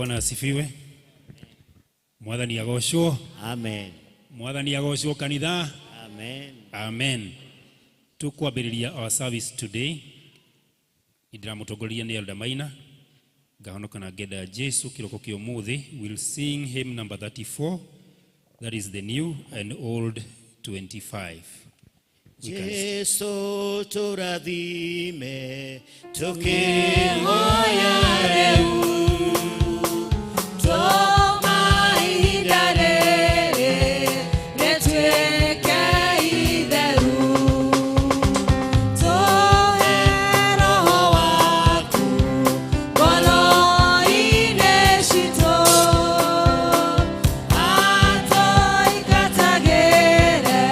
Bwana asifiwe. Mwathani agocwo. Amen. Mwathani agocwo kanitha. Amen. Amen. Tukwambĩrĩria our service today. Ndĩramũtongoria nĩ Elder Maina. Ngahonoka na ngenda Jesu kĩroko kĩa ũmũthĩ. We'll sing hymn number 34. That is the new and old 25. We can Jesu tũrathime tũkĩhoya rĩu Tũma ihinda rĩrĩ rĩtuĩke itheru. Tũhe Roho waku ngoro-inĩ citũ, atũingatagĩre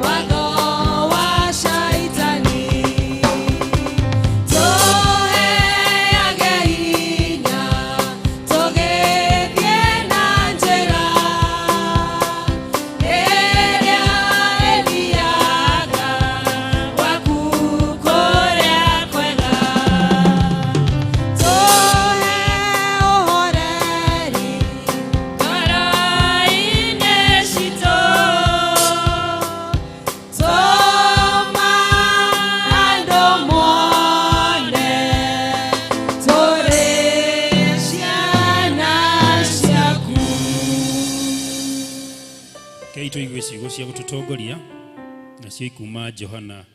watho wa Shaitani. Tũheage hinya tũgĩthiĩ na njĩra ĩrĩa ĩthiaga gwaku kũrĩa kwega. Tũhe ũhoreri ngoro-inĩ citũ, tũma andũ mone tũrĩ ciana ciaku. Rekei tũigue ciugo cia gũtũtongoria nacio ikuma Johana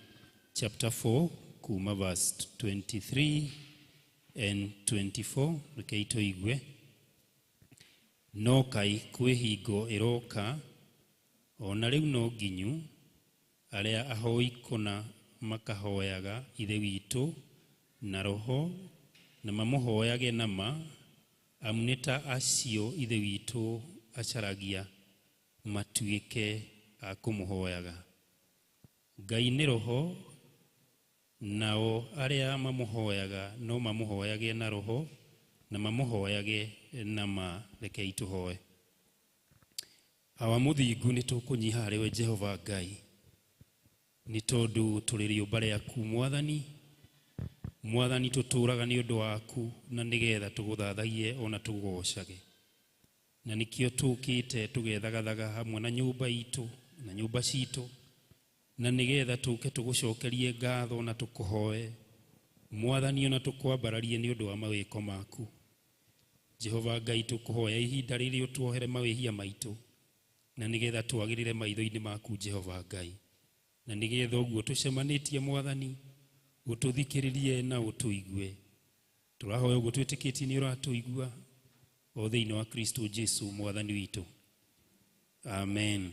chapter 4 kuma verse 23 and 24. Rekei tũigue. No kai kwĩ hingo ĩroka ona rĩu no nginyu arĩa ahoi kũna makahoyaga Ithe witũ na roho na mamũhoyage na ma, amu nĩ ta acio Ithe witũ acaragia matuĩke a kũmũhoyaga. Ngai nĩ roho, nao arĩa mamũhoyaga no mamũhoyage na roho na mamũhoyage na ma. Rekei tũhoe. Awa mũthingu, nĩ tũkũnyiha harĩ we Jehova Ngai, nĩ tondũ tũrĩ rĩũmba rĩaku Mwathani. Mwathani, tũtũraga nĩ ũndũ waku na nĩgetha tũgũthathaie ona tũgũgocage, na nĩkĩo tũkĩte tũgethagathaga hamwe na nyũmba itũ na nyũmba citũ, na nĩgetha tũke tũgũcokerie ngatho na tũkũhoe Mwathani, ona tũkwambararie nĩ ũndũ wa mawĩko maku. Jehova Ngai, tũkũhoya ihinda rĩrĩ ũtuohere mawĩhia maitũ na nĩgetha twagĩrĩre maitho-inĩ maku Jehova Ngai, na nĩgetha ũguo tũcemanĩtie Mwathani ũtũthikĩrĩrie na ũtũigue. Tũrahoya ũguo twĩtĩkĩtie nĩ ũratũigua, o thĩinĩ wa Kristo Jesu Mwathani witũ. Amen.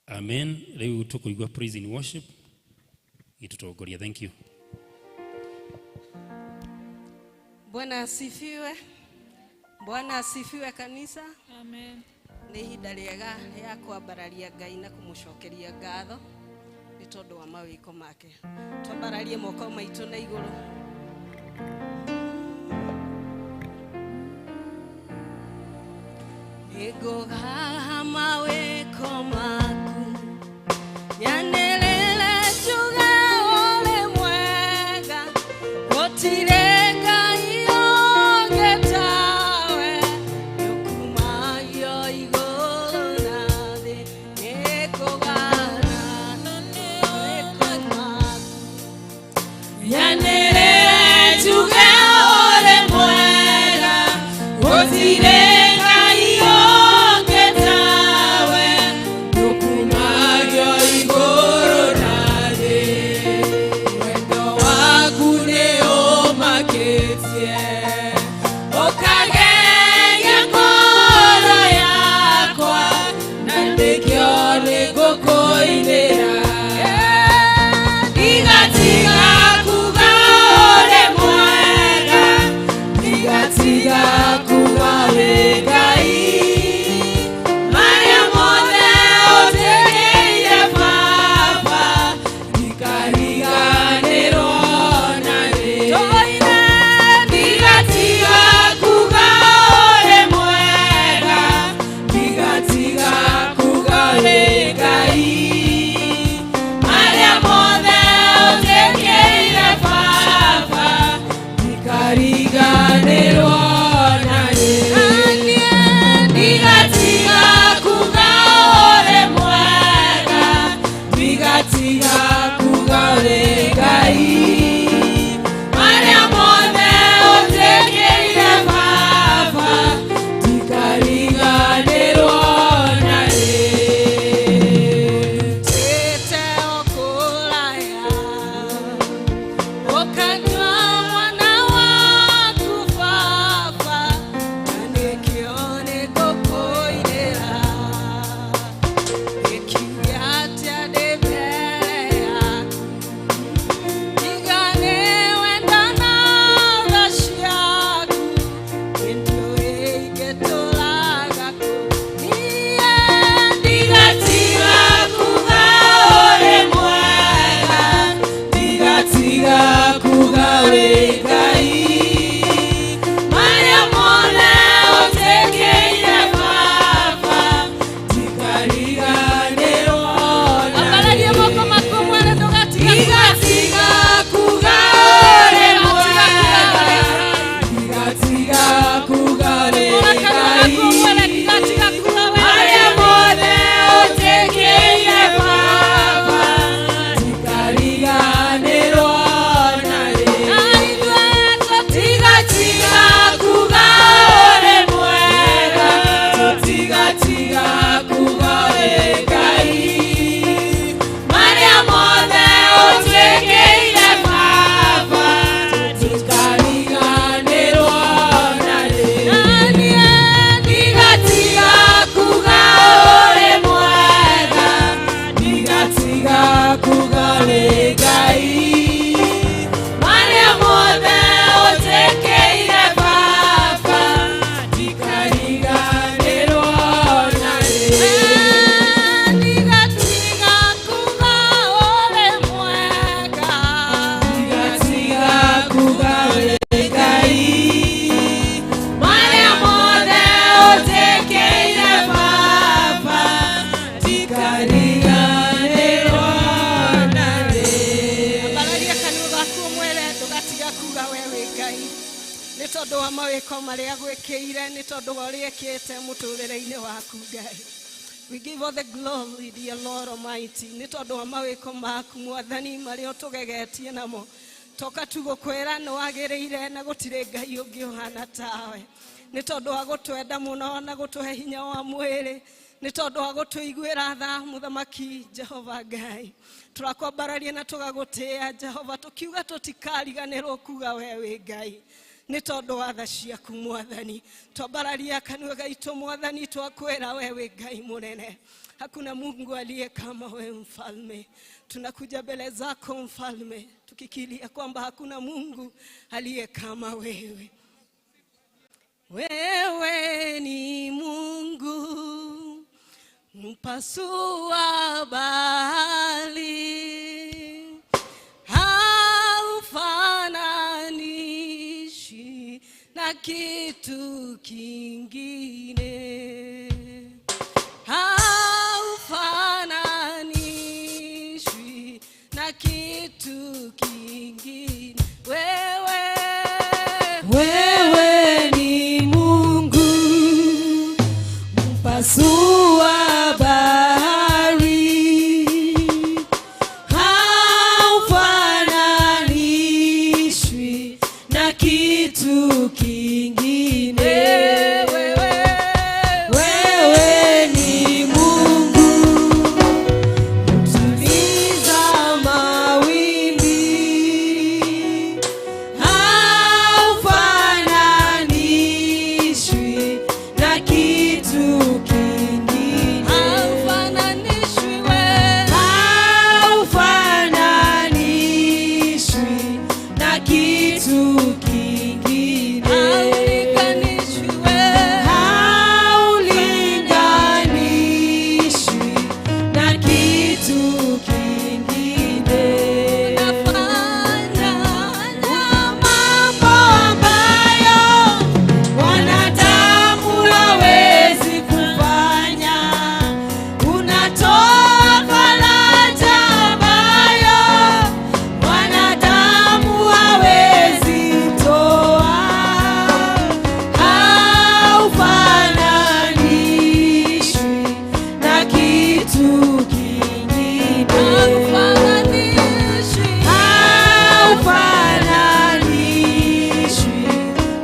Amen. Rĩu tũkũigua praise in worship gĩtũtongoria. Thank you. Bwana asifiwe. Bwana asifiwe kanisa. Amen. Nĩ ihinda rĩega rĩa kwambararia Ngai na kũmũcokeria ngatho nĩ tondũ wa mawĩko make. Twambararie moko maitũ na igũrũ. Nĩngũgaha mawĩko maku, nyanĩrĩre njuge ũrĩ mwega, gũtirĩ Ngai ũngĩ tawe, nĩũkumagio igũrũ na thĩ. Nĩngũgaha mawĩko maku, Nyanĩrĩre njuge ũrĩ mwega, gũtirĩ Ngai ũngĩ tawe, nĩũkumagio igũrũ na thĩ. Wendo waku nĩũmakĩtie, ũkagegia ngoro yakwa, na nĩkĩo nĩngũkũinĩra. Ndigatiga kuga ũrĩ mwega, ndigatiga kuga wĩ Ngai. Marĩa mothe ũnjĩkĩire Baba, ndikariganĩrwo narĩ. Tũine. Ndigatiga kuga ũrĩ mwega, ndigatiga kuga wĩ Ndikariganĩrwo na Ambararia moko maku mwene ndũgatiga Ndigatiga kuga ũrĩ mwega. Ndigatiga kuga ũrĩ Hũra kanua Ngai. gaku mwene ndigatiga kuga we Marĩa mothe ũnjĩkĩire Baba, ndikariganĩrwo na rĩ. Na ithuĩ Tũtigatiga kuga ũrĩ mwega, tũtigatiga kuga ũrĩ Ngai. Marĩa mothe ũnjĩkĩire Baba, tũtikariganĩrwo na rĩ. Na niĩ Ndigatiga kuga ũrĩ mwega, ndigatiga kuga ũrĩ Ngai. Marĩa mothe ũnjĩkĩire Baba, ndikariganĩrwo na rĩ. Ndigatiga kuga ũrĩ mwega. Ndigatiga kuga ũrĩ Ngai. Marĩa mothe ũnjĩkĩire Baba, ndikariganĩrwo na rĩ. Ambararia kanua gaku mwene ndũgatiga kuga we wĩ Ngai nĩ tondũ wa mawĩko marĩa gwĩkĩire nĩ tondũ wa ũrĩa ĩkĩte mũtũrĩre-inĩ waku Ngai. We give all the glory, dear Lord Almighty, nĩ tondũ wa mawĩko maku Mwathani marĩa ũtũgegetie namo. Toka tu gũkwĩra nĩ wagĩrĩire na gũtirĩ Ngai ũngĩ ũhana tawe. Nĩ tondũ wa gũtwenda mũno na gũtũhe hinya wa mwĩrĩ, nĩ tondũ wa gũtũiguĩra tha Mũthamaki Jehova Ngai. Tũrakwambararia na tũgagũtĩĩa Jehova, tũkiuga tũtikariganĩrwo kuga we wĩ Ngai nĩ tondũ wa tha ciaku Mwathani. Twambararia kanua gaitũ Mwathani, twakwĩra we wĩ Ngai mũnene. Hakuna Mungu aliye kama we mfalme. Tunakuja mbele zako mfalme, tukikilia kwamba hakuna Mungu aliye kama wewe. Wewe ni Mungu mpasua bahari, haufananishi na kitu kingine, haufananishwi na kitu kingine. Wewe Wewe ni Mungu mpasua bahari, haufananishwi na kitu kingine. Wewe ni Mungu mtuliza mawimbi, haufananishwi na kitu kingine. Haufananishwi wewe. Haufananishwi na kitu kingine. Haulinganishwi wewe. Haulinganishwi na kitu kingine. Unafanya Mambo ambayo wanadamu hawezi kufanya, unatoa faraja ambayo wanadamu hawezi toa. Haufananishwi na kitu kingine. Haufananishwi. Haufananishwi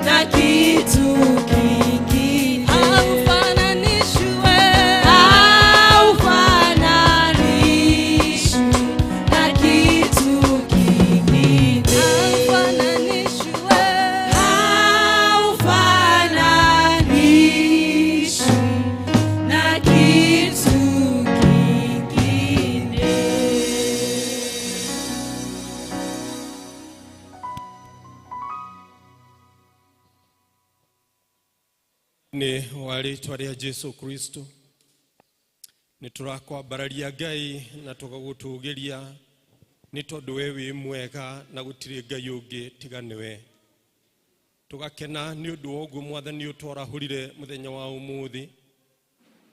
na kitu kingine. Haufananishwi wewe. Haufananishwi na kitu kingine. Haufananishwi wewe. Haufananishwi na kitu kingine. Nĩ wa rĩtwa rĩa Jesu Kristo nĩ tũrakwambararia Ngai na tũgagũtũgĩria nĩ tondũ we wĩ mwega na gũtirĩ Ngai ũngĩ tiga nĩwe. Tũgakena nĩ ũndũ wa ũguo Mwathani ũtwarahũrire mũthenya wa ũmũthĩ.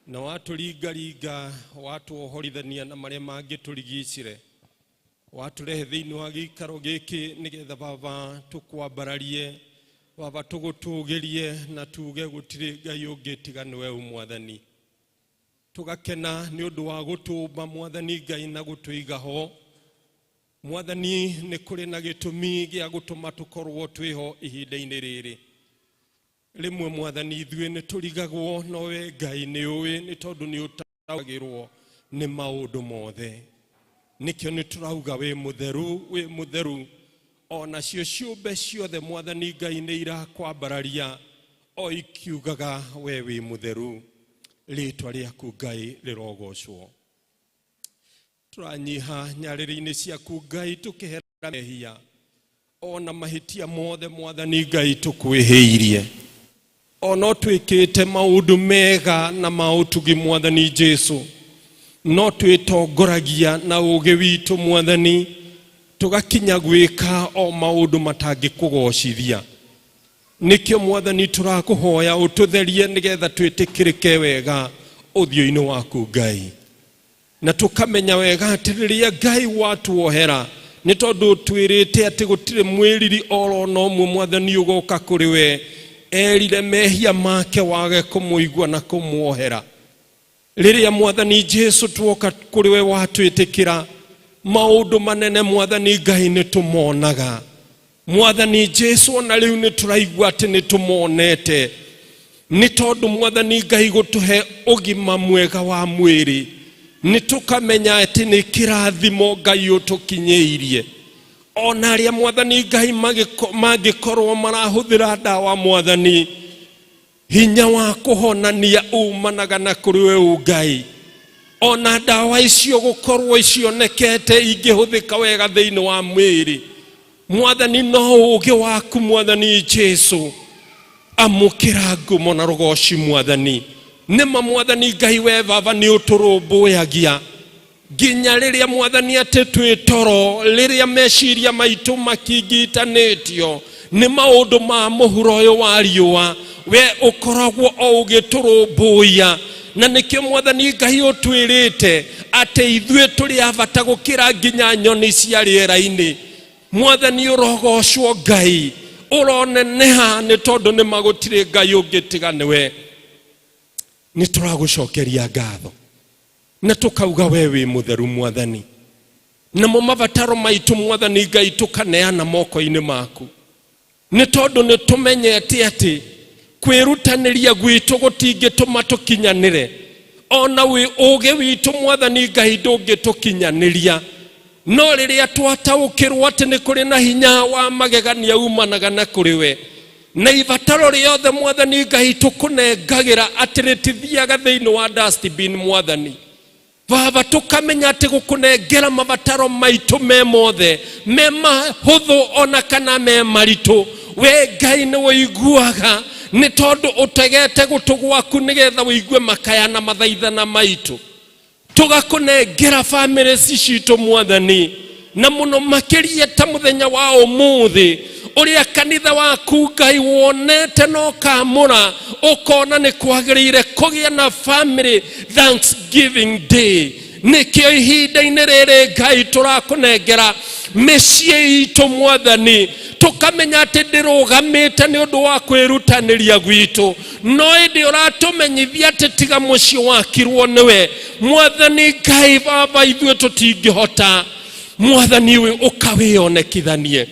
Na watũringaringa, watuohorithania na marĩa mangĩtũrigicire, watũrehe thĩinĩ wa gĩikaro gĩkĩ nĩgetha Baba tũkwambararie, Baba tũgũtũgĩrie na tuge gũtirĩ Ngai ũngĩ tiga nĩwe Mwathani. Tũgakena nĩ ũndũ wa gũtũmba Mwathani Ngai na gũtũiga ho. Mwathani, nĩ kũrĩ na gĩtũmi gĩa gũtũma tũkorwo twĩho ihinda-inĩ rĩrĩ. Rĩmwe Mwathani ithuĩ nĩ tũrigagwo, no we Ngai nĩ ũĩ, nĩ tondũ nĩ ũtaũkagĩrwo nĩ maũndũ mothe. Nĩkĩo nĩ tũrauga wĩ mũtheru, wĩ mũtheru. Onacio ciũmbe ciothe Mwathani Ngai nĩ irakwambararia o ikiugaga we wĩ mũtheru. Rĩtwa rĩaku Ngai rĩrogocwo. Tũranyiha nyarĩrĩ-inĩ ciaku Ngai, tũkĩhera mehia ona mahĩtia mothe Mwathani Ngai tũkwĩhĩirie. Ona twĩkĩte maũndũ mega na ma ũtugi Mwathani Jesu, no twĩtongoragia na ũũgĩ witũ Mwathani, tũgakinya gwĩka o maũndũ matangĩkũgocithia. Nĩkĩo Mwathani tũrakũhoya ũtũtherie nĩgetha twĩtĩkĩrĩke wega ũthiũ-inĩ waku Ngai, na tũkamenya wega atĩ rĩrĩa Ngai watuohera, nĩ tondũ twĩrĩte atĩ gũtirĩ mwĩriri oro na ũmwe Mwathani ũgoka kũrĩ we erire mehia make wage kũmũigua na kũmuohera. Rĩrĩa Mwathani Jesu tuoka kũrĩ we watwĩtĩkĩra, maũndũ manene Mwathani Ngai nĩ tũmonaga. Mwathani Jesu, ona rĩu nĩ tũraigua atĩ nĩ tũmonete, nĩ tondũ Mwathani Ngai gũtũhe ũgima mwega wa mwĩrĩ, nĩ tũkamenya atĩ nĩ kĩrathimo Ngai ũtũkinyĩirie. Ona arĩa Mwathani Ngai mangĩkorwo marahũthĩra ndawa, Mwathani, hinya wa kũhonania umanaga na kũrĩ we Ngai. Ona ndawa icio gũkorwo icionekete ingĩhũthĩka wega thĩinĩ wa mwĩrĩ, Mwathani, no ũũgĩ waku Mwathani Jesu. Amũkĩra ngumo na rũgoci Mwathani. Nĩma Mwathani Ngai, we Baba nĩ ũtũrũmbũyagia nginya rĩrĩa Mwathani atĩ twĩ toro, rĩrĩa meciria maitũ makingitanĩtio nĩ maũndũ ma mũhuro ũyũ wa riũa, we ũkoragwo o ũgĩtũrũmbũiya. Na nĩkĩo Mwathani Ngai ũtwĩrĩte atĩ ithuĩ tũrĩ a bata gũkĩra nginya nyoni cia rĩera-inĩ. Mwathani, ũrogocwo Ngai, ũroneneha, nĩ tondũ nĩ magũtirĩ Ngai ũngĩ tiga nĩwe. Nĩ tũragũcokeria ngatho na tũkauga we wĩ mũtheru Mwathani. Namo mabataro maitũ Mwathani Ngai tũkaneana moko-inĩ maku, nĩ tondũ nĩ tũmenyete atĩ kwĩrutanĩria gwitũ gũtingĩtũma tũkinyanĩre, ona ũũgĩ witũ Mwathani Ngai ndũngĩtũkinyanĩria. No rĩrĩa twataũkĩrwo atĩ nĩ kũrĩ na hinya wa magegania umanaga na kũrĩ we, na ibataro rĩothe Mwathani Ngai tũkũnengagĩra atĩ rĩtithiaga thĩinĩ wa dustbin Mwathani Baba, tũkamenya atĩ gũkũnengera mabataro maitũ me mothe, me mahũthũ ona kana me maritũ, we Ngai nĩ ũiguaga, nĩ tondũ ũtegete gũtũ gwaku nĩgetha ũigue makaya na mathaithana maitũ. Tũgakũnengera bamĩrĩ ci citũ Mwathani, na mũno makĩria ta mũthenya wa ũmũthĩ ũrĩa kanitha waku Ngai wonete na ũkamũra ũkona nĩ kwagĩrĩire kũgĩa na family Thanksgiving Day. Nĩkĩo ihinda-inĩ rĩrĩ Ngai tũrakũnengera mĩciĩ itũ Mwathani, tũkamenya atĩ ndĩrũgamĩte nĩ ũndũ wa kwĩrutanĩria gwitũ, no ĩndĩ ũratũmenyithia atĩ tiga mũciĩ wakirwo nĩwe Mwathani Ngai Baba, ithuĩ tũtingĩhota. Mwathani, ũyũ ũkawĩonekithanie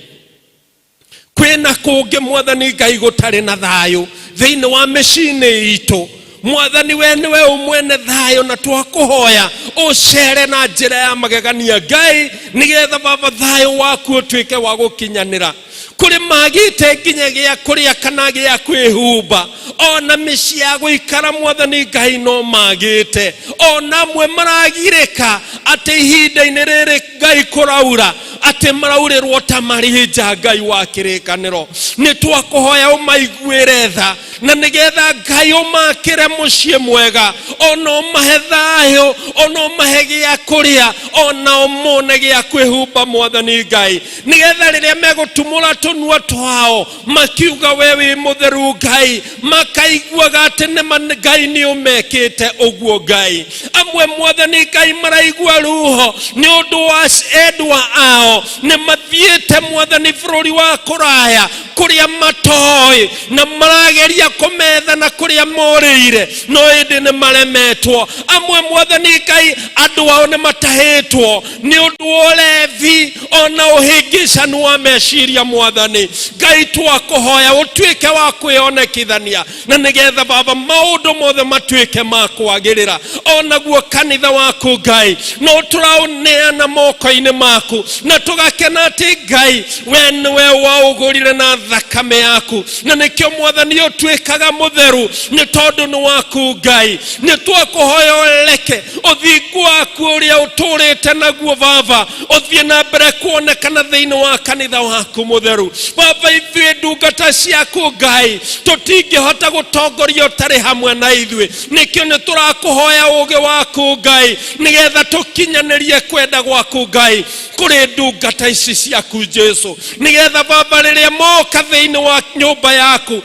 kwĩna kũngĩ Mwathani Ngai gũtarĩ na thayũ thĩinĩ wa mĩciĩ-inĩ itũ. Mwathani, we nĩwe ũmwene thayũ, na twakũhoya ũcere na njĩra ya magegania Ngai, nĩgetha Baba thayũ waku ũtuĩke wa gũkinyanĩra. Kũrĩ magĩte nginya gĩa kũrĩa kana gĩa kwĩhumba, ona mĩciĩ ya gũikara Mwathani Ngai no magĩte, ona amwe maragirĩka atĩ ihinda-inĩ rĩrĩ Ngai kũraura. Atĩ maraurĩrwo ta marĩ nja. Ngai wa kĩrĩkanĩro, nĩ twakũhoya ũmaiguĩre tha, na nĩgetha Ngai ũmakĩre mũciĩ mwega, ona ũmahe thayũ, ona ũmahe gĩa kũrĩa, ona ũmone gĩa kwĩhumba, Mwathani Ngai, nĩgetha rĩrĩa megũtumũra tũnua twao makiuga we wĩ mũtheru Ngai, makaiguaga atĩ nĩma Ngai nĩ ũmekĩte ũguo. Ngai, amwe, Mwathani Ngai, maraigua ruho nĩ ũndũ wa endwa ao nĩ mathiĩte, Mwathani, bũrũri wa kũraya kũrĩa matoĩ, na marageria kũmetha na kũrĩa morĩire, no ĩndĩ nĩ maremetwo. Amwe, Mwathani Ngai, andũ ao nĩ matahĩtwo nĩ ũndũ wa ũrevi ona ũhĩngĩcanu wa meciria. Mwathani Ngai, twakũhoya ũtuĩke wa kwĩonekithania, na nĩgetha Baba maũndũ mothe matuĩke ma kwagĩrĩra. Onaguo kanitha waku, Ngai, no tũraũneana moko-inĩ maku, na tũgakena atĩ Ngai we nĩwe waũgũrire na thakame yaku, na nĩkĩo, Mwathani, ũtuĩkaga mũtheru nĩ tondũ nĩ waku. Ngai, nĩ twakũhoya ũreke ũthingu waku ũrĩa ũtũrĩte naguo, Baba, ũthiĩ na mbere kuonekana thĩinĩ wa kanitha waku mũtheru. Baba, ithuĩ ndungata ciaku, Ngai, tũtingĩhota gũtongoria ũtarĩ hamwe na ithuĩ. Nĩkĩo nĩ tũrakũhoya ũũgĩ waku, Ngai, nĩgetha tũkinyanĩrie kwenda gwaku, Ngai, kũrĩ ndungata ici ciaku, Jesu, nĩgetha Baba rĩrĩa moka thĩinĩ wa nyũmba yaku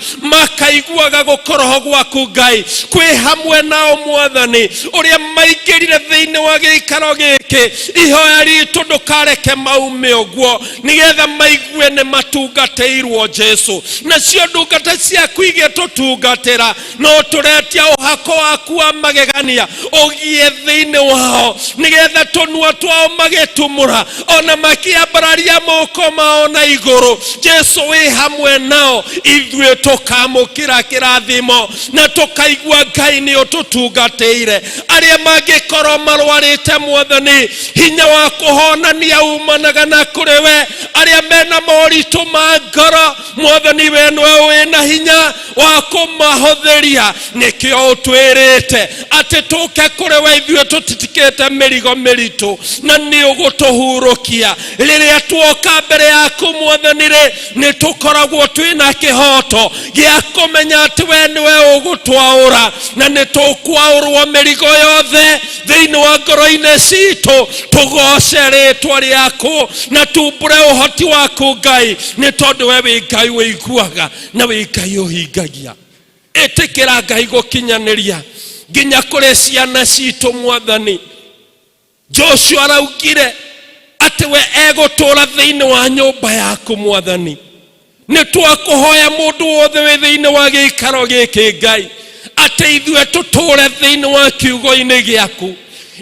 makaiguaga gũkoroho gwaku, Ngai, kwĩ hamwe nao. Mwathani, ũrĩa maingĩrire thĩinĩ wa gĩikaro gĩkĩ, ihoya ritũ ndũkareke maume ũguo, nĩgetha maigue nĩ matungatĩirwo, Jesu. Nacio ndungata ciaku igĩtũtungatĩra, no tũretia ũhako waku wa magegania ũgie thĩinĩ wao, nĩgetha tũnua twao magĩtumũra ona makĩambararia moko mao na igũrũ, Jesu, wĩ hamwe nao. Ithuĩ tũkamũkĩra kĩrathimo na tũkaigua Ngai nĩ ũtũtungatĩire. Arĩa mangĩkorwo marwarĩte, Mwathani, hinya wa kũhonania umanaga na kũrĩ we. Arĩa mena moritũ ma ngoro, Mwathani, we nĩwe wĩna hinya wa kũmahũthĩria. Nĩkĩo ũtwĩrĩte atĩ tũke kũrĩ we ithuĩ tũtitikĩte mĩrigo mĩritũ, na nĩ ũgũtũhurũkia. Rĩrĩa tuoka mbere yaku, Mwathani rĩ, nĩ tũkoragwo twĩna kĩhoto gĩa kũmenya atĩ we nĩwe ũgũtwaũra, na nĩ tũkwaũrwo mĩrigo yothe thĩinĩ wa ngoro-inĩ citũ, tũgoce rĩtwa rĩaku na tumbũre ũhoti waku, Ngai, nĩ tondũ we wĩ Ngai wĩiguaga na wĩ Ngai ũhingagia. Ĩtĩkĩra, Ngai, gũkinyanĩria nginya kũrĩ ciana citũ. Mwathani, Joshua araugire atĩ we egũtũũra thĩinĩ wa nyũmba yaku. Mwathani, nĩ twakũhoya mũndũ wothe wĩ thĩinĩ wa gĩikaro gĩkĩ, Ngai, atĩ ithuĩ tũtũũre thĩinĩ wa kiugo-inĩ gĩaku.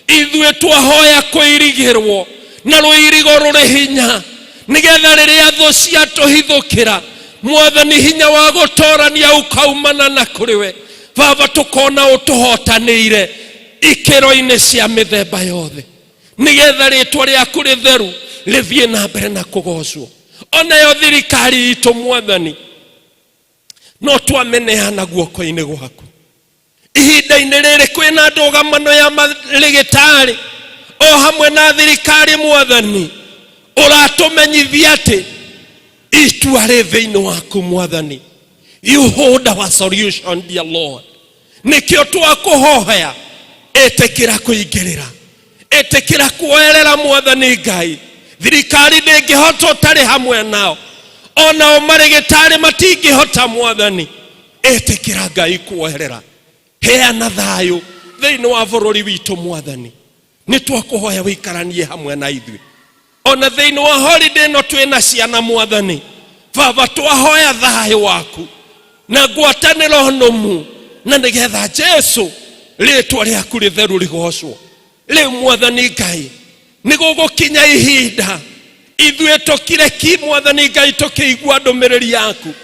Ithuĩ twahoya kũirigĩrwo na rũirigo rũrĩ hinya, nĩgetha rĩrĩa thũ ciatũhithũkĩra, Mwathani, hinya wa gũtorania ũkaumana na kũrĩ we, Baba, tũkona ũtũhotanĩire ikĩro-inĩ cia mĩthemba yothe, nĩgetha rĩtwa rĩaku rĩtheru rĩthiĩ na mbere na kũgocwo. Onayo thirikari itũ, Mwathani, no twameneana guoko-inĩ gwaku. Ihinda-inĩ rĩrĩ kwĩna ndũgamano ya marĩgĩtarĩ o hamwe na thirikari. Mwathani, ũratũmenyithia atĩ itua rĩ thĩinĩ waku. Mwathani, you hold our solution, dear Lord. Nĩkĩo twakũhoya ĩtĩkĩra kũingĩrĩra, ĩtĩkĩra kuoerera. Mwathani Ngai, thirikari ndĩngĩhota ũtarĩ hamwe nao, onao marĩgĩtarĩ matingĩhota. Mwathani, ĩtĩkĩra, Ngai, kuoherera. Heana thayũ thĩinĩ wa bũrũri witũ. Mwathani, nĩ twakũhoya wĩikaranie hamwe na ithuĩ ona thĩinĩ wa holiday ĩno twĩna ciana. Mwathani Baba, twahoya thayũ waku na ngwatanĩro nũmu, na nĩgetha, Jesu, rĩtwa rĩaku rĩtheru rĩgocwo. Rĩu, Mwathani Ngai, nĩ gũgũkinya ihinda ithuĩ tũkire ki, Mwathani Ngai, tũkĩigua ndũmĩrĩri yaku.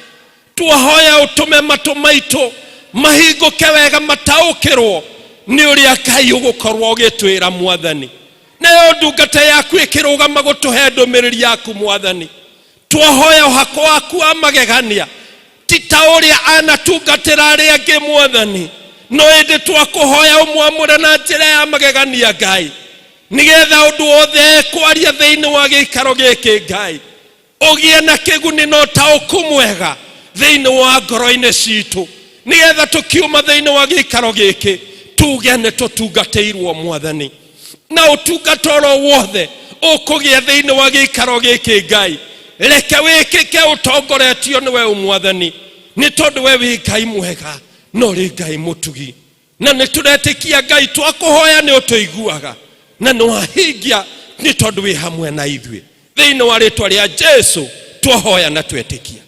Twahoya ũtũme matũ maitũ mahingũke wega, mataũkĩrwo nĩ ũrĩa Ngai ũgũkorwo ũgĩtwĩra. Mwathani, nayo ndungata yaku ĩkĩrũgama gũtũhe ndũmĩrĩri yaku, Mwathani, twahoya ũhako waku wa magegania, ti ta ũrĩa anatungatĩra arĩa angĩ, Mwathani, no ĩndĩ twakũhoya ũmwamũre na njĩra ya magegania, Ngai. Nĩgetha ũndũ wothe kwaria thĩinĩ wa gĩikaro gĩkĩ, Ngai, ũgĩe na kĩguni na ũtaũku mwega thĩinĩ wa ngoro-inĩ citũ, nĩgetha tũkiuma thĩinĩ wa gĩikaro gĩkĩ tuge nĩ tũtungatĩirwo Mwathani. Na ũtungata oro wothe ũkũgĩa thĩinĩ wa gĩikaro gĩkĩ, Ngai, reke wĩkĩke ũtongoretio nĩwe Mwathani, nĩ tondũ we wĩ Ngai mwega na ũrĩ Ngai mũtugi. Na nĩ tũretĩkia, Ngai, twakũhoya nĩ ũtũiguaga na nĩ wahingia, nĩ tondũ wĩ hamwe na ithuĩ. Thĩinĩ wa rĩtwa rĩa Jesu twahoya na twetĩkia.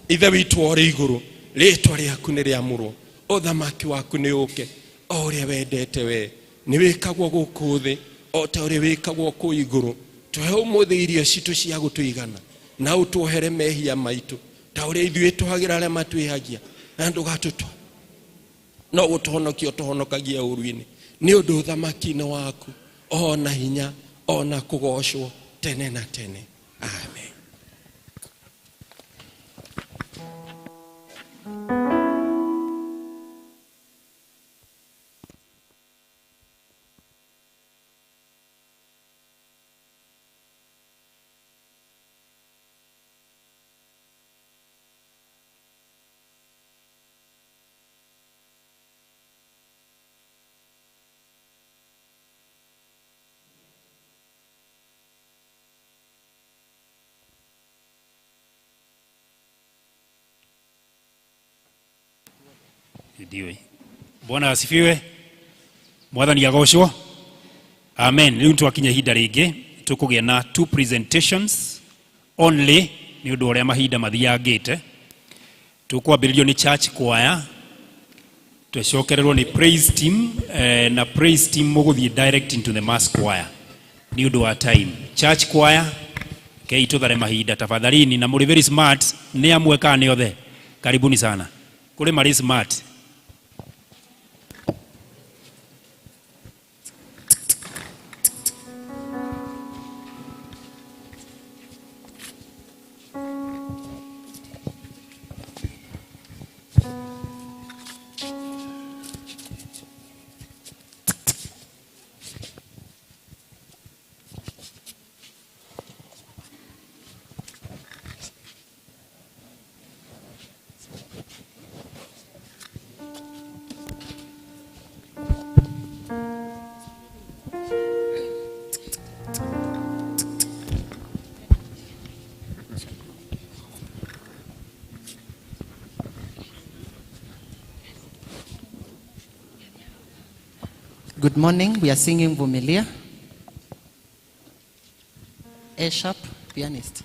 Ithe witũ ũrĩ igũrũ, rĩtwa rĩaku nĩ rĩamũrwo, ũthamaki waku nĩ ũke, o ũrĩa wendete we nĩ wĩkagwo gũkũ thĩ o ta ũrĩa wĩkagwo kũu igũrũ. Tũhe ũmũthĩ irio citũ cia gũtũigana, na ũtuohere mehia maitũ ta ũrĩa ithuĩ tũhagĩra arĩa matwĩhagia, na ndũgatũtwa no gũtũhonokia ũtũhonokagia ũru-inĩ, nĩ ũndũ ũthamaki-inĩ waku ona hinya ona kũgocwo tene na tene. Amen. Ndiwe. Bwana asifiwe. Mwathani agocwo. Amen. Rĩu twakinya ihinda rĩngĩ tũkũgĩa na two presentations only, nĩ ũndũ ũrĩa mahinda mathiangĩte. Tũkwambĩrĩrio nĩ church choir, twecokererwo nĩ praise team, na praise team mũgũthiĩ direct into the mass choir nĩ ũndũ wa time. Church choir, kei tũthare mahinda tafadhalini, na mũrĩ very smart. Nĩ amwe kana nĩ othe? Karibuni sana. Kũrĩ marĩ smart. Good morning. We are singing Vumilia. A sharp, pianist.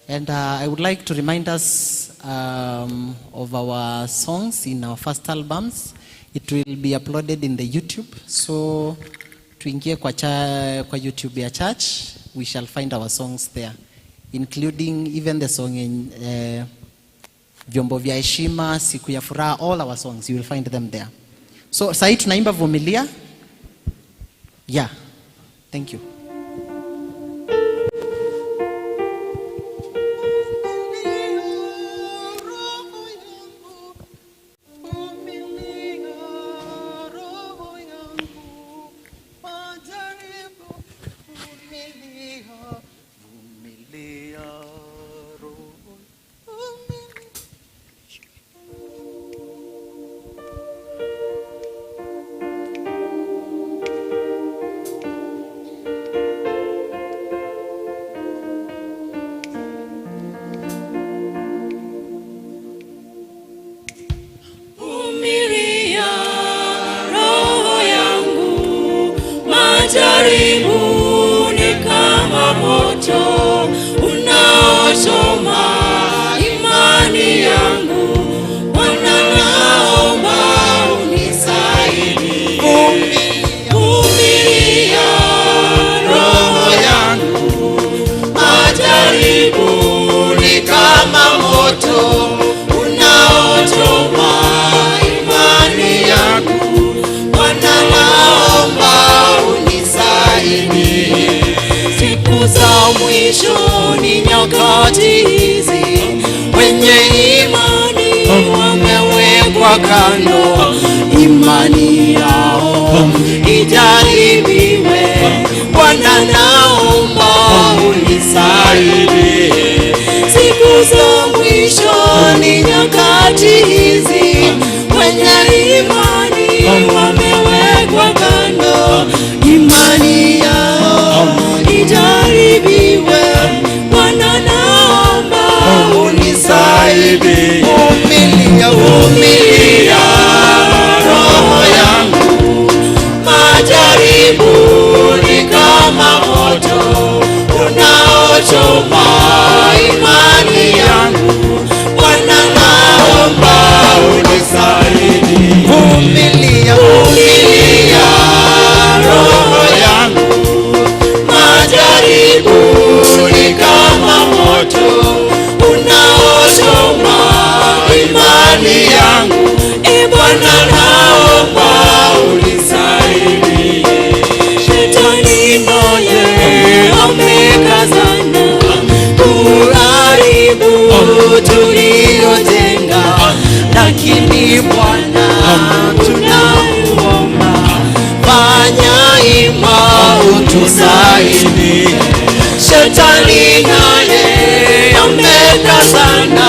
And I would like to remind us of our songs in our first albums. It will be uploaded in the YouTube. So tuingie kwa YouTube ya church, we shall find our songs there, including even the song in Vyombo vya Heshima, Siku ya Furaha, all our songs, you will find them there. So sahi tunaimba Vumilia. Yeah, thank you. Vumilia roho yangu, majaribu ni kama moto unaochoma imani yangu. Bwana, naomba unisaidie. Vumilia roho yangu, majaribu ni kama moto unaochoma imani yangu. Bwana, naomba unisaidie. Siku za mwisho ni nyakati hizi, wenye imani wamewekwa kando, imani yao ijaribiwe. Bwana naomba unisaidie. Siku za mwisho ni nyakati hizi, wenye imani wamewekwa kando, imani yao ijaribiwe. Bwana naomba unisaidie. Vumilia, vumilia roho yangu, majaribu ni kama moto unaochoma imani yangu. Bwana naomba unisaidie. Vumilia, vumilia roho yangu, majaribu ni kama moto unaochoma imani yangu. E Bwana naomba unisaidie. Shetani naye amekazana kuharibu tuliyojenga, lakini Bwana tunakuomba, fanya ima utusaidie. Shetani naye amekazana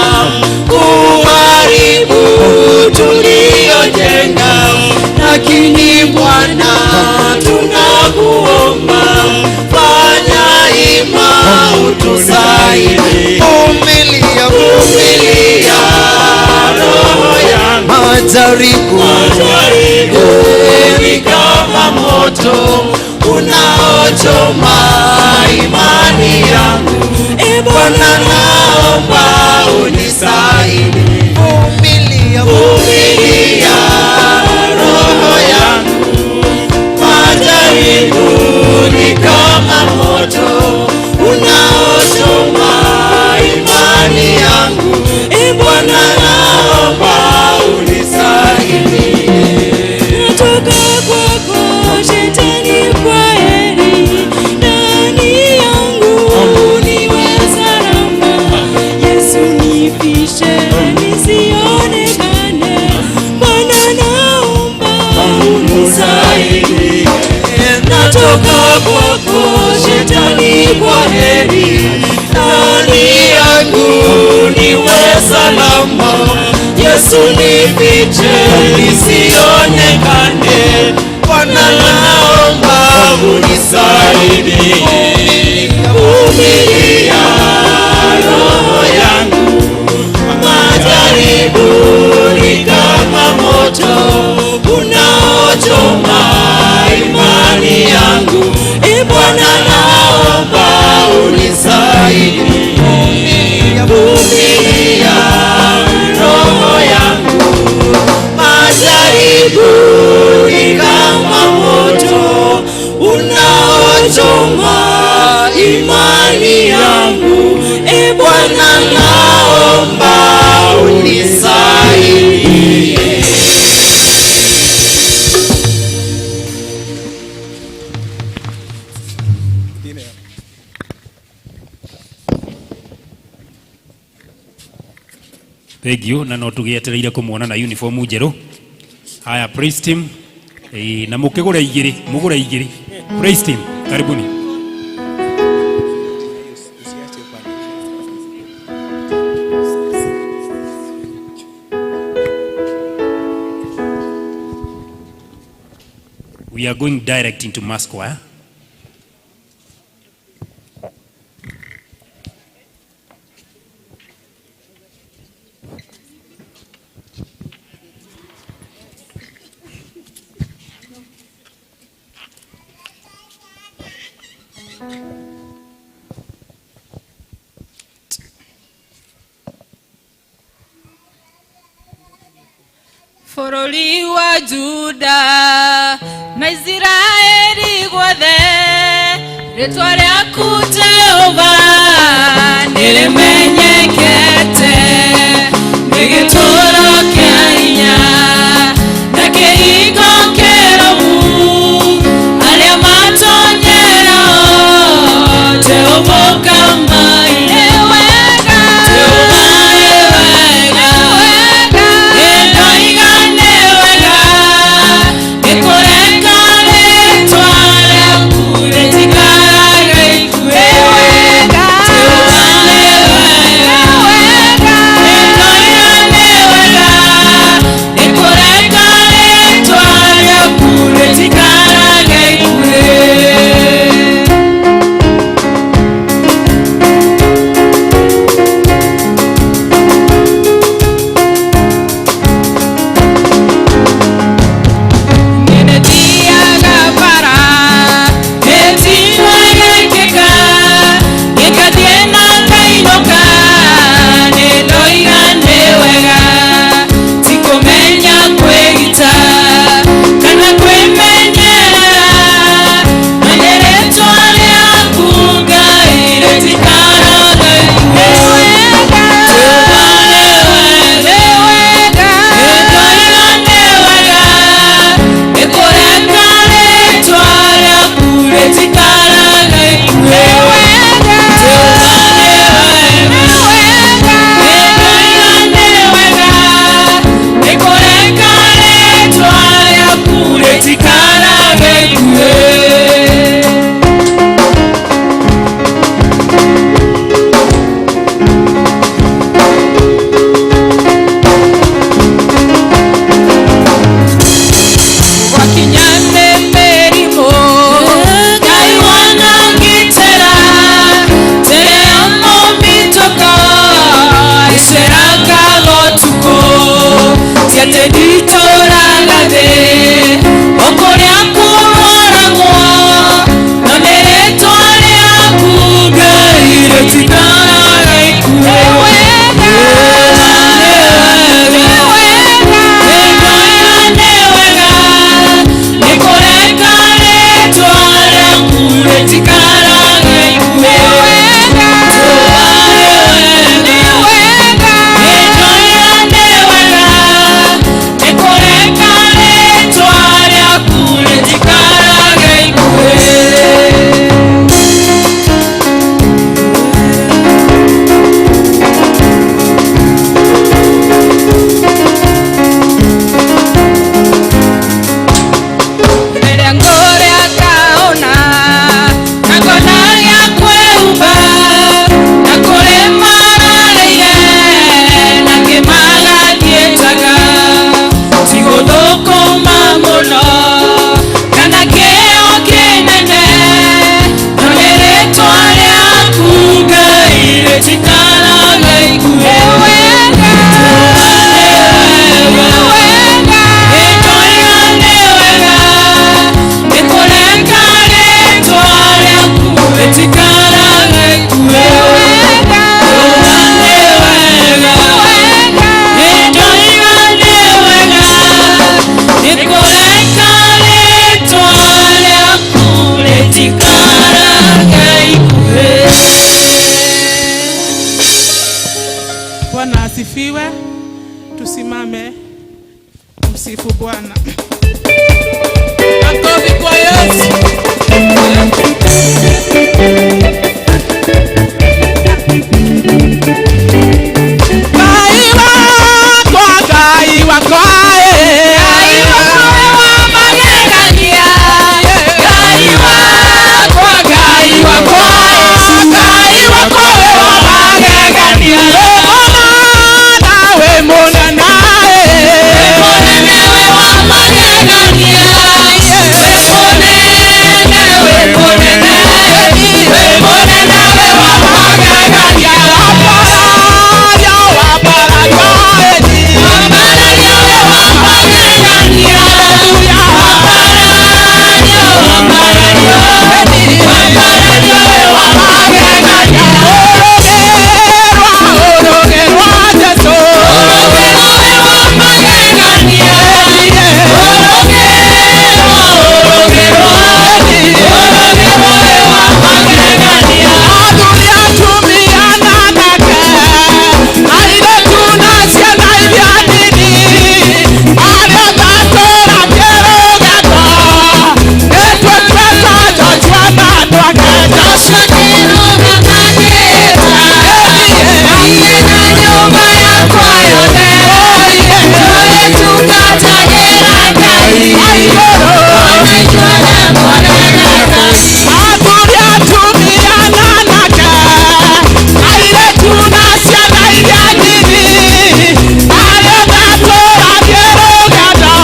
kuharibu tuliyojenga, lakini Bwana tunakuomba, fanya ima utusaidie. Vumilia, vumilia roho yangu, majaribu ni kama moto unaochoma imani yangu. E Bwana naomba unisaidie. Vumilia, vumilia roho yangu, majaribu ni kama moto unaochoma imani yangu. E Bwana naomba unisaidie. Natoka kwako Shetani, kwa heri, ndani yangu niwe salama. Yesu nifishe nisionekane, Bwana naomba unisaidie. Natoka kwako Shetani, kwa heri, ndani yangu niwe salama. Yesu nifiche nisionekane, Bwana naomba unisaidie. Vumilia roho yangu, majaribu ni kama moto unaochoma imani yangu. E Bwana naomba unisaidie. Vumilia roho yangu, majaribu ni kama moto unaochoma imani yangu. E Bwana naomba unisaidie. Thank you, na no tũgĩetereire kũmuona na uniform njerũ. Haya, praise team. Na mũkĩgũre igĩrĩ, mũgũre igĩrĩ. Praise team, karibuni. We are going direct into mass choir. Bũrũri wa Juda na Isiraeli guothe, rĩtwa rĩaku Jehova nĩrĩmenyekete, nĩ gĩtũũro kĩa hinya na kĩhingo kĩrũmu, arĩa matonyerao Jehova ũkamaire wega. Jehova wĩ wega, nĩndoiga Atĩ nditũraga thĩ o kũrĩa kũroragwo no nĩ rĩtwa rĩaku Ngai rĩtikaraga ikuũ. Rĩrĩa ngũrĩa ngaona na ngona gĩa kwĩhumba na kũrĩ mararĩire na kĩmagathiĩtaga ti gũthũkũma mũno kana kĩo kĩnene no nĩ rĩtwa rĩaku Ngai rĩtikaraga ikuũ. Bwana asifiwe. Tusimame msifu Bwana. Makofi kwa Yesu. Ngai wakwa, Ngai wakwa, eh. Ngai wakwa wa magegania, Ngai wakwa, Ngai wakwa, Ngai wakwa wa magegania. We mũnene, we mũnene, eh. Mũnene we wa magegania, we mũnene, we mũnene, we mũnene we wa magegania. Wambararia, wambararia, eh. Wambararia we wa magegania, wambararia, wambararia, wambararia we wa magegania. Ũrũgĩrwa, ũrũgĩrwa, Jesũ. Ũrũgĩrwa we wa magegania, ũrũgĩrwa, ũrũgĩrwa, ũrũgĩrwa we wa magegania. Athuri, atumia na anake, airĩtu na ciana iria nini, arĩa matũũra kĩrũgendo, nĩtũtuĩte Joshua na andũ ake. Joshua kĩrũgama kĩta, niĩ na nyũmba yakwa yothe, tũrĩtungatagĩra Ngai, ona ithuothe mwarega Ngai. Athuri, atumia na anake, airĩtu na ciana iria nini, arĩa matũũra kĩrũgendo,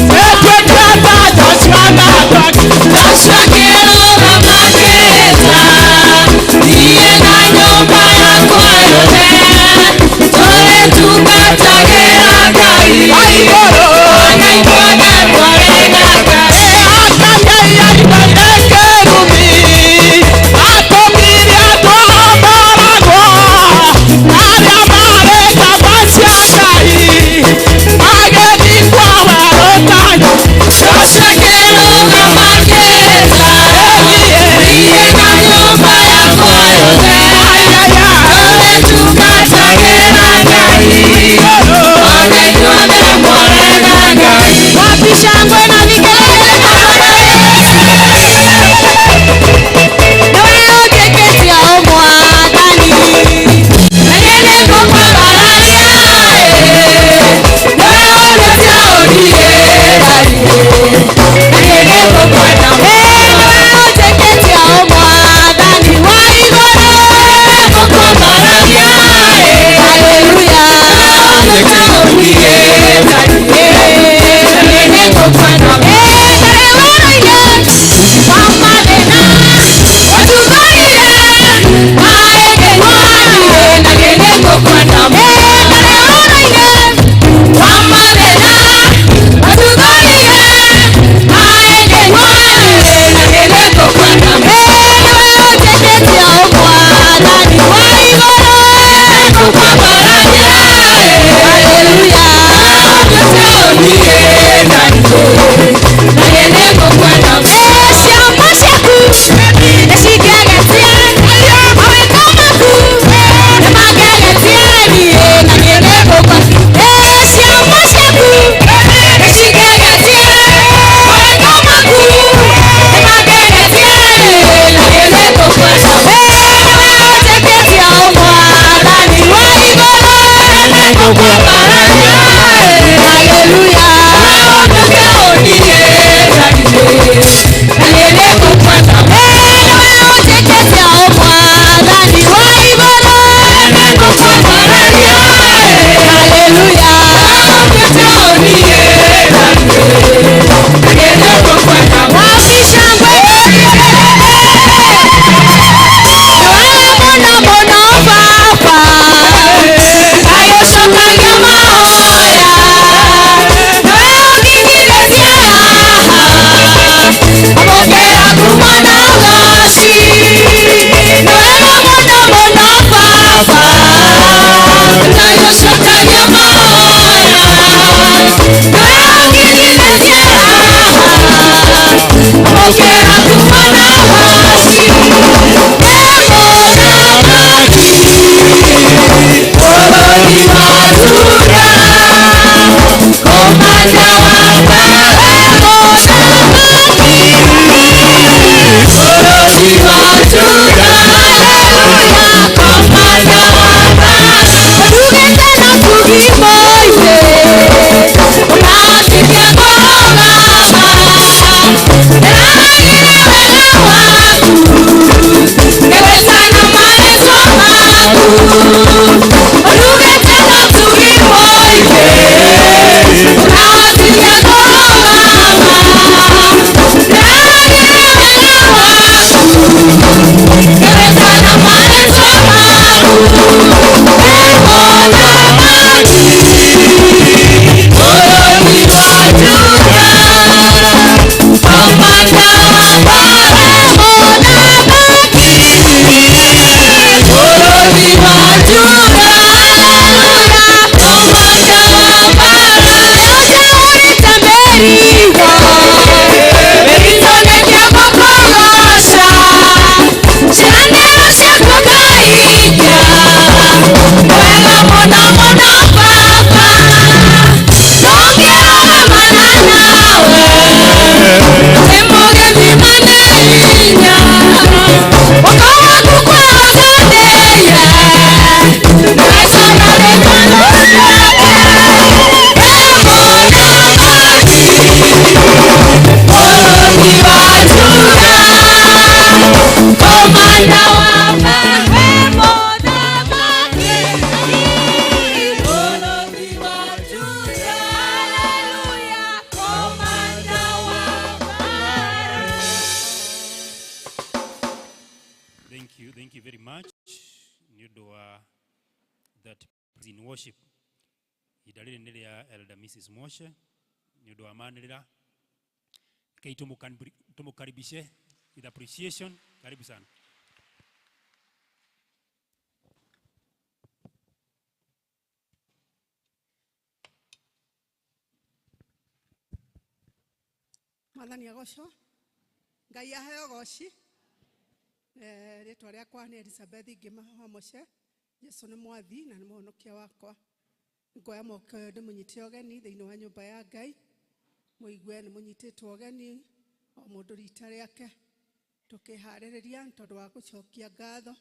nĩtũtuĩte Joshua na andũ ake. Joshua kĩrũgama kĩta, niĩ na nyũmba yakwa yothe, tũrĩtungatagĩra Ngai, ona ithuothe mwarega Ngai. Joshua kĩrũgama kĩta, niĩ na nyũmba yakwa yothe, tũrĩtungatagĩra Ngai, ona ithuothe mwarega Ngai. Thank you very much nĩ ũndũ wa that in worship. Ihinda rĩrĩ nĩ rĩa Elder Mrs. Moshe nĩ ũndũ wa manĩrĩra. Rekei tũmũkaribishe with appreciation. Karibu sana. Mwathani agocwo, Ngai aheo goci. Rĩtwa rĩakwa nĩ Elizabeth Ngĩma wa Moshe. Jesu nĩ mwathi na nĩ mũhonokia wakwa. Ngoya moko ũyũ ndĩmũnyite ũgeni thĩinĩ wa nyũmba ya Ngai. Mũigue nĩ mũnyitĩtwo ũgeni o mũndũ rita rĩake. Tũkĩharĩrĩria tondũ wa gũcokia ngatho,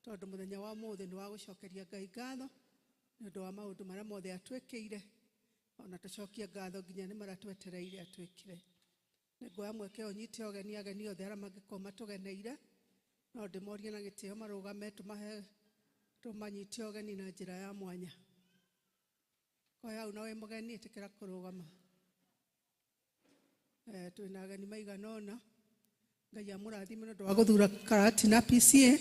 tondũ mũthenya wa ũmũthĩ nĩ wa gũcokeria Ngai ngatho nĩ ũndũ wa maũndũ marĩa mothe atwĩkĩire. Ona tũcokie ngatho nginya nĩ marĩa twetereire atwĩkire. Nĩnguoya mweke ũyũ nyite ũgeni ageni othe arĩa mangĩkorwo matũgeneire, no ndĩmorie na gĩtĩo marũgame tũmahe tũmanyite ũgeni na njĩra ya mwanya. Koya hau na wĩ mũgeni ĩtĩkĩra kũrũgama. Twĩna ageni maigana ũna. Ngai amũrathime nĩ ũndũ wa gũthura Karatina PCA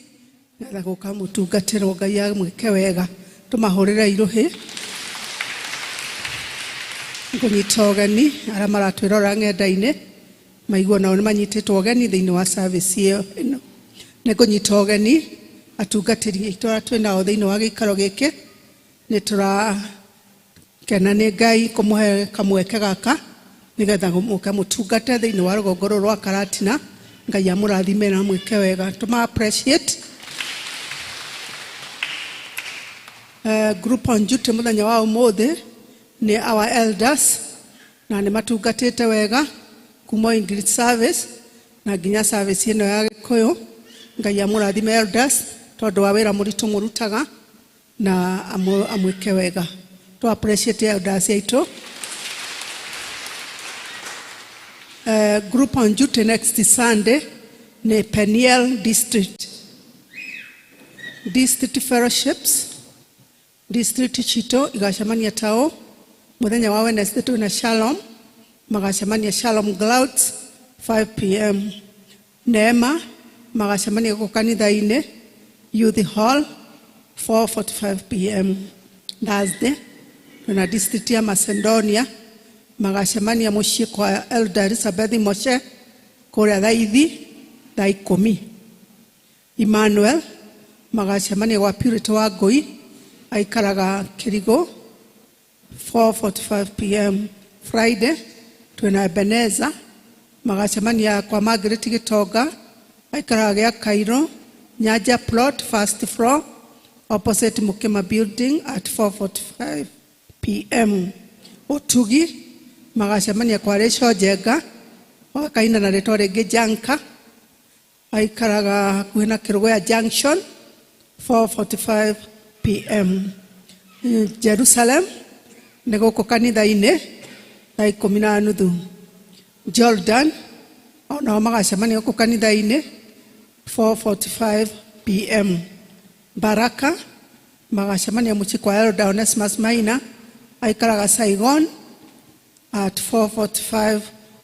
nĩgetha gũka mũtungatĩrwo. Ngai amwĩke wega. Tũmahũrĩre irũhĩ. Ngũnyita ũgeni arĩa maratwĩrora ng'enda-inĩ maigua nao nĩ manyitĩtwo ũgeni thĩinĩ wa service ĩyo ĩno. Nĩ ngũnyita ũgeni atungatĩri aitũ arĩa twĩ nao thĩinĩ wa gĩikaro gĩkĩ. Nĩ tũrakena nĩ Ngai kũmũhe kamweke gaka nĩgetha mũke mũtungate thĩinĩ wa rũgongo rũrũ rwa Karatina. Ngai amũrathime na amwĩke wega. Tũma appreciate. Group on duty mũthenya wa ũmũthĩ nĩ our elders na nĩ matungatĩte wega kuma English service na nginya service ĩno ya Gĩkũyũ. Ngai amũrathime elders tondũ wa wĩra mũritũ mũrutaga na amwĩke wega. To appreciate elders aitũ. Group on duty next Sunday ni Peniel District. District fellowships, district citũ igacemania tao muthenya wa Wednesday twina Shalom, magacemania Shalom Clouds 5 p.m. Neema magacemania gũkũ kanitha-inĩ Youth Hall 4:45 p.m. Thursday twina district ya Macedonia, magacemania mũciĩ kwa Elder Elizabeth Moshe kũrĩa Thaithi thaa 10. Emmanuel magacemania gwa Purity wa Ngũi, aikaraga Kĩrigũ, 4:45 p.m. Friday twina Ebeneza, magacemania kwa Margaret Gitonga, aikaraga gĩa Cairo, Nyanja Plot, first floor, opposite Mukima Building at 4:45 p.m. Utugi magacemania kwa Rachel Njenga, wakaina na rĩtwa rĩngĩ Janka, aikaraga hakuhĩ na Kĩrũgũya Junction, 4:45 p.m. Jerusalem nĩ gũkũ kanitha-inĩ thaa 10:30. Jordan onao magacemania gũkũ kanitha-inĩ 4:45 p.m. Baraka magacemania mũciĩ kwa Elder Onesimus Maina, aikaraga Saigon, at 4:45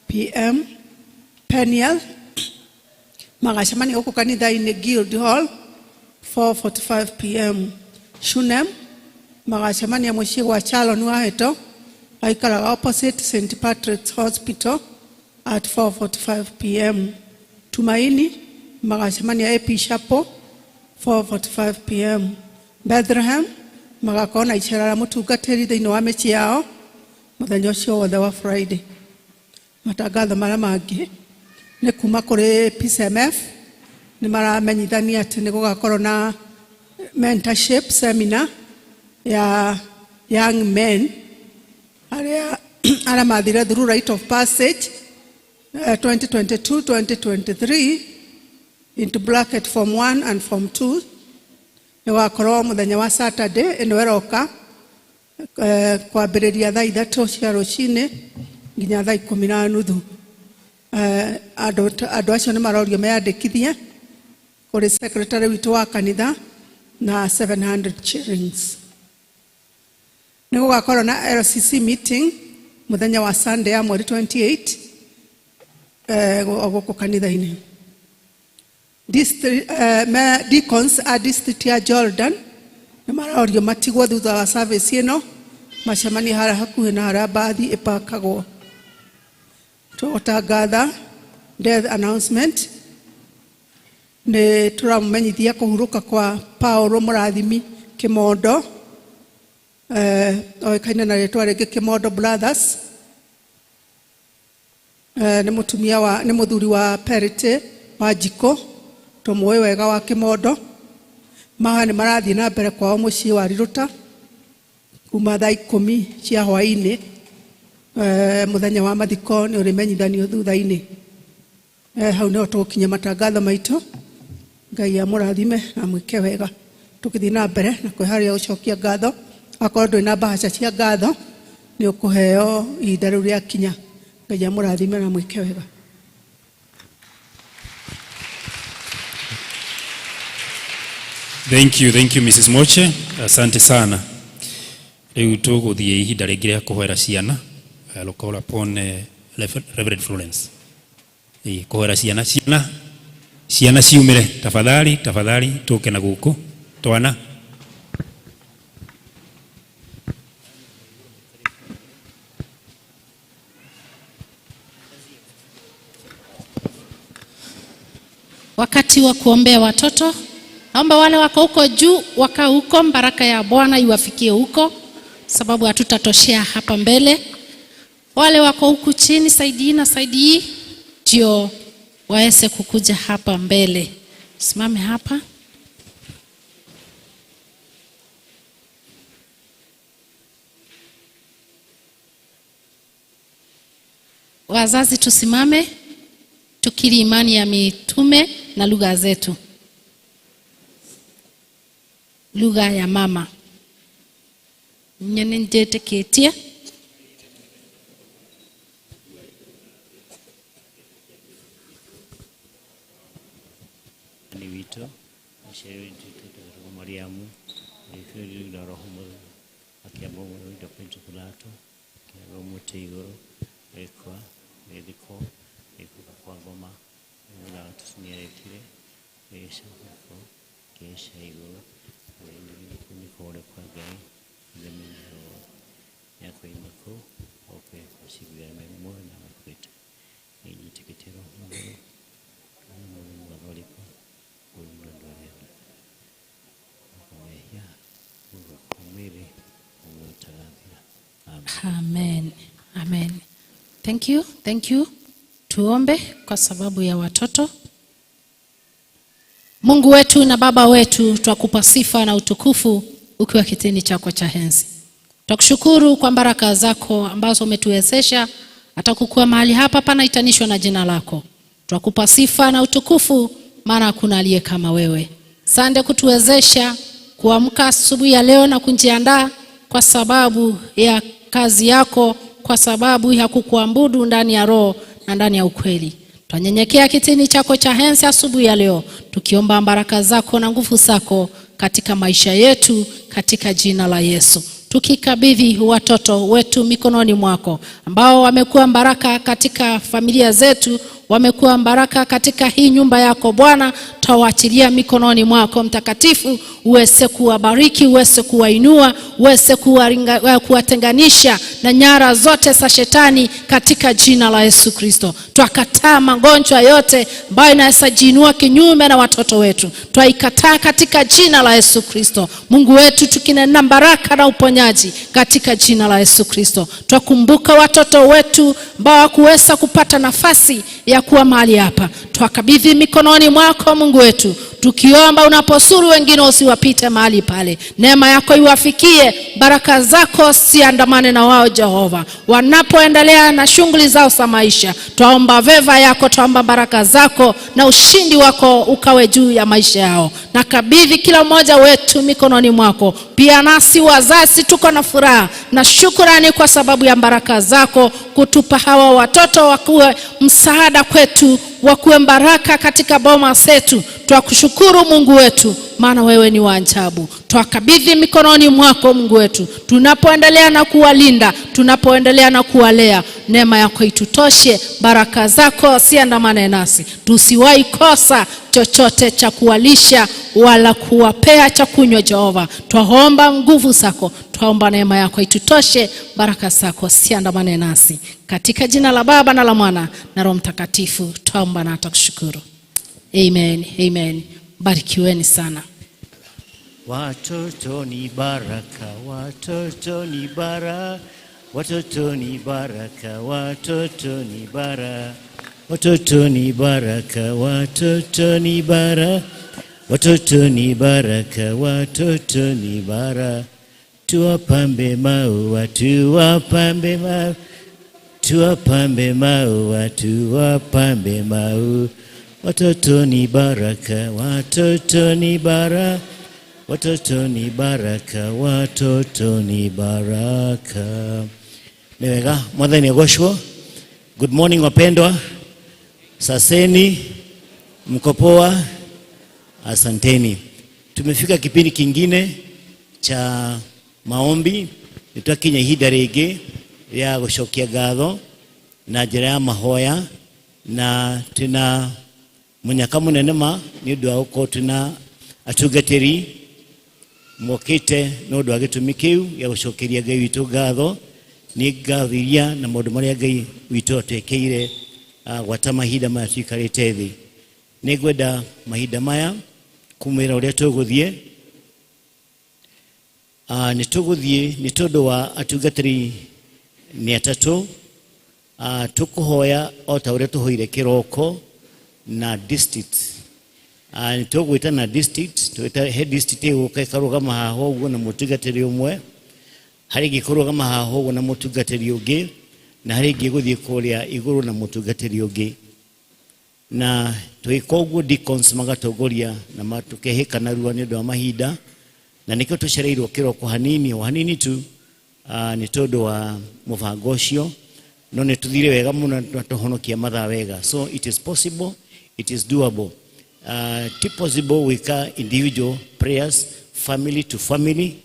p.m. Peniel magacemania gũkũ kanitha-inĩ Guild Hall 4:45 p.m. Shunem magacemania mũciĩ gwa Chalon Waheto, aikaraga opposite St Patrick's Hospital, at 4:45 p.m. Tumaini magacemania AP Chapel 4:45 p.m. Bethlehem magakorwo na icera rĩa mũtungatĩri thĩinĩ wa mĩciĩ yao mũthenya ũcio wothe wa Friday. Matangatho marĩa mangĩ nĩ kuma kũrĩ PCMF, nĩ maramenyithania atĩ nĩ gũgakorwo na mentorship seminar ya young men arĩa mathire through rite of passage 2022 2023, into bracket form 1 and form 2. Nĩ gũgakorwo mũthenya wa Saturday ĩno ĩroka, kwambĩrĩria thaa 3 cia rũcinĩ nginya thaa 10:30. Andũ acio nĩ marorio meyandĩkithie kũrĩ secretary witũ wa kanitha na 700 shillings. Nĩ gũgakorwo na LCC meeting mũthenya wa Sunday ya mweri 28, o gũkũ kanitha-inĩ. Deacons a district ya Jordan nĩ marorio matigwo thutha wa service ĩno, macemanie harĩa hakuhĩ na harĩa mbathi ĩpakagwo. Tũgũtangatha death announcement. Nĩ tũramũmenyithia kũhurũka kwa Paulo Mũrathimi Kĩmondo, oĩkaine na rĩtwa rĩngĩ Kĩmondo Brothers. Nĩ mũtumia wa, nĩ mũthuri wa Perity wa Njikũ, tũmũĩ wega wa Kĩmondo. Mahoya nĩ marathiĩ na mbere kwao mũciĩ wa Riruta kuma thaa 10 cia hwaĩ-inĩ. Mũthenya wa mathiko nĩ ũrĩmenyithanio thutha-inĩ. Hau nĩho tũgũkinyia matangatho maitũ. Ngai amũrathime na mwĩke wega. Tũgĩthiĩ na mbere na kwĩharĩria gũcokia ngatho, akorwo ndũrĩ na mbahaca cia ngatho, nĩ ũkũheo ihinda rĩu rĩakinya. Ngai amũrathime na mwĩke wega. Thank you, thank you, Mrs. Moche. Asante sana. Rĩu tũgũthiĩ ihinda rĩngĩ rĩa kũhoera ciana. I'll call upon Reverend Florence. Kũhoera ciana, ciana ciana ciumĩre, tafadhali, tafadhali, tũke na gũkũ twana. Wakati wa kuombea watoto, naomba wale wako huko juu wakaa huko, baraka ya Bwana iwafikie huko, sababu hatutatoshea hapa mbele. Wale wako huku chini, side hii na side hii, ndio waweze kukuja hapa mbele. Simame hapa. Wazazi tusimame, tukiri imani ya mitume na lugha zetu, lugha ya mama. Nyene njĩtĩkĩtie. Ni witũ aciari witũ Mariamu agĩkuĩrĩirwo na Roho Mũtheru akĩambwo mũtĩ Pontio Pilato akĩambwo mũtĩ igũrũ agĩkua agĩthikwo agĩikũrũka kwa ngoma mũthenya wa gatatũ nĩarekire agĩcoka kũu akĩhaica igũrũ agĩthiĩ kũrĩa kwa Ngai Ithe mwene nĩakoima kũu oke gũcirithia arĩa me muoyo na makuĩte. Nĩnjĩtĩkĩtie Roho Mũtheru Mũtheru Mũgatholika ũrĩa andũ arĩa mehia kwa mwĩrĩ ũmwe ũtagathira. Amen. Amen. Thank you. Thank you. Tuombe kwa sababu ya watoto. Mungu wetu na Baba wetu, twakupa sifa na utukufu ukiwa kitini chako cha enzi. Twakushukuru kwa baraka zako ambazo umetuwezesha hata kukua mahali hapa panaitanishwa na jina lako. Twakupa sifa na utukufu maana hakuna aliye kama wewe. Sande kutuwezesha kuamka asubuhi ya leo na kujiandaa kwa sababu ya kazi yako, kwa sababu ya kukuabudu ndani ya roho na ndani ya ukweli. Twanyenyekea kitini chako cha enzi asubuhi ya leo tukiomba baraka zako na nguvu zako katika maisha yetu katika jina la Yesu. Tukikabidhi watoto wetu mikononi mwako ambao wamekuwa baraka katika familia zetu, wamekuwa baraka katika hii nyumba yako Bwana, tawaachilia mikononi mwako mtakatifu, uweze kuwabariki, uweze kuwainua, uweze kuwatenganisha na nyara zote za shetani katika jina la Yesu Kristo. Twakataa magonjwa yote ambayo inaweza jiinua kinyume na watoto wetu, twaikataa katika jina la Yesu Kristo. Mungu wetu, tukinena baraka na uponyaji katika jina la Yesu Kristo. Twakumbuka watoto wetu ambao hawakuweza kupata nafasi ya kuwa mahali hapa, twakabidhi mikononi mwako Mungu wetu, tukiomba unaposuru wengine usiwapite mahali pale. Neema yako iwafikie, baraka zako siandamane na wao Jehova, wanapoendelea na shughuli zao za maisha. Twaomba veva yako, twaomba baraka zako na ushindi wako ukawe juu ya maisha yao. Nakabidhi kila mmoja wetu mikononi mwako. Pia nasi wazazi tuko na furaha na shukrani kwa sababu ya baraka zako kutupa hawa watoto wakuwe msaada kwetu, wakuwe baraka katika boma zetu. Twakushukuru Mungu wetu, maana wewe ni wa ajabu. Twakabidhi mikononi mwako Mungu wetu, tunapoendelea na kuwalinda, tunapoendelea na kuwalea, neema yako itutoshe, baraka zako siandamane nasi, tusiwahi kosa chochote cha kuwalisha wala kuwapea cha kunywa Jehova. Twaomba nguvu zako, twaomba neema yako itutoshe, baraka zako siandamane nasi, katika jina la Baba na la Mwana na Roho Mtakatifu twaomba na tukushukuru. Amen, amen. Barikiweni sana. Watoto ni baraka, watoto ni bara, watoto ni baraka, watoto ni bara, watoto ni baraka, watoto ni bara, watoto ni baraka, watoto ni bara. Tuwapambe maua, tuwapambe maua, tuwapambe maua, tuwapambe maua. Watoto ni baraka, watoto ni bara, watoto ni baraka, watoto ni baraka. Nĩ wega, Mwathani agocwo. Good morning wapendwa. Saseni, mko poa? Asanteni. Tumefika kipindi kingine cha maombi. Nĩtwakinya ihinda rĩngĩ rĩa gũcokia ngatho na njĩra ya mahoya, na twĩna mũnyaka mũnene ma nĩ ũndũ wa gũkorwo twĩna atungatĩri mokĩte nĩ ũndũ wa gĩtũmi kĩu gĩa gũcokeria Ngai witũ ngatho nĩ ngatho iria na maũndũ marĩa Ngai witũ atwĩkĩire gwata mahinda maya tũikarĩte thĩ. Nĩ ngwenda mahinda maya kumwĩra ũrĩa tũgũthiĩ. Nĩ tũgũthiĩ nĩ tondũ wa atungatĩri nĩ atatũ. Tũkũhoya o ta ũrĩa tũhoire kĩroko na district. Nĩ tũgwĩta na district, tũgwĩta he district ĩgũka ĩkarũgama haha ũguo na mũtungatĩri ũmwe, harĩ ĩngĩ ĩkũrũgama haha ũguo na mũtungatĩri ũngĩ, na harĩ ĩngĩ ĩgũthiĩ kũrĩa igũrũ na mũtungatĩri ũngĩ. Na twĩka ũguo deacons magatongoria na tũkehĩka narua nĩ ũndũ wa mahinda, na nĩkĩo tũcereirwo kĩroko hanini, o hanini tu, Nĩ tondũ wa mũbango ũcio, no nĩ tũthire wega mũno na tũhonokia mathaa wega. So it is possible, it is doable. Ti possible gwĩka individual prayers, family to family.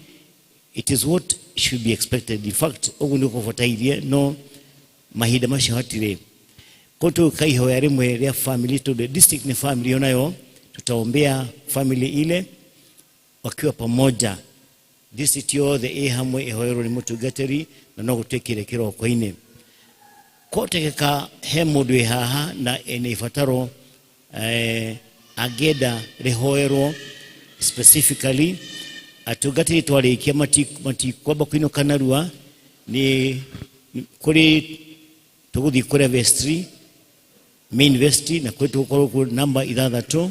It is what should be expected. In fact, ũguo nĩ kũbatairie, no mahinda macio hatirĩ. Kwa tũgĩka ihoya rĩmwe rĩa family, tondũ district nĩ family onayo, tutaombea family ile wakiwa pamoja, district yothe ĩ hamwe ĩhoerwo nĩ mũtungatĩri, na no gũtuĩkire kĩroko-inĩ. Kotekeka he mũndũ wĩ haha na ena ibataro, angĩenda rĩhoerwo specifically, atungatĩri twarĩkia matikwamba kũinũka narua, nĩ kũrĩ tũgũthiĩ kũrĩa vestry, main vestry, na kũrĩ tũgũkorwo kuo namba 6,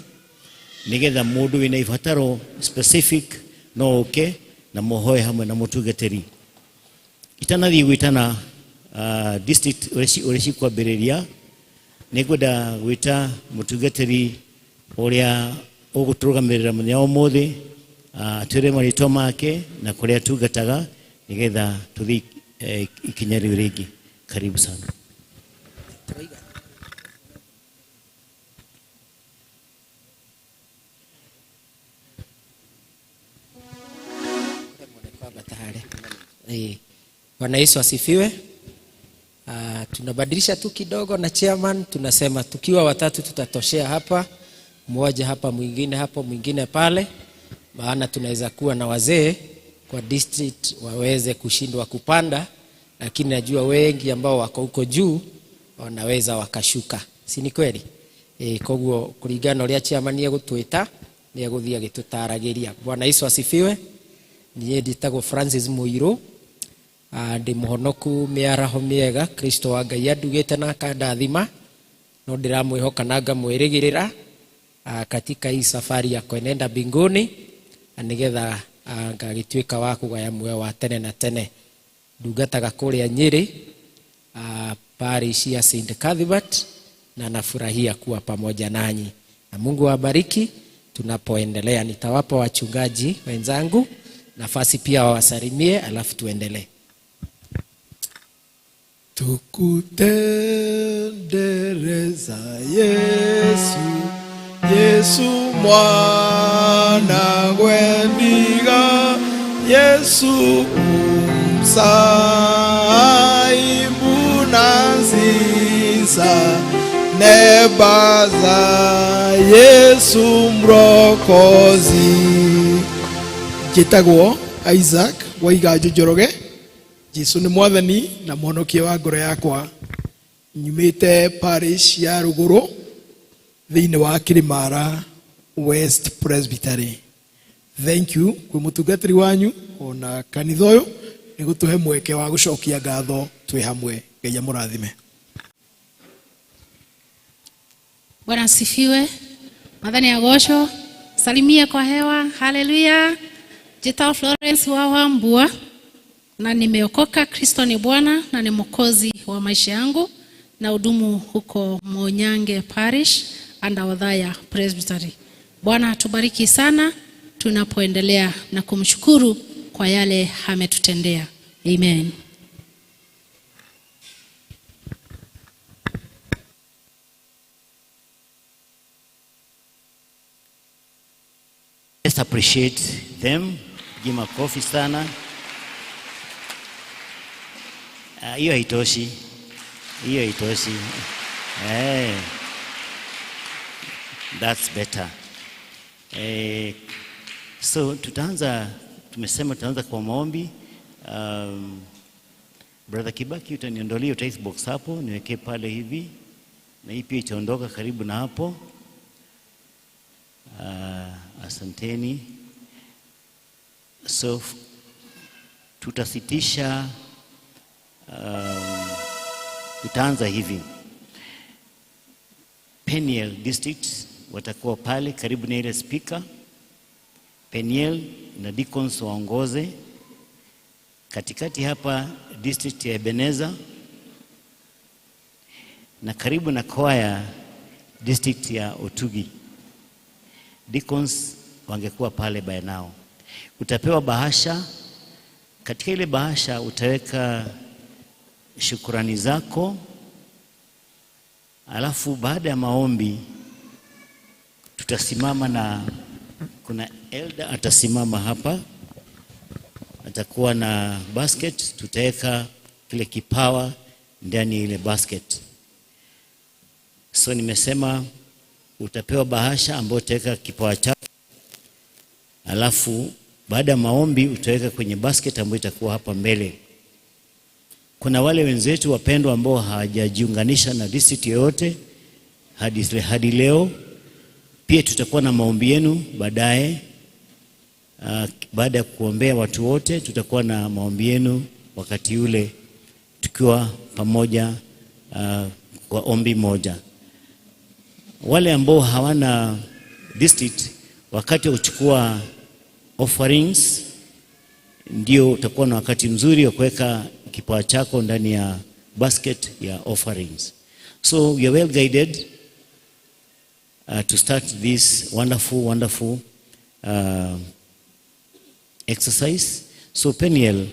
nĩgetha mũndũ wĩna ibataro specific no ũke na mũhoe hamwe na mũtungatĩri. Itanathiĩ gwĩtana district ũrĩa cikwambĩrĩria, nĩngwenda gwĩta mũtungatĩri ũrĩa ũgũtũrũgamĩrĩra mũthenya wa ũmũthĩ, atwĩre marĩtwa make na kũrĩa atungataga, nĩgetha tũthiĩ ikinya rĩu rĩngĩ. Karibu sana. Bwana Yesu asifiwe. Tunabadilisha tu kidogo na chairman, tunasema tukiwa watatu tutatoshea hapa, mmoja hapa, mwingine hapo, mwingine pale, maana tunaweza kuwa na wazee kwa district waweze kushindwa kupanda, lakini najua wengi ambao wako huko juu wanaweza wakashuka, si ni kweli? Koguo kulingana uria chairman egutwita ni eguthia agitutaragiria. Bwana Yesu asifiwe. Niĩ ndĩtagwo Francis Muiru, ndĩ mũhonoku mĩaraho mĩega, Kristo wa Ngai andugĩte na akandathima, no ndĩramwĩhoka na ngamwĩrĩgĩrĩra katika hii safari ya kuenenda mbinguni, na nĩgetha ngagĩtuĩka wa kũgaya muoyo wa tene na tene. Ndungataga kũrĩa Nyĩrĩ, parish ya St. Cuthbert, na nafurahia kuwa pamoja nanyi, na Mungu awabariki. Tunapoendelea nitawapa wachungaji wenzangu nafasi pia wawasalimie, alafu tuendelee. Tukutendereza Yesu, Yesu mwana gwendiga, Yesu umsaibu nanzisa nebaza, Yesu mrokozi. Njĩtagwo Isaac Waiganjo Njoroge. Jesu nĩ mwathani na mũhonokia wa ngoro yakwa. Nyumĩte parish ya Rũgũrũ thĩinĩ wa Kĩrĩmara West Presbytery. Thank you kwĩ mũtungatĩri wanyu ona kanitha ũyũ nĩ gũtũhe mweke wa gũcokia ngatho twĩ hamwe. Ngai amũrathime. Bwana asifiwe. Mwathani agocwo. Salimia kwa hewa. Haleluya. Jita Florence wa Wambua, na nimeokoka. Kristo ni Bwana na ni Mwokozi wa maisha yangu, na hudumu huko Monyange Parish under Othaya Presbytery. Bwana atubariki sana tunapoendelea na kumshukuru kwa yale ametutendea. Amen. Let's appreciate them. Give makofi sana. Hiyo haitoshi. Hiyo haitoshi. That's better. So tutaanza, tumesema tutaanza kwa maombi. Brother Kibaki, utaniondolea tithe box hapo, niwekee pale hivi. Na hii pia itaondoka karibu na hapo. Asanteni. So tutasitisha, tutaanza hivi. Peniel District watakuwa pale karibu na ile speaker. Peniel na deacons waongoze. Katikati hapa district ya Ebenezer, na karibu na choir district ya Otugi. Deacons wangekuwa pale by now. Utapewa bahasha Katika ile bahasha utaweka shukurani zako, alafu baada ya maombi tutasimama na kuna elder atasimama hapa, atakuwa na basket, tutaweka kile kipawa ndani ya ile basket. So nimesema utapewa bahasha ambayo utaweka kipawa chako, alafu baada ya maombi utaweka kwenye basket ambayo itakuwa hapa mbele. Kuna wale wenzetu wapendwa ambao hawajajiunganisha na district yoyote hadi leo. Pia tutakuwa na maombi yenu baadaye. Baada ya kuombea watu wote, tutakuwa na maombi yenu wakati ule tukiwa pamoja kwa ombi moja. Wale ambao hawana district, wakati wa kuchukua offerings ndio utakuwa na wakati mzuri wa kuweka kipawa chako ndani ya basket ya offerings. So we are well guided to start this wonderful, wonderful exercise. So Peniel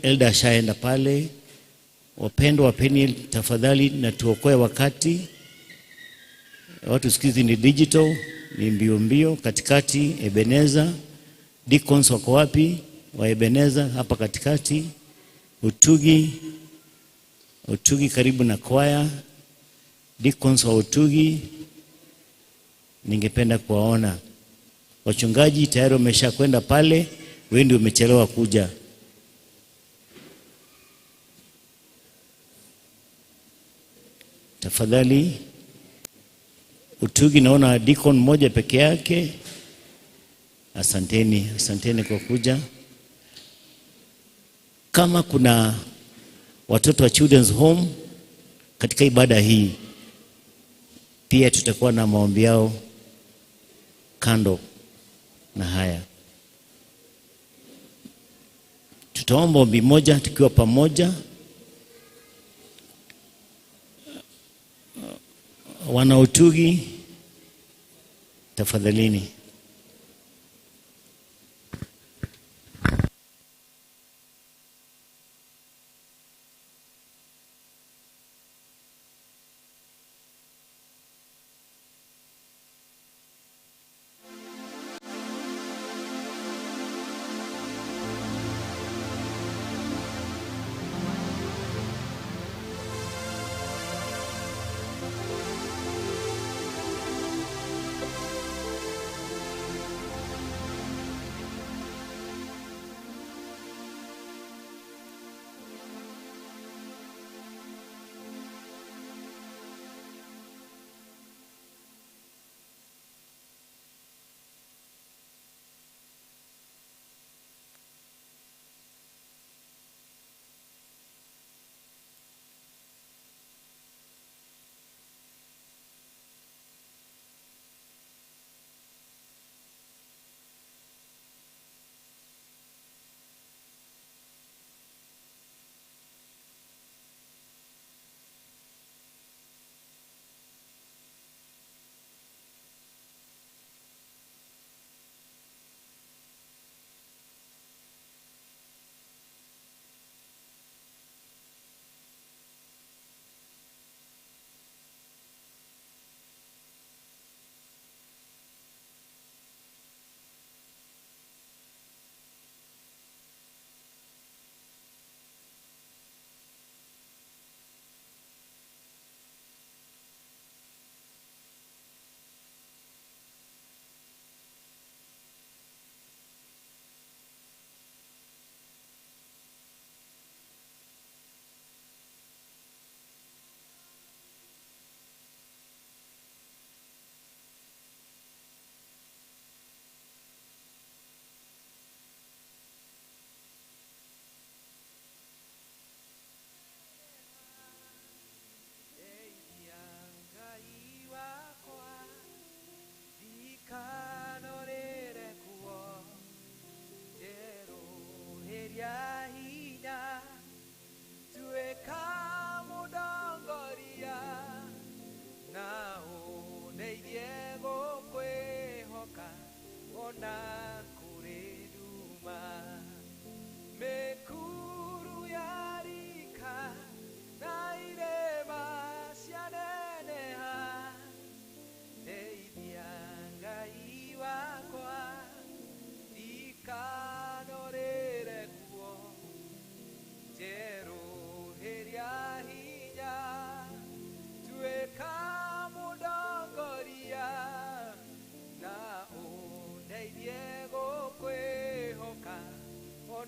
elder ashaenda pale. Wapendwa wa Peniel, tafadhali na tuokoe wakati. Watu siku hizi ni digital, ni mbio mbio. Katikati Ebeneza, deacons wako wapi? Wa Ebeneza hapa katikati. Utugi karibu na kwaya. Deacons wa Utugi ningependa kuwaona. Wachungaji tayari wameshakwenda pale, wewe ndio umechelewa kuja. Tafadhali Utugi, naona deacon mmoja peke yake. Asanteni, asanteni kwa kuja. Kama kuna watoto wa Children's Home katika ibada hii, pia tutakuwa na maombi yao kando na haya. Tutaomba ombi moja tukiwa pamoja. Wanautugi, tafadhalini.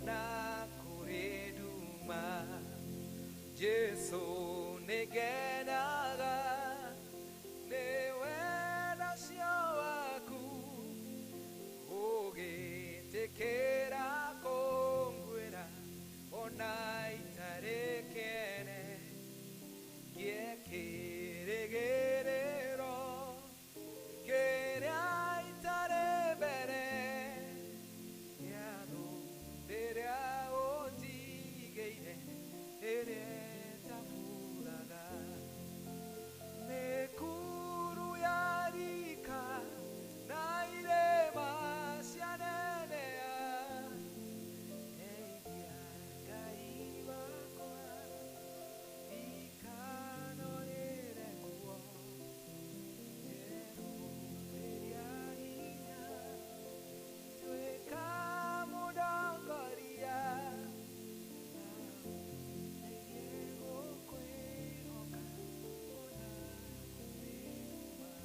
Ona kũrĩ nduma Jesu nĩngenaga nĩ wendo ũcio waku ũgĩtĩkĩra kũnguĩra ona itarĩ kĩene ngĩe kĩrĩgĩrĩro kĩrĩa itarĩ mbere gĩa thũ rĩrĩa ũnjigĩire ĩrĩa ĩtaburaga mĩkuru ya rika na irĩma cianenea ndeithia Ngai wakwa ndikanorĩre kuo njerũhĩria hinya tuĩka mũndongoria na ũndeithie gũkwĩhoka ona kũrĩ nduma.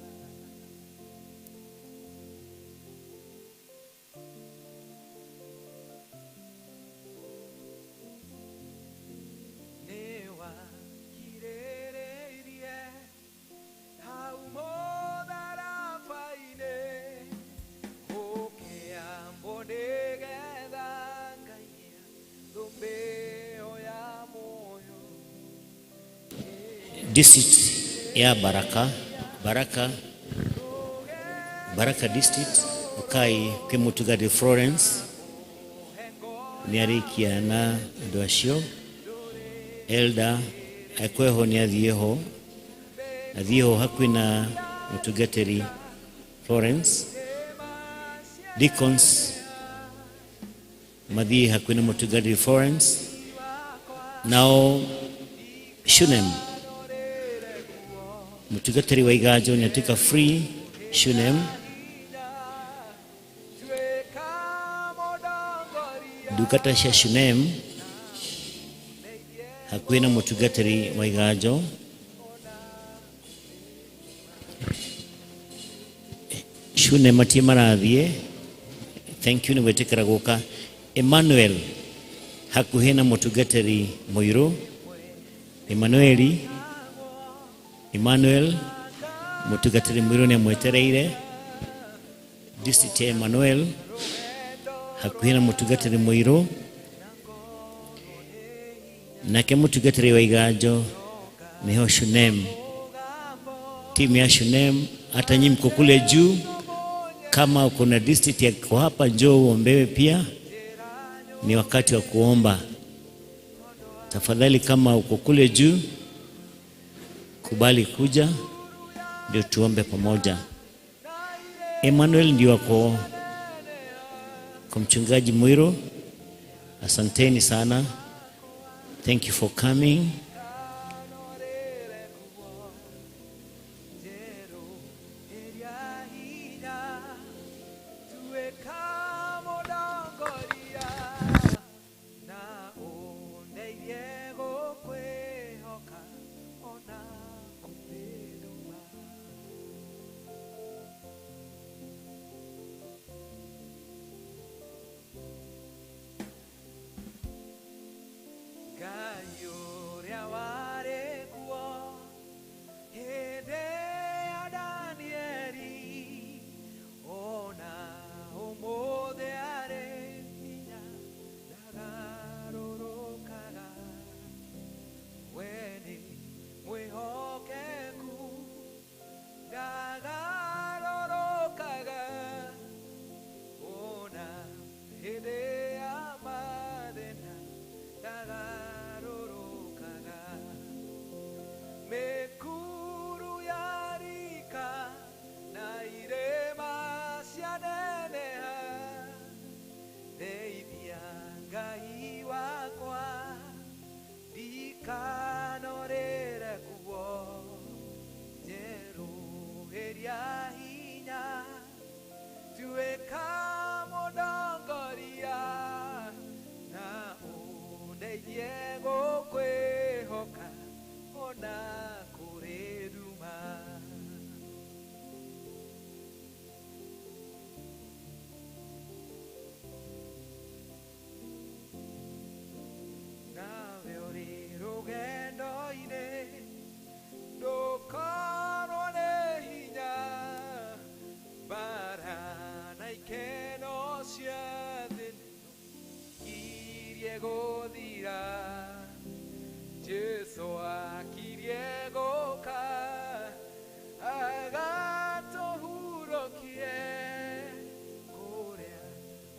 Nĩwakirĩrĩirie hau mũtharaba-inĩ ũkĩambwo nĩgetha ngaigĩa thũmbĩ ĩyo ya muoyo. District ya Baraka, Baraka, Baraka District, ukai kwĩ mũtungatĩri Florence nĩarĩkia na andũ acio. Elder ekweho nĩ athiĩ ho hakuhĩ na mũtungatĩri Florence. Deacons mathiĩ hakuhĩ na mũtungatĩri Florence. Nao Shunem mũtungatĩri wa Iganjo nĩ atuĩka free Shunem. Ndungata cia Shunem hakuhĩ na mũtungatĩri wa Iganjo. Shunem matie marathiĩ. Thank you nĩ gwĩtĩkĩra gũka. Emmanuel hakuhĩ na mũtungatĩri Mũirũ. Emmanueli, Emmanuel mũtungatĩri Mũirũ nĩ amwetereire. District ya Emmanuel hakuhĩ na mũtungatĩri Mũirũ. Nake mũtungatĩri wa Iganjo nĩho Shunem. Timu ya Shunem, hata nyinyi mko kule juu, kama uko na district yako hapa, njoo uombewe pia. Ni wakati wa kuomba. Tafadhali kama uko kule juu, kubali kuja ndio tuombe pamoja. Emmanuel ndio wako kwa mchungaji Mwiro. Asanteni sana. Thank you for coming. ira Jesu akirie gũka agatũhurũkie kũrĩa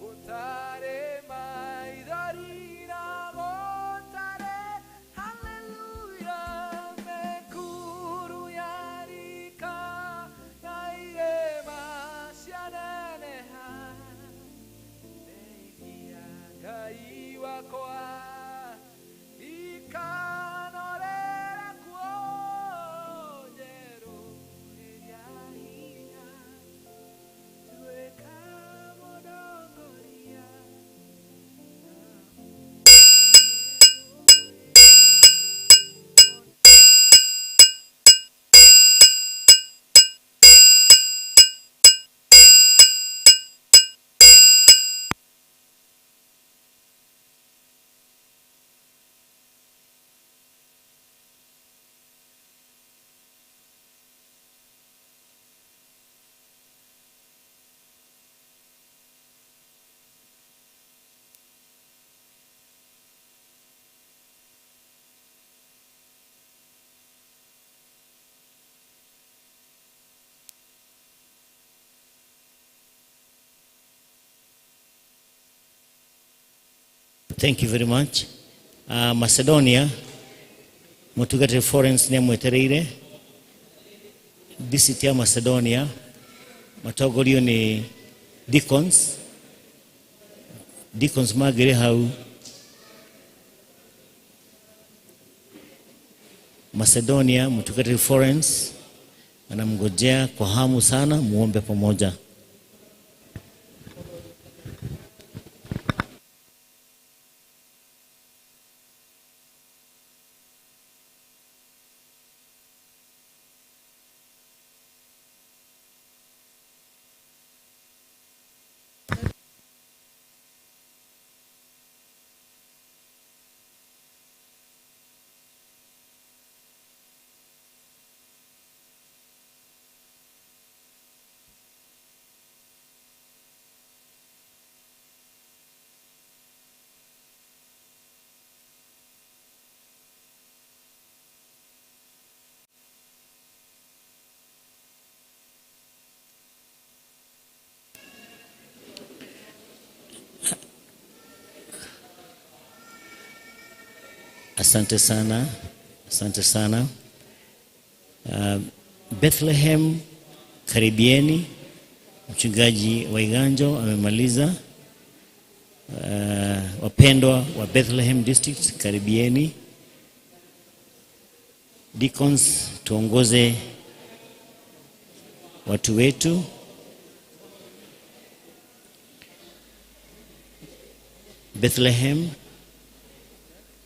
gũtarĩ maithori na gũtarĩ haleluya mekuru yarika na irĩma cianeneha ndeithia Ngai wakwa ikanorera kuo njerũ ĩrĩa hinya tuĩka mũndongoria. Thank you very much. Macedonia, Mũtungatĩri Florence nĩ amwetereire. District ya Macedonia matongorio nĩ deacons. Deacons magĩrĩ hau. Macedonia, Mũtungatĩri Florence anamngojea kwa hamu sana, muombe pamoja. Asante sana, asante sana. Bethlehem, karibieni. Mchungaji Waiganjo amemaliza. Wapendwa wa Bethlehem District, karibieni. Deacons, tuongoze watu wetu. Bethlehem,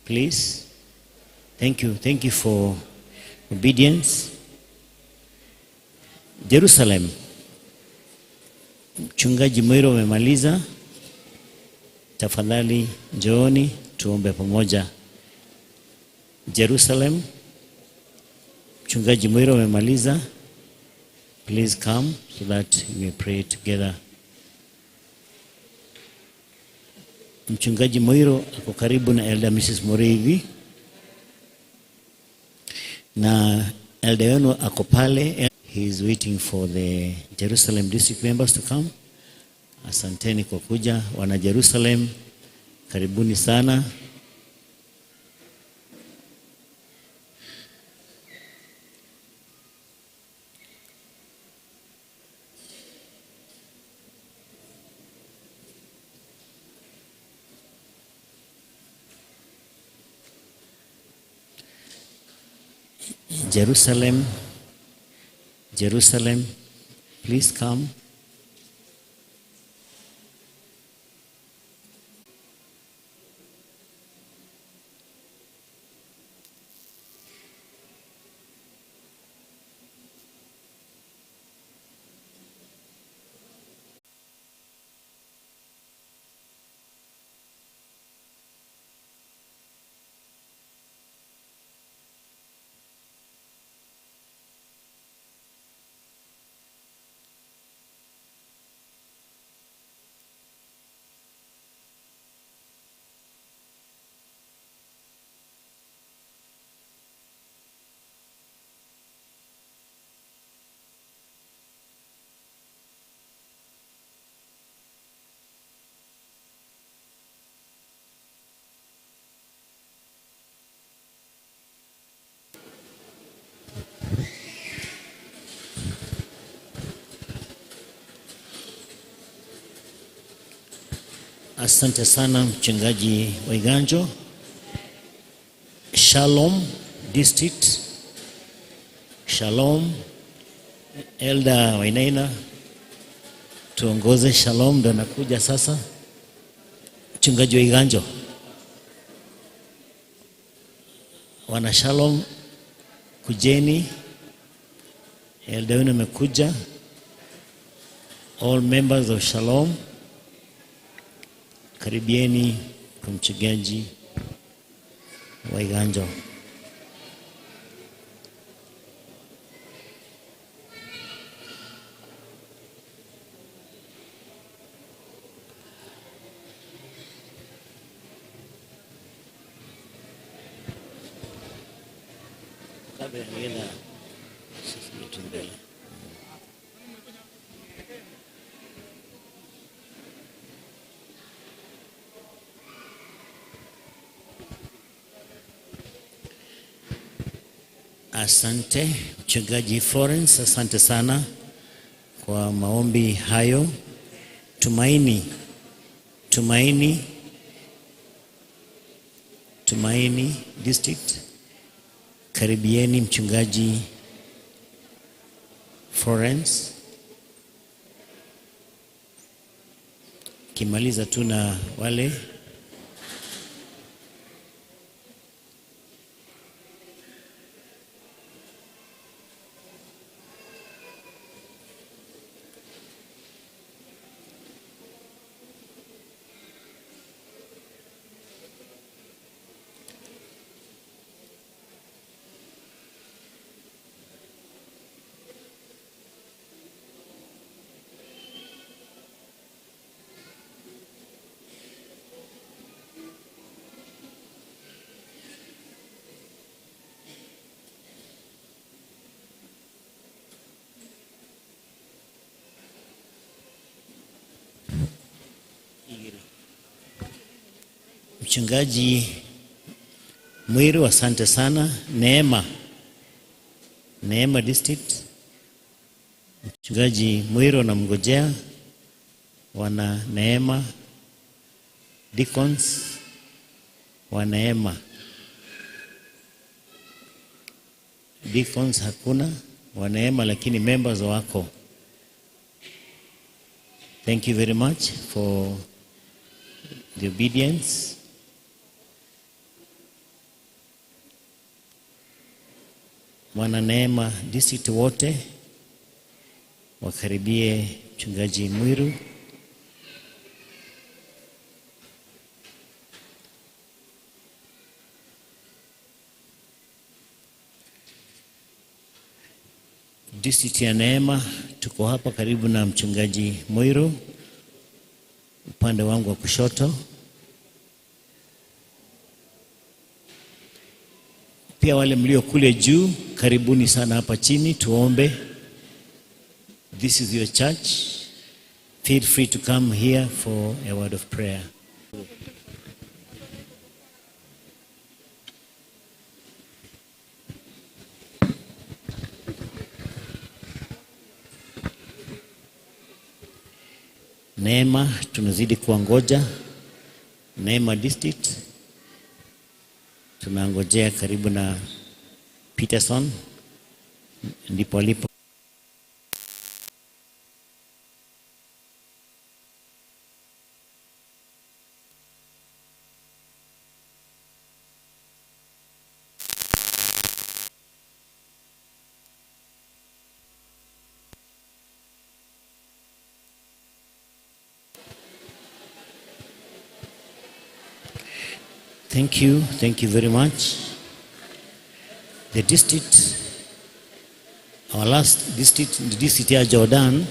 please. Thank you. Thank you for obedience. Jerusalem, Mchungaji Mwiro amemaliza. Tafadhali njooni tuombe pamoja. Jerusalem, Mchungaji Mwiro amemaliza. Please come so that we may pray together. Mchungaji Mwiro ako karibu na Elder Mrs. Muriithi, na elder wenu ako pale. He is waiting for the Jerusalem district members to come. Asanteni kwa kuja wana Jerusalem, karibuni sana. Jerusalem, Jerusalem, please come. Asante sana mchungaji Waiganjo. Shalom District. Shalom Elder Wainaina, tuongoze. Shalom ndo nakuja sasa. Mchungaji Waiganjo, wana Shalom kujeni. Elder wenu amekuja. All members of Shalom, karibieni kwa mchungaji Waiganjo. Asante mchungaji Florence, asante sana kwa maombi hayo. Tumaini, Tumaini, Tumaini District, karibieni mchungaji Florence. Kimaliza tu na wale Mchungaji Mwiru, asante sana. Neema, Neema District, Mchungaji Mwiru anamngojea. Wana Neema Deacons wa Neema Deacons hakuna wa Neema, lakini members wako. Thank you very much for the obedience. Wana Neema District wote wakaribie Mchungaji Mwiru. District ya Neema tuko hapa karibu na Mchungaji Mwiru upande wangu wa kushoto. Pia wale mlio kule juu, karibuni sana hapa chini tuombe. This is your church. Feel free to come here for a word of prayer. Neema tunazidi kuangoja. Neema District tunangojea karibu na Peterson, ndipo alipo. Thank you very much. The district, our last district, the district ya Jordan,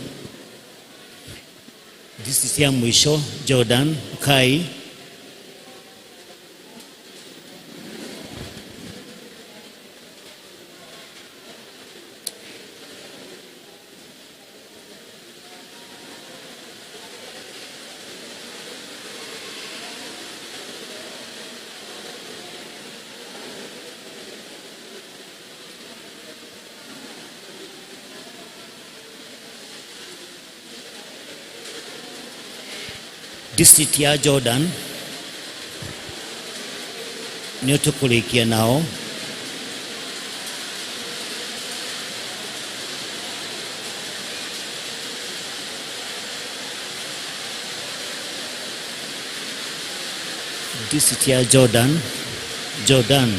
district ya mwisho Jordan, Kai. District ya Jordan nĩo tũkũrĩkia nao. District ya Jordan, Jordan.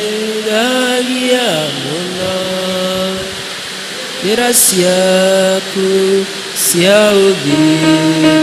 Nĩmagĩragia mũno njĩra ciaku cia ũthingu.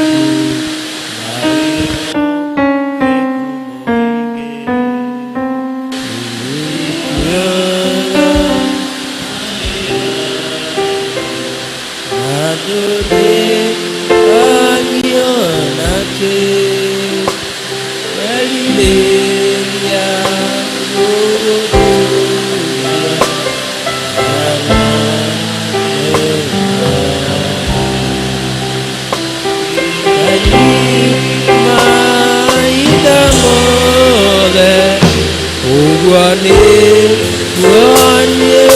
Ũguo nĩguo niĩ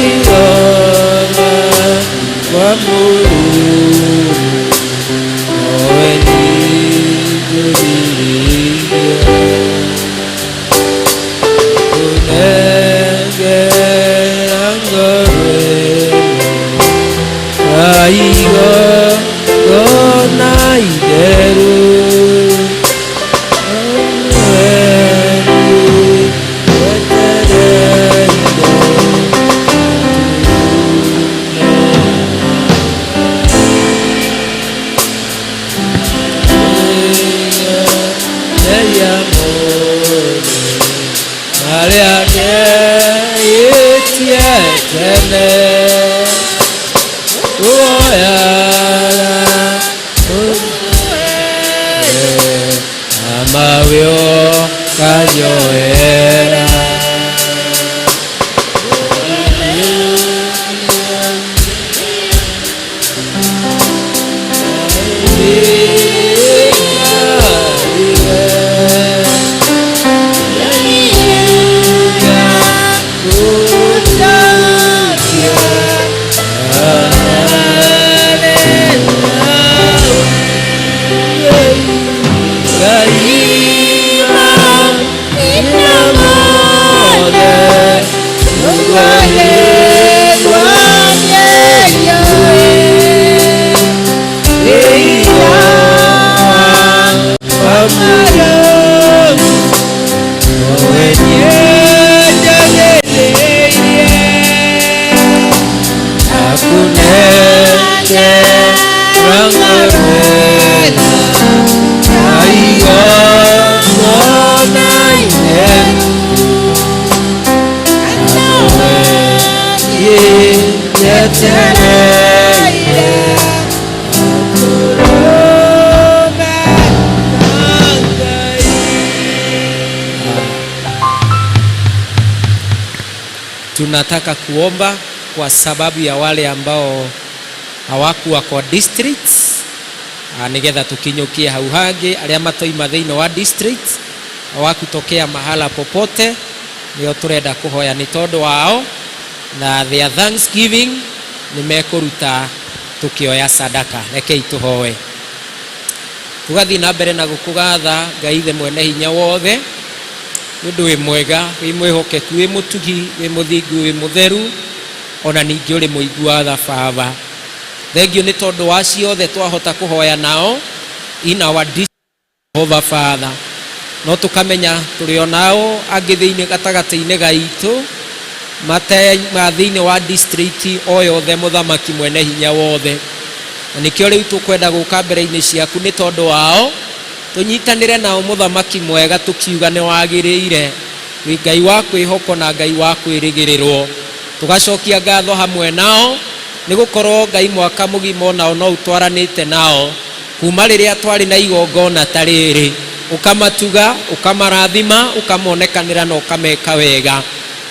Igoma kwa Mũrungu nowe nĩngũrirĩria kũnengera ngoro ĩno igongona itheru Kanyoera Tunataka kuomba kwa sababu ya wale ambao hawakuwa kwa districts nigetha tukinyukie hau hangi aria matoima thiini wa district hawakutokea mahala popote, nio turenda kuhoya ni tondu wao na their thanksgiving ni mekuruta tukioya sadaka. Rekei tuhoe tugathii na mbere na gukugatha Ngai ithe mwene hinya wothe nĩ ũndũ wĩ mwega, wĩ mwĩhokeku, wĩ mũtugi, wĩ mũthingu, wĩ mũtheru, ona ningĩ ũrĩ mũigua tha Baba. Thengiũ nĩ tondũ wa ciothe twahota kũhoya nao in our district, Jehovah Father. No tũkamenya tũrĩ o nao angĩ thĩinĩ gatagatĩ-inĩ gaitũ mate ma thĩinĩ wa district o yothe, mũthamaki mwene hinya wothe. Na nĩkĩo rĩu tũkwenda gũka mbere-inĩ ciaku nĩ tondũ wao tũnyitanĩre nao mũthamaki mwega, tũkiuga nĩ wagĩrĩire, wĩ Ngai wa kwĩhokwo na Ngai wa kwĩrĩgĩrĩrwo. Tũgacokia ngatho hamwe nao nĩ gũkorwo Ngai mwaka mũgima onao no ũtwaranĩte nao kuma rĩrĩa twarĩ na igongona ta rĩrĩ, ũkamatuga, ũkamarathima, ũkamonekanĩra na ũkameka wega.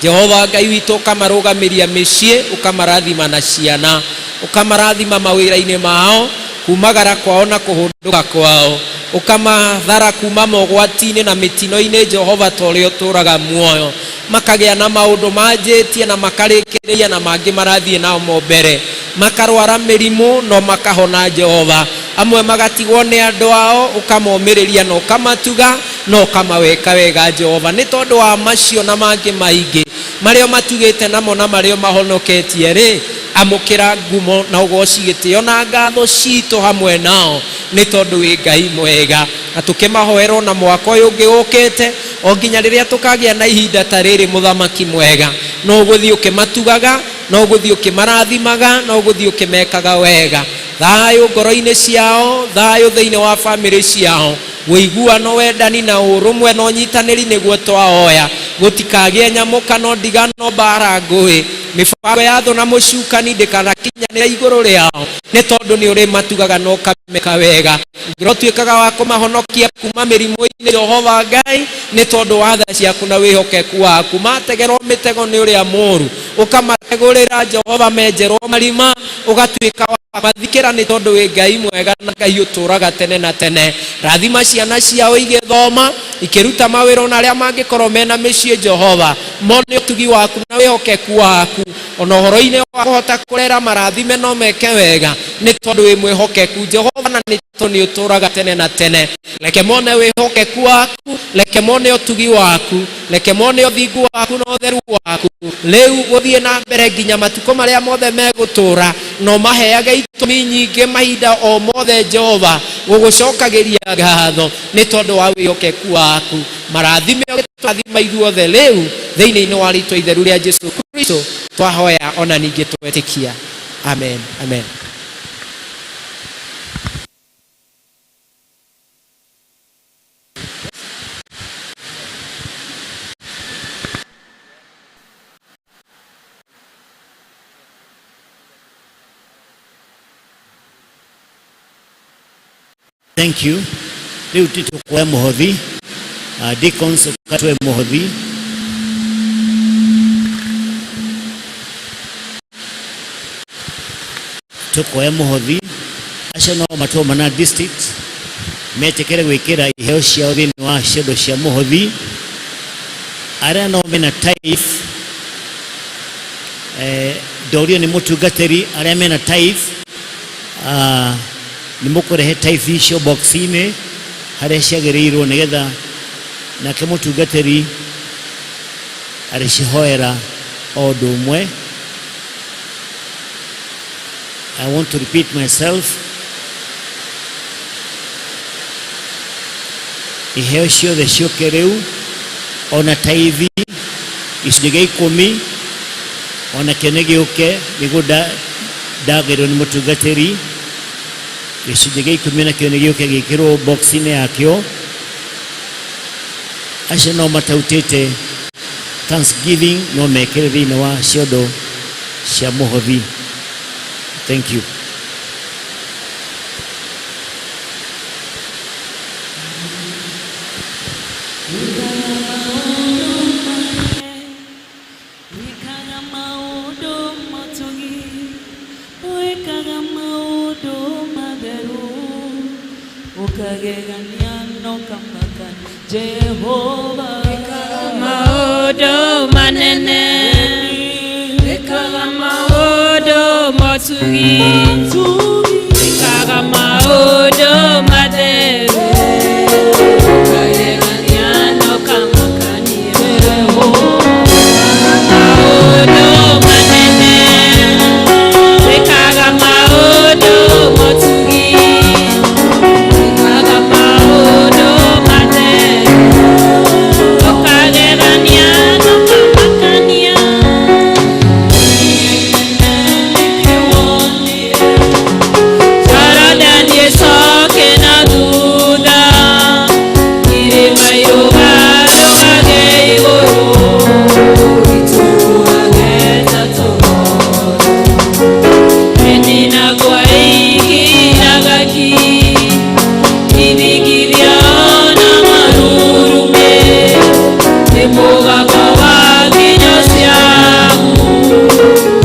Jehova Ngai witũ, ũkamarũgamĩria mĩciĩ, ũkamarathima na ciana, ũkamarathima mawĩra-inĩ mao, kumagara kwao na kũhũndũka kwao, ũkamathara kuma mogwati-inĩ na mĩtino-inĩ. Jehova, ta ũrĩa ũtũũraga muoyo, makagĩa na maũndũ manjĩtie na makarĩkĩrĩria na mangĩ marathiĩ nao mo mbere, makarwara mĩrimũ no makahona. Jehova, amwe magatigwo nĩ andũ ao, ũkamomĩrĩria na ũkamatuga na ũkamaweka wega. Jehova, nĩ tondũ wa macio na mangĩ maingĩ marĩa matugĩte namo na marĩa mahonoketie rĩ, amũkĩra ngumo na ũgoci, gĩtĩo na ngatho citũ hamwe nao. Nĩ tondũ wĩ Ngai mwega. Na tũkĩmahoera ona mwaka ũyũ ũngĩ ũkĩte, o nginya rĩrĩa tũkagĩa na ihinda ta rĩrĩ, mũthamaki mwega, no ũgũthiĩ ũkĩmatugaga, no ũgũthiĩ ũkĩmarathimaga, no ũgũthiĩ ũkĩmekaga wega. Thayũ ngoro-inĩ ciao, thayũ thĩinĩ wa bamĩrĩ ciao, ũiguano, wendani na ũrũmwe na ũnyitanĩri nĩguo twaoya. Gũtikagĩe nyamũkano, ndigano, mbara, ngũĩ, mĩbango ya thũ na mũcukani ndĩkanakinyanĩre igũrũ rĩao, nĩ tondũ nĩ ũrĩ matugaga na ũkameka wega. Ũrotuĩkaga wa kũmahonokia kuma mĩrimũ-inĩ, Jehova Ngai, nĩ tondũ wa tha ciaku na wĩhokeku waku. Mategerwo mĩtego nĩ ũrĩa mũũru, ũkamategũrĩra, Jehova, menjerwo marima, ũgatuĩka wa mathikĩra, nĩ tondũ wĩ Ngai mwega na Ngai ũtũũraga tene na tene. Rathima ciana ciao igĩthoma, ikĩruta mawĩra, ona arĩa mangĩkorwo mena mĩciĩ, Jehova, mone ũtugi waku na wĩhokeku waku, ona ũhoro-inĩ wa kũhota kũrera, marathime no meke wega, nĩ tondũ wĩ mwĩhokeku, Jehova, na nĩ tondũ nĩ ũtũũraga tene na tene. Reke mone wĩhokeku waku, reke mone ũtugi waku, reke mone ũthingu waku na ũtheru waku, rĩu gũthiĩ na mbere nginya matukũ marĩa mothe megũtũũra, no maheage itũmi nyingĩ mahinda o mothe, Jehova, gũgũcokagĩria ngatho nĩ tondũ wa wĩhokeku waku. Marathime, ũgĩtũrathima ithuothe rĩu, thĩinĩ-inĩ wa rĩtwa itheru rĩa Jesu Kristo twahoya ona ningĩ twetĩkia, amen, amen. Thank you. Rĩu tũkuoya mũhothi. Deacons, ũkatwe mũhothi. Tũkuoya mũhothi. Acio no matũma na district metĩkĩre gwĩkĩra iheo ciao thĩinĩ wa ciondo cia mũhothi. Arĩa no mena tithe, ndorio nĩ mũtungatĩri, arĩa mena tithe, nĩ mũkũrehe tithe icio box-inĩ harĩa ciagĩrĩirwo, nĩgetha nake mũtungatĩri arĩcihoera o ũndũ ũmwe. I want to repeat myself. Iheo ciothe ciũke rĩu, ona tithe, gĩcunjĩ gĩa 10 ona kĩo nĩ gĩũke, nĩguo ndagĩrwo nĩ mũtungatĩri. Gĩcunjĩ gĩa 10 nakĩo nĩ gĩũke gĩkĩrwo box-inĩ yakĩo. Acio no matautĩte thanksgiving no mekĩre thĩinĩ wa ciondo cia mũhothi. Thank you. Wĩkaga maũndũ matugi, wĩkaga maũndũ matheru, ũkagegania no kamaka, Jehova. Maũndũ manene, wĩkaga maũndũ matugi, wĩkaga maũndũ matheru, ũkagegania no kamakania. Maũndũ manene, wĩkaga maũndũ matugi, wĩkaga maũndũ matheru, ũkagegania no kamakania. Jorodani ĩcoke na thutha, irĩma irũgarũgage igũrũ, itũũrage ta tũgondu. Ĩninagwo ĩikiraga ki, ithingithia na marurumĩ, nĩ mũgambo wa nginyo ciaku.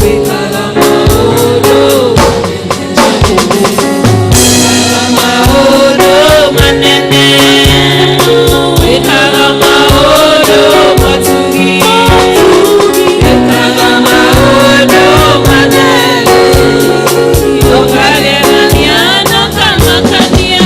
Wĩkaga maũndũ maũndũ manene, wĩkaga maũndũ matugi, wĩkaga maũndũ matheru, ũkagegania na ũkamakania.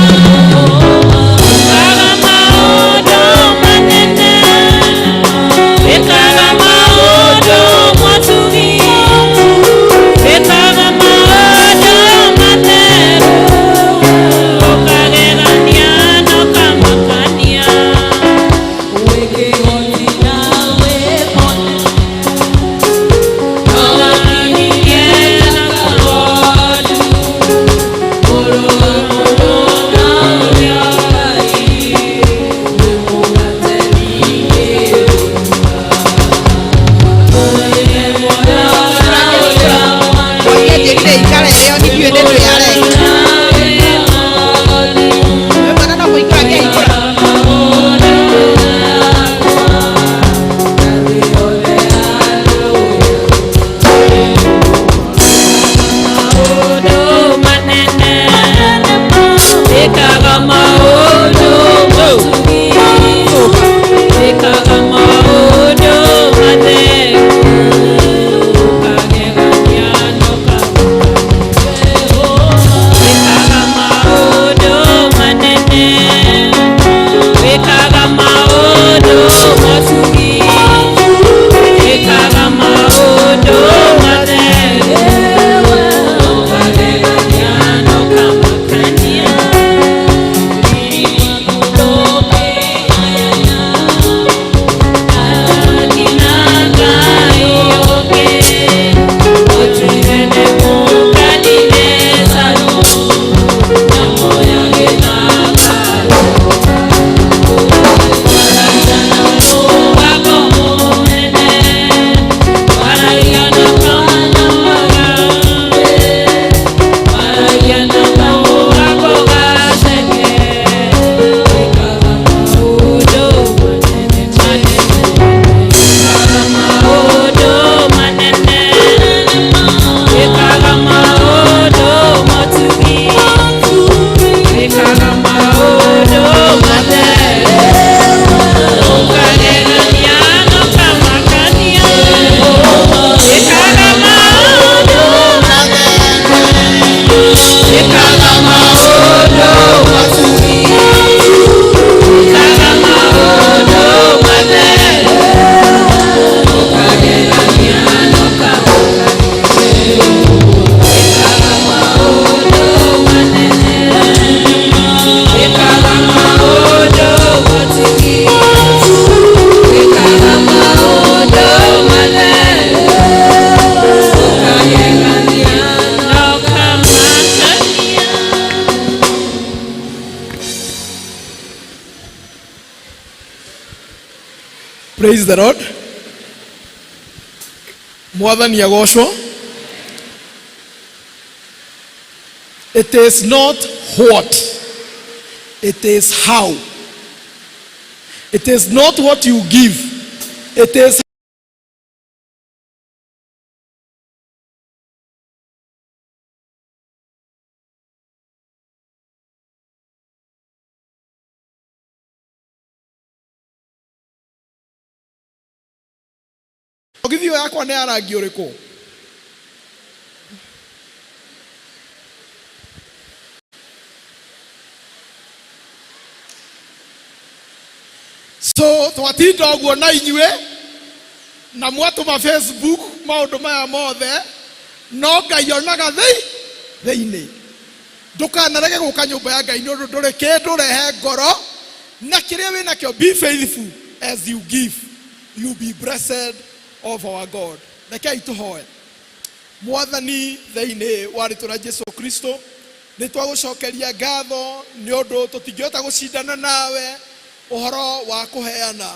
Praise the Lord. Mwathani agocwo. It is not what, it is how. It is not what you give, it is Thogithi ĩyo yakwa nĩ ya rangi ũrĩkũ? So twatinda ũguo na inyuĩ na mwatũma Facebook maũndũ maya mothe, no Ngai onaga thĩinĩ. Ndũkanarege gũka nyũmba ya Ngai nĩ ũndũ ndũrĩ kĩndũ, rehe ngoro na kĩrĩa wĩnakĩo. Be faithful as you give, you be blessed of our God. Rekei tũhoe. Mwathani, thĩinĩ wa rĩtwa rĩa Jesu Kristo, nĩ twagũcokeria ngatho nĩ ũndũ tũtingĩhota gũcindana nawe ũhoro wa kũheana,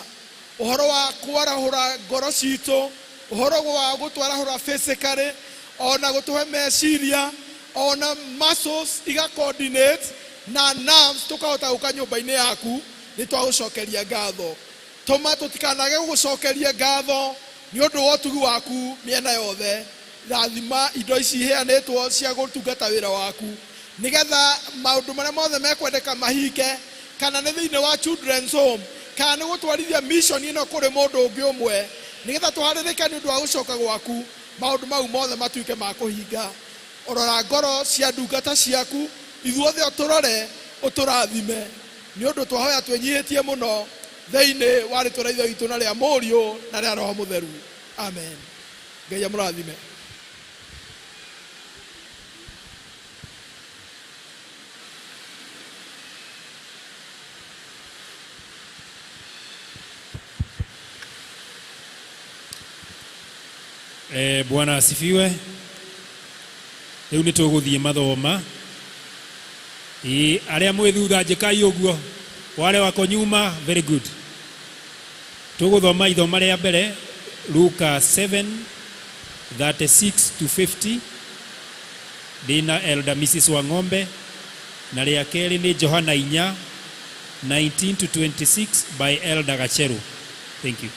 ũhoro wa kwarahũra ngoro citũ, ũhoro wa gũtwarahũra physically, ona gũtũhe meciria, ona muscles iga coordinate na nerves, tũkahota gũka nyũmba-inĩ yaku. Nĩ twagũcokeria ngatho. Tũma tũtikanage gũgũcokeria ngatho nĩ ũndũ wa ũtugi waku mĩena yothe. Rathima indo ici iheanĩtwo cia gũtungata wĩra waku, nĩgetha maũndũ marĩa mothe mekwendeka mahinge, kana nĩ thĩinĩ wa children's home, kana nĩ gũtwarithia mission ĩno kũrĩ mũndũ ũngĩ ũmwe, nĩgetha tũharĩrĩke nĩ ũndũ wa gũcoka gwaku, maũndũ mau mothe matuĩke ma kũhinga. Rora ngoro cia ndungata ciaku ithuothe, ũtũrore, ũtũrathime, nĩ ũndũ twahoya twĩnyihĩtie mũno thĩinĩ wa rĩtwa rĩa Ithe witũ na rĩa Mũriũ na rĩa Roho Mũtheru, amen. Ngai amũrathime. Bwana asifiwe. Rĩu nĩ tũgũthiĩ mathoma. Ĩ arĩa mwĩ thutha, njĩkai ũguo. Wale wako nyuma, very good. Tũgũthoma ithoma rĩa mbere, Luka 7 36 to 50, ndĩna Elder Mrs. Wang'ombe, na rĩa kerĩ nĩ Johana 4 19 to 26 by Elder Gacheru. Thank you.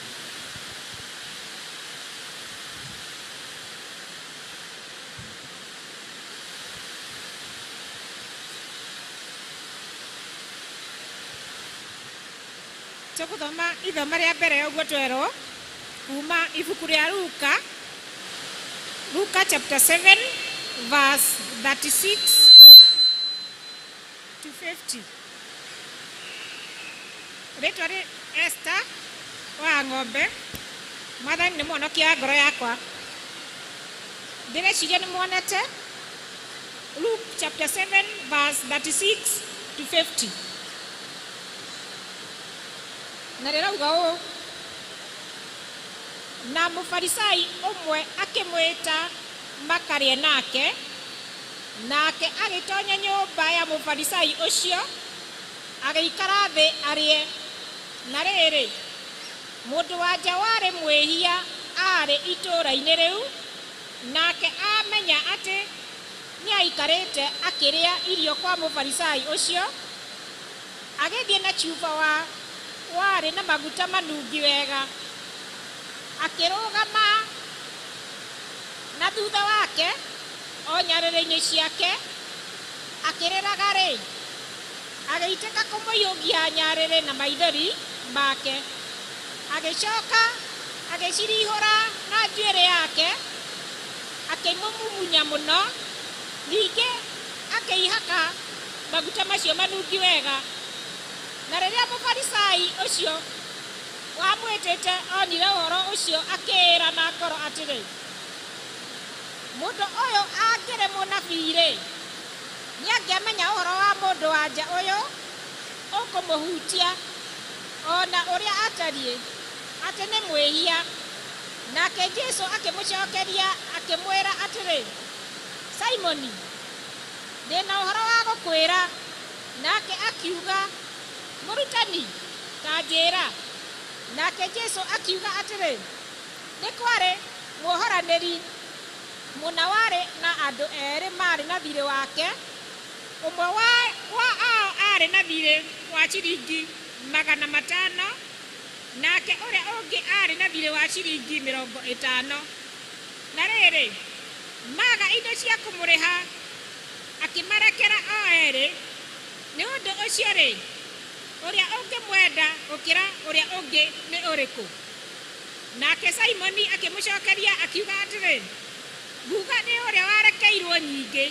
Tũgũthoma ithoma rĩa mbere ũguo twerwo kuma ibuku rĩa Luka, Luka chapter 7 verse 36 to 50. Rĩtwa rĩ Esther wa Ng'ombe. Mwathani nĩ mũhonokia wa ngoro yakwa. Ndĩreciria nĩ muonete Luke chapter 7 verse 36 to 50, na rĩrauga ũũ: na Mũfarisai ũmwe akĩmwĩta makarĩe nake, nake agĩtonya nyũmba ya Mũfarisai ũcio, agĩikara thĩ arĩe. Na rĩrĩ, mũndũ wa nja warĩ mwĩhia aarĩ itũũra-inĩ rĩu, nake amenya atĩ nĩaikarĩte akĩrĩa irio kwa Mũfarisai ũcio, agĩthiĩ na cuba wa warĩ na maguta manungi wega, akĩrũgama na thutha wake o nyarĩrĩ-inĩ ciake, akĩrĩraga-rĩ, agĩitĩka kũmũiyũgia nyarĩrĩ na maithori make, agĩcoka agĩcirihũra na njuĩrĩ yake, akĩmũmumunya mũno, ningĩ akĩihaka maguta macio manungi wega. Na rĩrĩa Mũfarisai ũcio wamwĩtĩte onire ũhoro ũcio, akĩĩra na ngoro atĩrĩ, mũndũ ũyũ angĩrĩ mũnabii-rĩ, nĩangĩamenya ũhoro wa mũndũ wa nja ũyũ ũkũmũhutia, ona ũrĩa atariĩ, atĩ nĩ mwĩhia. Nake Jesu akĩmũcokeria akĩmwĩra atĩrĩ, Simoni, ndĩna ũhoro wa gũkwĩra. Nake akiuga, Mũrutani, ta njĩra. Nake Jesu akiuga atĩrĩ, Nĩ kwarĩ muohoranĩri mũna warĩ na andũ erĩ maarĩ na thiirĩ wake, ũmwe wa ao aarĩ na thiirĩ wa ciringi 500, nake ũrĩa ũngĩ aarĩ na thiirĩ wa ciringi 50. Na rĩrĩ, maaga indo cia kũmũrĩha, akĩmarekera o erĩ. Nĩ ũndũ ũcio-rĩ, ũrĩa ũngĩmwenda gũkĩra ũrĩa ũngĩ nĩ ũrĩkũ? Nake Simoni akĩmũcokeria akiuga atĩrĩ, Nguga nĩ ũrĩa warekeirwo nyingĩ.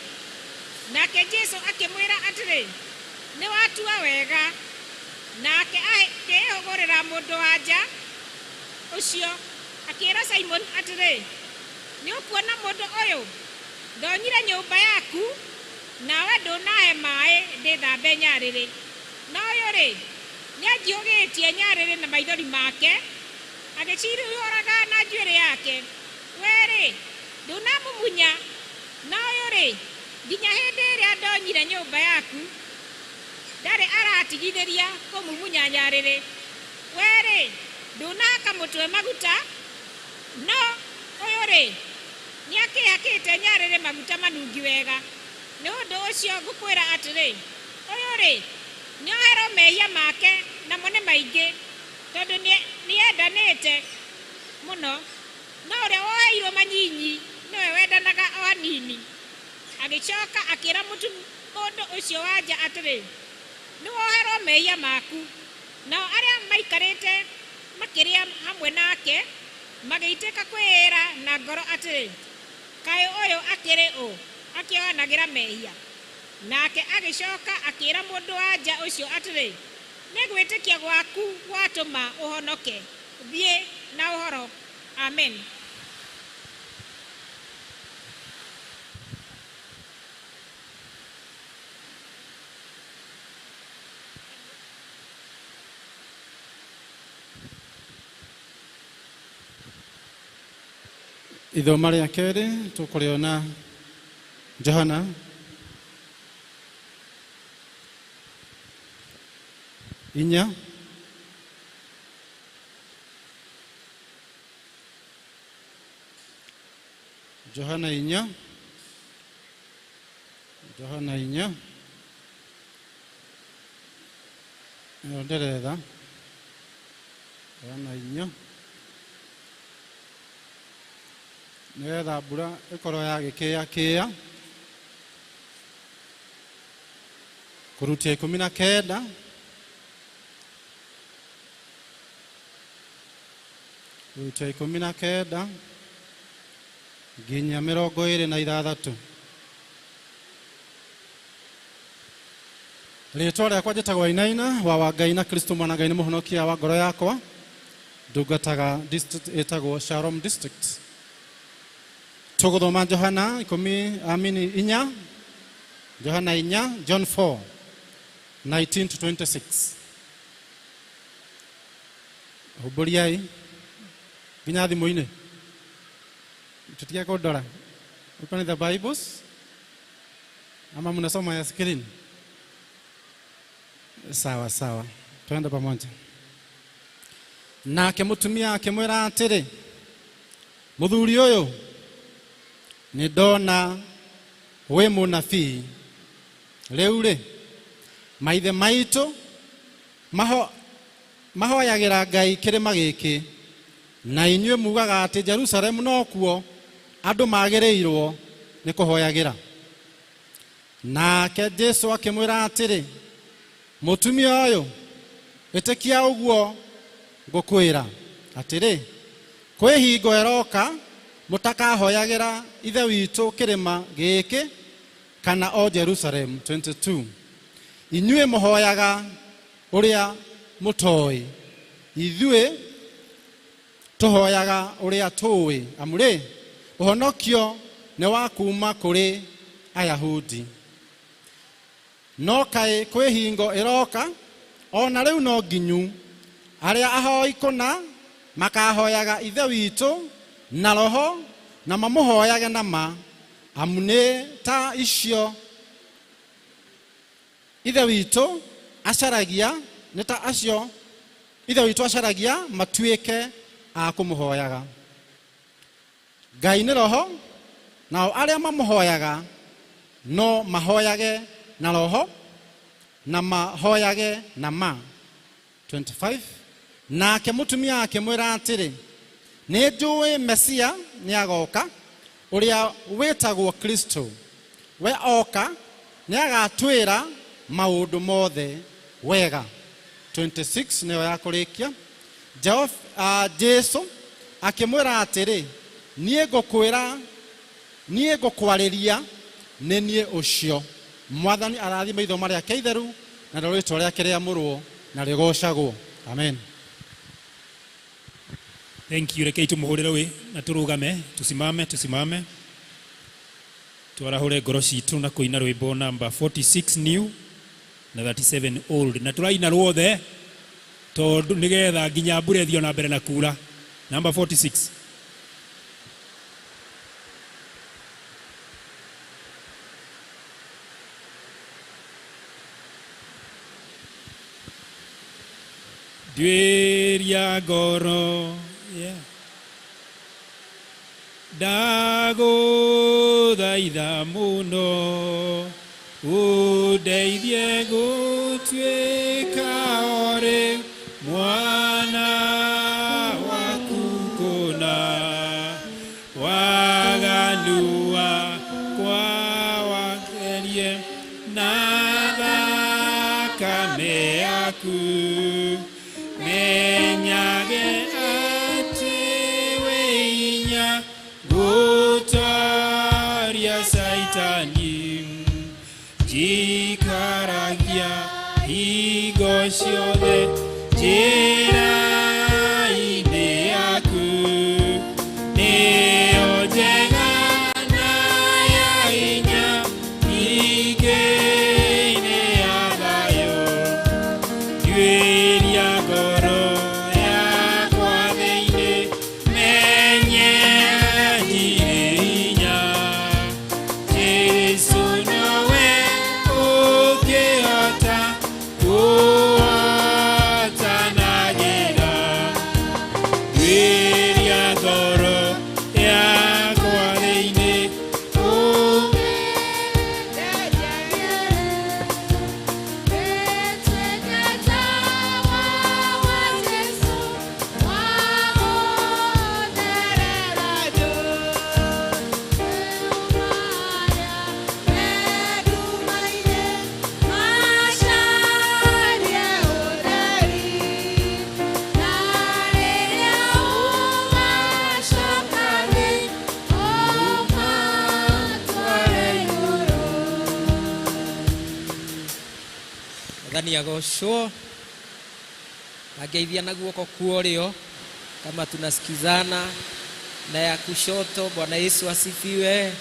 Nake Jesu akĩmwĩra atĩrĩ, Nĩ watua wega. Nake akĩĩhũgũrĩra mũndũ-wa-nja ũcio, akĩĩra Simoni atĩrĩ, Nĩ ũkuona mũndũ ũyũ? Ndonyire nyũmba yaku, nawe ndũnahe maĩ ndĩthambe nyarĩrĩ. No ũyũ-rĩ, nĩanjihũgĩtie nyarĩrĩ na maithori make, agĩcirihũraga na njuĩrĩ yake. Wee-rĩ, ndũnamumunya, no ũyũ-rĩ, nginya hĩndĩ ĩrĩa ndonyire nyũmba yaku, ndarĩ aratigithĩria kũmumunya nyarĩrĩ. Wee-rĩ, ndũnahaka mũtwe maguta, no ũyũ-rĩ, nĩakĩĩhakĩte nyarĩrĩ maguta manungi wega. Nĩ ũndũ ũcio ngũkwĩra atĩrĩ, ũyũ-rĩ, nĩoherwo mehia make, namo nĩ maingĩ, tondũ nĩendanĩte mũno. No ũrĩa woheirwo manyinyi nĩwe wendanaga o hanini. Agĩcoka akĩĩra mũndũ ũcio wa nja atĩrĩ, Nĩwoherwo mehia maku. Nao arĩa maikarĩte makĩrĩa hamwe nake magĩitĩka kwĩĩra na ngoro atĩrĩ, Kaĩ ũyũ akĩrĩ ũ, akĩohanagĩra mehia? Nake agĩcoka akĩĩra mũndũ-wa-nja ũcio atĩrĩ, Nĩ gwĩtĩkia gwaku gwatũma ũhonoke, thiĩ na ũhoro. Amen. Ithoma rĩa kerĩ tũkũrĩona Johana 4. Johana 4, Johana 4 ĩyo ndĩretha. Johana 4, nĩgetha mbura ĩkorwo yagĩkĩĩa kĩĩa kũrutia 19. Kũrutia 19 nginya 26. Rĩtwa rĩakwa njĩtagwo Wainaina wa Wangai na Kristo mwana Ngai nĩ mũhonokia wa ngoro yakwa. Ndungataga district ĩtagwo Shalom District. Tũgũthoma Johana ikũmi amini inya, Johana 4, John 4 19 to 26. Humbũriai nginya thimũ-inĩ, tũtige kũndora. Open the Bibles ama mnasoma ya screen? Sawa sawa, twende pamoja. Nake mũtumia akĩmwĩra atĩrĩ, Mũthuri ũyũ, nĩ ndona wĩ mũnabii. Rĩu rĩ, maithe maitũ mahoyagĩra Ngai kĩrĩma gĩkĩ, na inyuĩ mugaga atĩ Jerusalemu nokuo andũ magĩrĩirwo nĩ kũhoyagĩra. Nake Jesu akĩmwĩra atĩrĩ, Mũtumia ũyũ, ĩtĩkia ũguo ngũkwĩra, atĩrĩ, kwĩ hingo ĩroka mũtakahoyagĩra Ithe witũ kĩrĩma gĩkĩ kana o Jerusalemu. 22 Inyuĩ mũhoyaga ũrĩa mũtoĩ, ithuĩ tũhoyaga ũrĩa tũĩ, amu rĩ, ũhonokio nĩ wa kuuma kũrĩ Ayahudi. No kaĩ kwĩ hingo ĩroka, o na rĩu no nginyu, arĩa ahoi kũna makahoyaga Ithe witũ na roho na mamũhoyage na ma, amu nĩ ta icio Ithe witũ acaragia, nĩ ta acio. Ithe witũ acaragia matuĩke a kũmũhoyaga. Ngai nĩ roho, nao arĩa mamũhoyaga no mahoyage na roho na mahoyage na ma. 25 nake mũtumia akĩmwĩra atĩrĩ, nĩ njũĩ Mesia nĩ agoka, ũrĩa wĩtagwo Kristo. We oka nĩ agatwĩra maũndũ mothe wega. 26 nĩyo ya kũrĩkia. Jesu akĩmwĩra atĩrĩ, niĩ ngũkwĩra, niĩ ngũkwarĩria nĩ niĩ ũcio. Mwathani arathime ithomo rĩake itheru na rĩtwa rĩake rĩamũrwo na rĩgocagwo. Amen. Thank you. Rekei tumuhurire wi na turugame, tusimame, tusimame, twarahure ngoro citũ na kũina rwĩmbo namba 46 new na 37 old, na tũraina ruothe tondũ nĩgetha nginya mbura ĩthiĩ na mbere na kura. Namba 46. Nduĩria ngoro, yeah. Ndagũthaitha mũno ũndeithie gũtuĩka orĩ mwana waku kũna, waganu wakwa watherie na thakame yaku, menyage atĩ wĩ hinya gũtooria Saitani, njikaragia hingo ciothe njĩra-inĩ yaku, nĩyo njega na ya hinya, ningĩ-inĩ ya thayũ. Nduĩria ngoro yakwa thĩinĩ, menye ndirĩ hinya, Jesu nowe ũngĩhota kũhotanagĩra. Nduĩria ngoro yakwa thĩinĩ, Mwathani agocwo. Angeithia na guoko kuorio kama tunasikizana, na ya kushoto. Bwana Yesu asifiwe.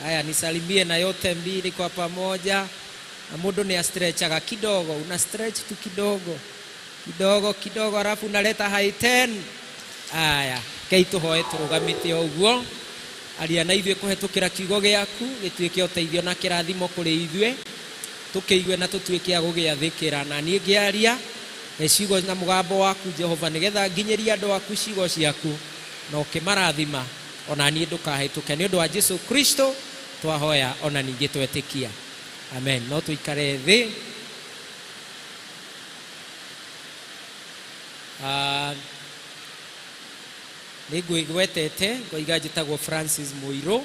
Haya, nisalimie na yote mbili kwa pamoja. Na mundu ni astretchaga kidogo, una stretch tu kidogo kidogo kidogo, alafu unaleta high 10. Aya, kei tuhoe turugamite o uguo. Aria na ithuĩ kũhetũkĩra kiugo gĩaku gĩtuĩke ũteithio na kĩrathimo kũrĩ ithuĩ, tũkĩigue na tũtuĩke a gũgĩathĩkĩra. Na niĩ ngĩaria ciugo na mũgambo waku Jehova, nĩgetha nginyĩrie andũ aku ciugo ciaku na ũkĩmarathima, ona niĩ ndũkahĩtũke. Nĩ ũndũ wa Jesu Kristo twahoya ona ningĩ twetĩkia, amen. No tũikare thĩ. Nĩ ngwĩgwetete ngoiga njĩtagwo Francis Mũirũ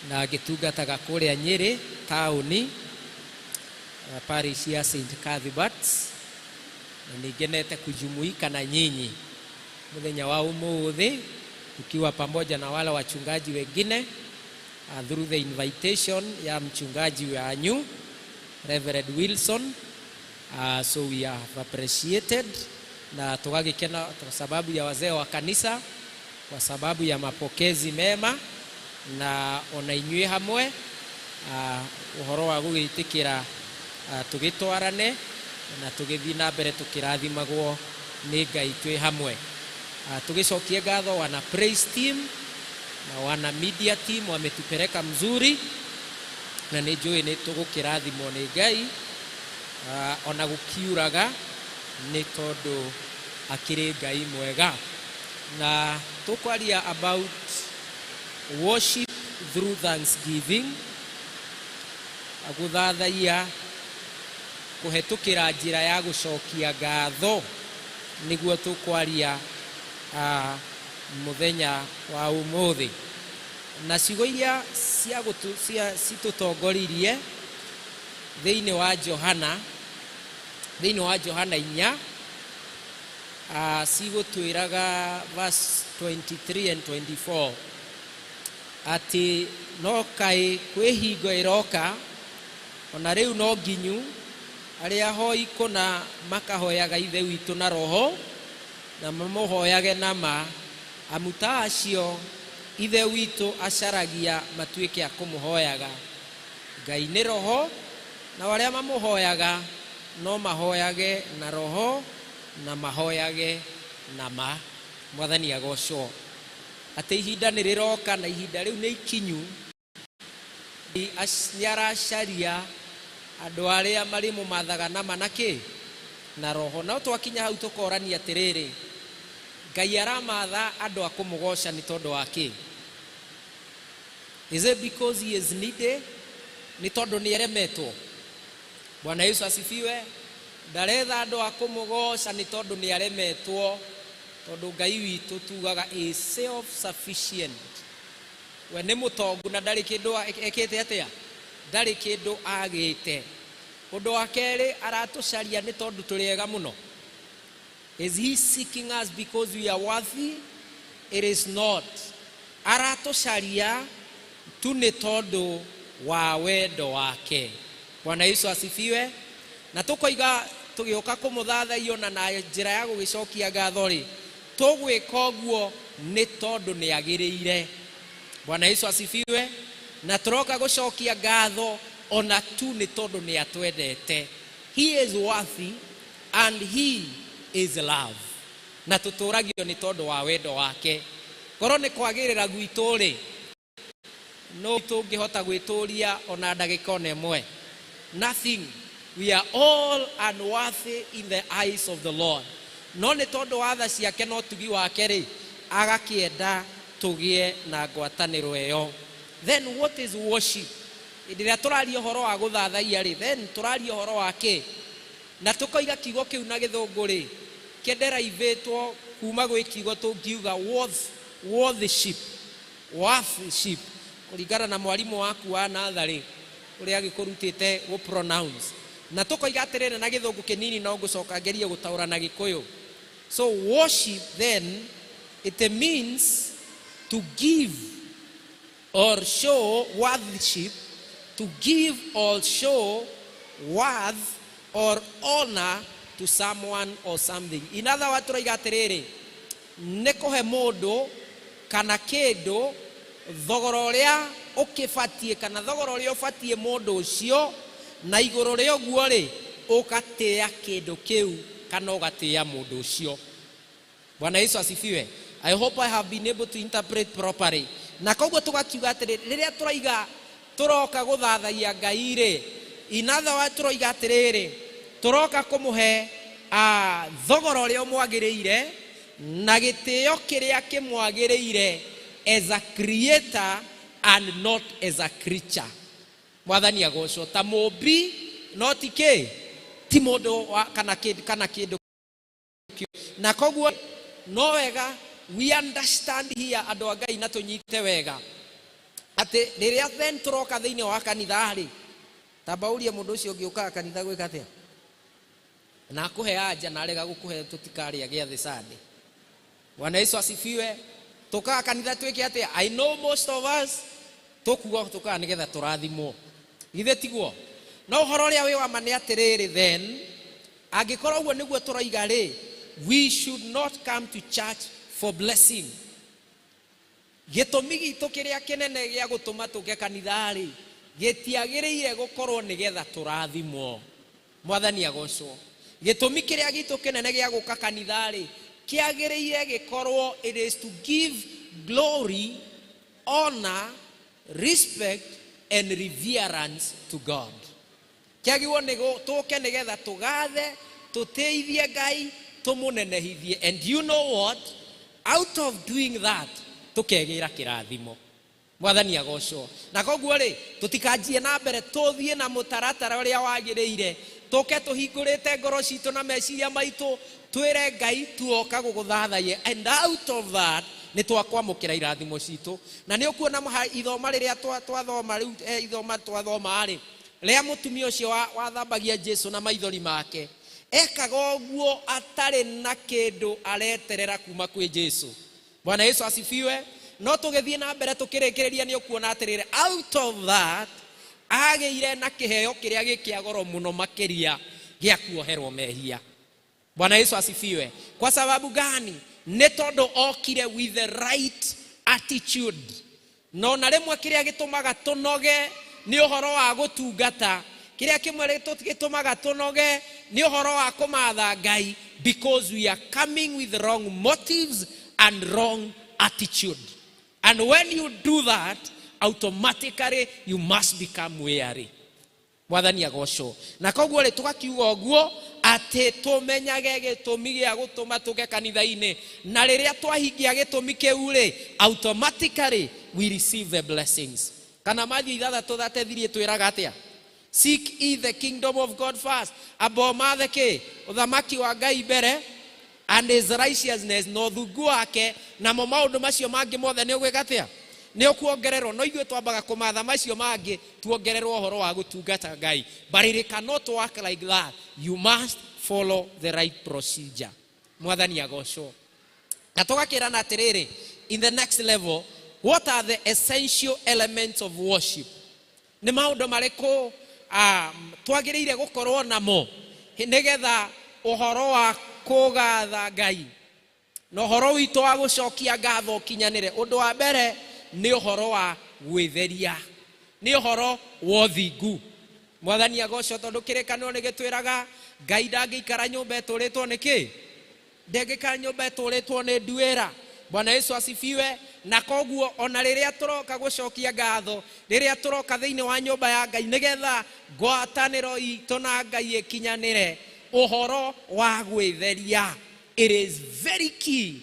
na ngĩtungataga kũrĩa Nyĩrĩ taũni, parish ya St. Cuthbert's, na nĩngenete kujumuika na nyinyi mũthenya wa ũmũthĩ tukiwa pamoja na wale wachungaji wengine, through the invitation ya mchungaji wanyu Reverend Wilson. So we have appreciated na tugagikena kwa sababu ya wazee wa kanisa, kwa sababu ya mapokezi mema, na ona inyuĩ hamwe, ũhoro wa gũgĩtĩkĩra, tũgĩtwarane na tũgĩthiĩ na mbere tũkĩrathimagwo nĩ Ngai twĩ hamwe. Tũgĩcokie ngatho wana praise team na wana media team, wametupeleka mzuri na nĩ njũĩ nĩ tũgũkĩrathimwo nĩ Ngai. Ona gũkiuraga Nĩ tondũ akĩrĩ Ngai mwega. Na tũkwaria about worship through thanksgiving, gũthathaiya kũhetũkĩra njĩra ya gũcokia ngatho, nĩguo tũkwaria mũthenya wa ũmũthĩ. Na ciugo iria cia gũtũ, cia citũtongoririe thĩinĩ wa Johana, thĩinĩ wa Johana 4, cigũtwĩraga verse 23 and 24 atĩ no kaĩ kwĩ hingo ĩroka, ona rĩu no nginyu, arĩa ahoi kũna makahoyaga Ithe witũ na roho na mamũhoyage na ma, amu ta acio Ithe witũ acaragia matuĩke a kũmũhoyaga. Ngai nĩ roho, nao arĩa mamũhoyaga no mahoyage na roho na mahoyage na ma. Mwathani agocwo. Atĩ ihinda nĩ rĩroka na ihinda rĩu nĩ ikinyu, nĩ aracaria andũ arĩa marĩmũmathaga na ma na kĩ? Na roho. No twakinya hau tũkorania atĩrĩrĩ, Ngai aramatha andũ a kũmũgoca nĩ tondũ wa kĩ? Is it because he is needy? Nĩ tondũ nĩ eremetwo? Bwana Yesu asifiwe. Ndaretha andũ a kũmũgoca nĩ tondũ nĩ aremetwo, tondũ Ngai witũ tugaga is self sufficient. We nĩ mũtongu na ndarĩ kĩndũ ekĩte atĩa? Ndarĩ kĩndũ agĩte. Ũndũ wa kerĩ, aratũcaria nĩ tondũ tũrĩ ega mũno. Is he seeking us because we are worthy? It is not. Aratũcaria tu nĩ tondũ wa wendo wake. Bwana Yesu asifiwe. Na tũkoiga tũgĩũka kũmũthathaiya ona na njĩra ya gũgĩcokia ngatho rĩ, tũgwĩka ũguo nĩ tondũ nĩ agĩrĩire. Bwana Yesu asifiwe. Na tũroka gũcokia ngatho ona tu nĩ tondũ nĩ atwendete. He is worthy and he is love. Na tũtũragio nĩ tondũ wa wendo wake. Korwo nĩ kwagĩrĩra gwitũ rĩ, no tũngĩhota gwĩtũria ona ndagĩka ona ĩmwe? Nothing. We are all unworthy in the eyes of the Lord. No nĩ tondũ wa tha ciake na ũtugi wake rĩ, agakĩenda tũgĩe na ngwatanĩro ĩyo. Then what is worship? Hĩndĩ ĩrĩa tũraria ũhoro wa gũthathaiya rĩ, then tũraria ũhoro wa kĩ? Na tũkoiga kiugo kĩu na gĩthũngũ rĩ, kĩnderaivĩtwo kuma gwĩ kiugo tũngiuga worth, worthship, worthship, kũringana na mwarimũ waku wa natharĩ ũrĩa agĩkũrutĩte gũ pronounce. Na tũkoiga atĩrĩrĩ na gĩthũngũ kĩnini, no ngũcoka ngerie gũtaũra na gĩkũyũ. So worship then, it means to give or show worthship, to give or show worth or honor to someone or something. In other words, tũroiga atĩrĩrĩ, nĩ kũhe mũndũ kana kĩndũ thogora ũrĩa ũkĩbatiĩ, kana thogora ũrĩa ũbatiĩ mũndũ ũcio, na igũrũ rĩa ũguo rĩ, ũgatĩĩa kĩndũ kĩu kana ũgatĩĩa mũndũ ũcio. Bwana Yesu asifiwe. I hope I have been able to interpret properly. Na koguo tũgakiuga atĩrĩ, rĩrĩa tũroiga tũroka gũthathaiya Ngai rĩ, in other words tũroiga atĩrĩrĩ, tũroka kũmũhe thogora ũrĩa ũmwagĩrĩire na gĩtĩo kĩrĩa kĩmwagĩrĩire as a creator and not as a creature. Mwathani agocwo. Ta mũmbi, no ti kĩ, ti mũndũ wa, kana kĩndũ, kana kĩndũ. Na koguo no wega we understand here, andũ a Ngai, na tũnyite wega atĩ rĩrĩa then tũroka thĩinĩ wa kanitha rĩ, tamba ũrie mũndũ ũcio ũngĩ, ũkaga kanitha gwĩka atĩa? Na akũhe anja, na arega gũkũhe, tũtikarĩa gĩathĩ Sunday. Bwana Yesu asifiwe. Tũkaga kanitha twĩke atĩa? I know most of us tũkuga tũkaga nĩgetha tũrathimwo, githĩ tiguo? No ũhoro ũrĩa wĩ wa ma nĩ atĩrĩrĩ, then angĩkorwo ũguo nĩguo tũroiga rĩ, we should not come to church for blessing. Gĩtũmi gitũ kĩrĩa kĩnene gĩa gũtũma tũke kanitha rĩ, gĩtiagĩrĩire gũkorwo nĩgetha tũrathimwo. Mwathani agocwo. Gĩtũmi kĩrĩa gitũ kĩnene gĩa gũka kanitha rĩ, kĩagĩrĩire gĩkorwo it is to give glory, honor, respect and reverence to God. Kĩagĩrĩirwo nĩ tũke nĩgetha tũgathe Tũtĩithie Ngai, tũmũnenehithie. And you know what? Out of doing that, tũkegĩra kĩrathimo. Mwathani agocwo. Na koguo rĩ, tũtikanjie na mbere, tũthiĩ na mũtaratara ũrĩa wagĩrĩire, tũke tũhingũrĩte ngoro citũ na meciria maitũ, twĩre Ngai tuoka gũgũthathaiya. And out of that nĩ twakwamũkĩra irathimo citũ. Na nĩ ũkuona ithoma rĩrĩa twathoma rĩu, ithoma twathoma rĩ, rĩa mũtumia ũcio wathambagia Jesu na maithori make, ekaga ũguo atarĩ na kĩndũ areterera kuma kwĩ Jesu. Bwana Yesu asifiwe. No tũgĩthiĩ na mbere tũkĩrĩkĩrĩria nĩ ũkuona atĩrĩrĩ, out of that agĩire na kĩheo kĩrĩa gĩ kĩa goro mũno makĩria gĩa kuoherwo mehia. Bwana Yesu asifiwe. Kwa sababu gani? Nĩ tondũ okire with the right attitude. No na rĩmwe kĩrĩa gĩtũmaga tũnoge nĩ ũhoro wa gũtungata, kĩrĩa kĩmwe gĩtũmaga tũnoge nĩ ũhoro wa kũmatha Ngai, because we are coming with wrong motives and wrong attitude. And when you do that, automatically you must become weary. Mwathani agocwo. Na koguo rĩ, tũgakiuga ũguo atĩ tũmenyage gĩtũmi gĩa gũtũma tũke kanitha-inĩ, na rĩrĩa twahingia gĩtũmi kĩu rĩ, automatically we receive the blessings. Kana Matthew ithathatũ thatethiri ĩtwĩraga atĩa? Seek ye the kingdom of God first. Amba ũmathe kĩ? Ũthamaki wa Ngai mbere, and his righteousness, na ũthingu wake, namo maũndũ macio mangĩ mothe nĩ ũgwĩka atĩa? Nĩ ũkuongererwo. No ithuĩ twambaga kũmatha macio mangĩ, tuongererwo ũhoro wa gũtungata Ngai. But it cannot work like that. You must follow the right procedure. Mwathani agocwo. Na tũgakĩrana atĩrĩrĩ, in the next level, what are the essential elements of worship? Nĩ maũndũ marĩkũ twagĩrĩire gũkorwo namo nĩgetha ũhoro wa kũgatha Ngai na ũhoro witũ wa gũcokia ngatho ũkinyanĩre? Ũndũ wa mbere nĩ ũhoro wa gwĩtheria, nĩ ũhoro wa ũthingu. Mwathani agocwo, tondũ kĩrĩkanĩro nĩ gĩtwĩraga Ngai ndangĩikara nyũmba ĩtũrĩtwo nĩ kĩ? Ndangĩikara nyũmba ĩtũrĩtwo nĩ nduĩra. Bwana Yesu asifiwe. Na koguo ona rĩrĩa tũroka gũcokia ngatho, rĩrĩa tũroka thĩinĩ wa nyũmba ya Ngai nĩgetha ngwatanĩro itũ na Ngai ĩkinyanĩre, ũhoro wa gwĩtheria, it is very key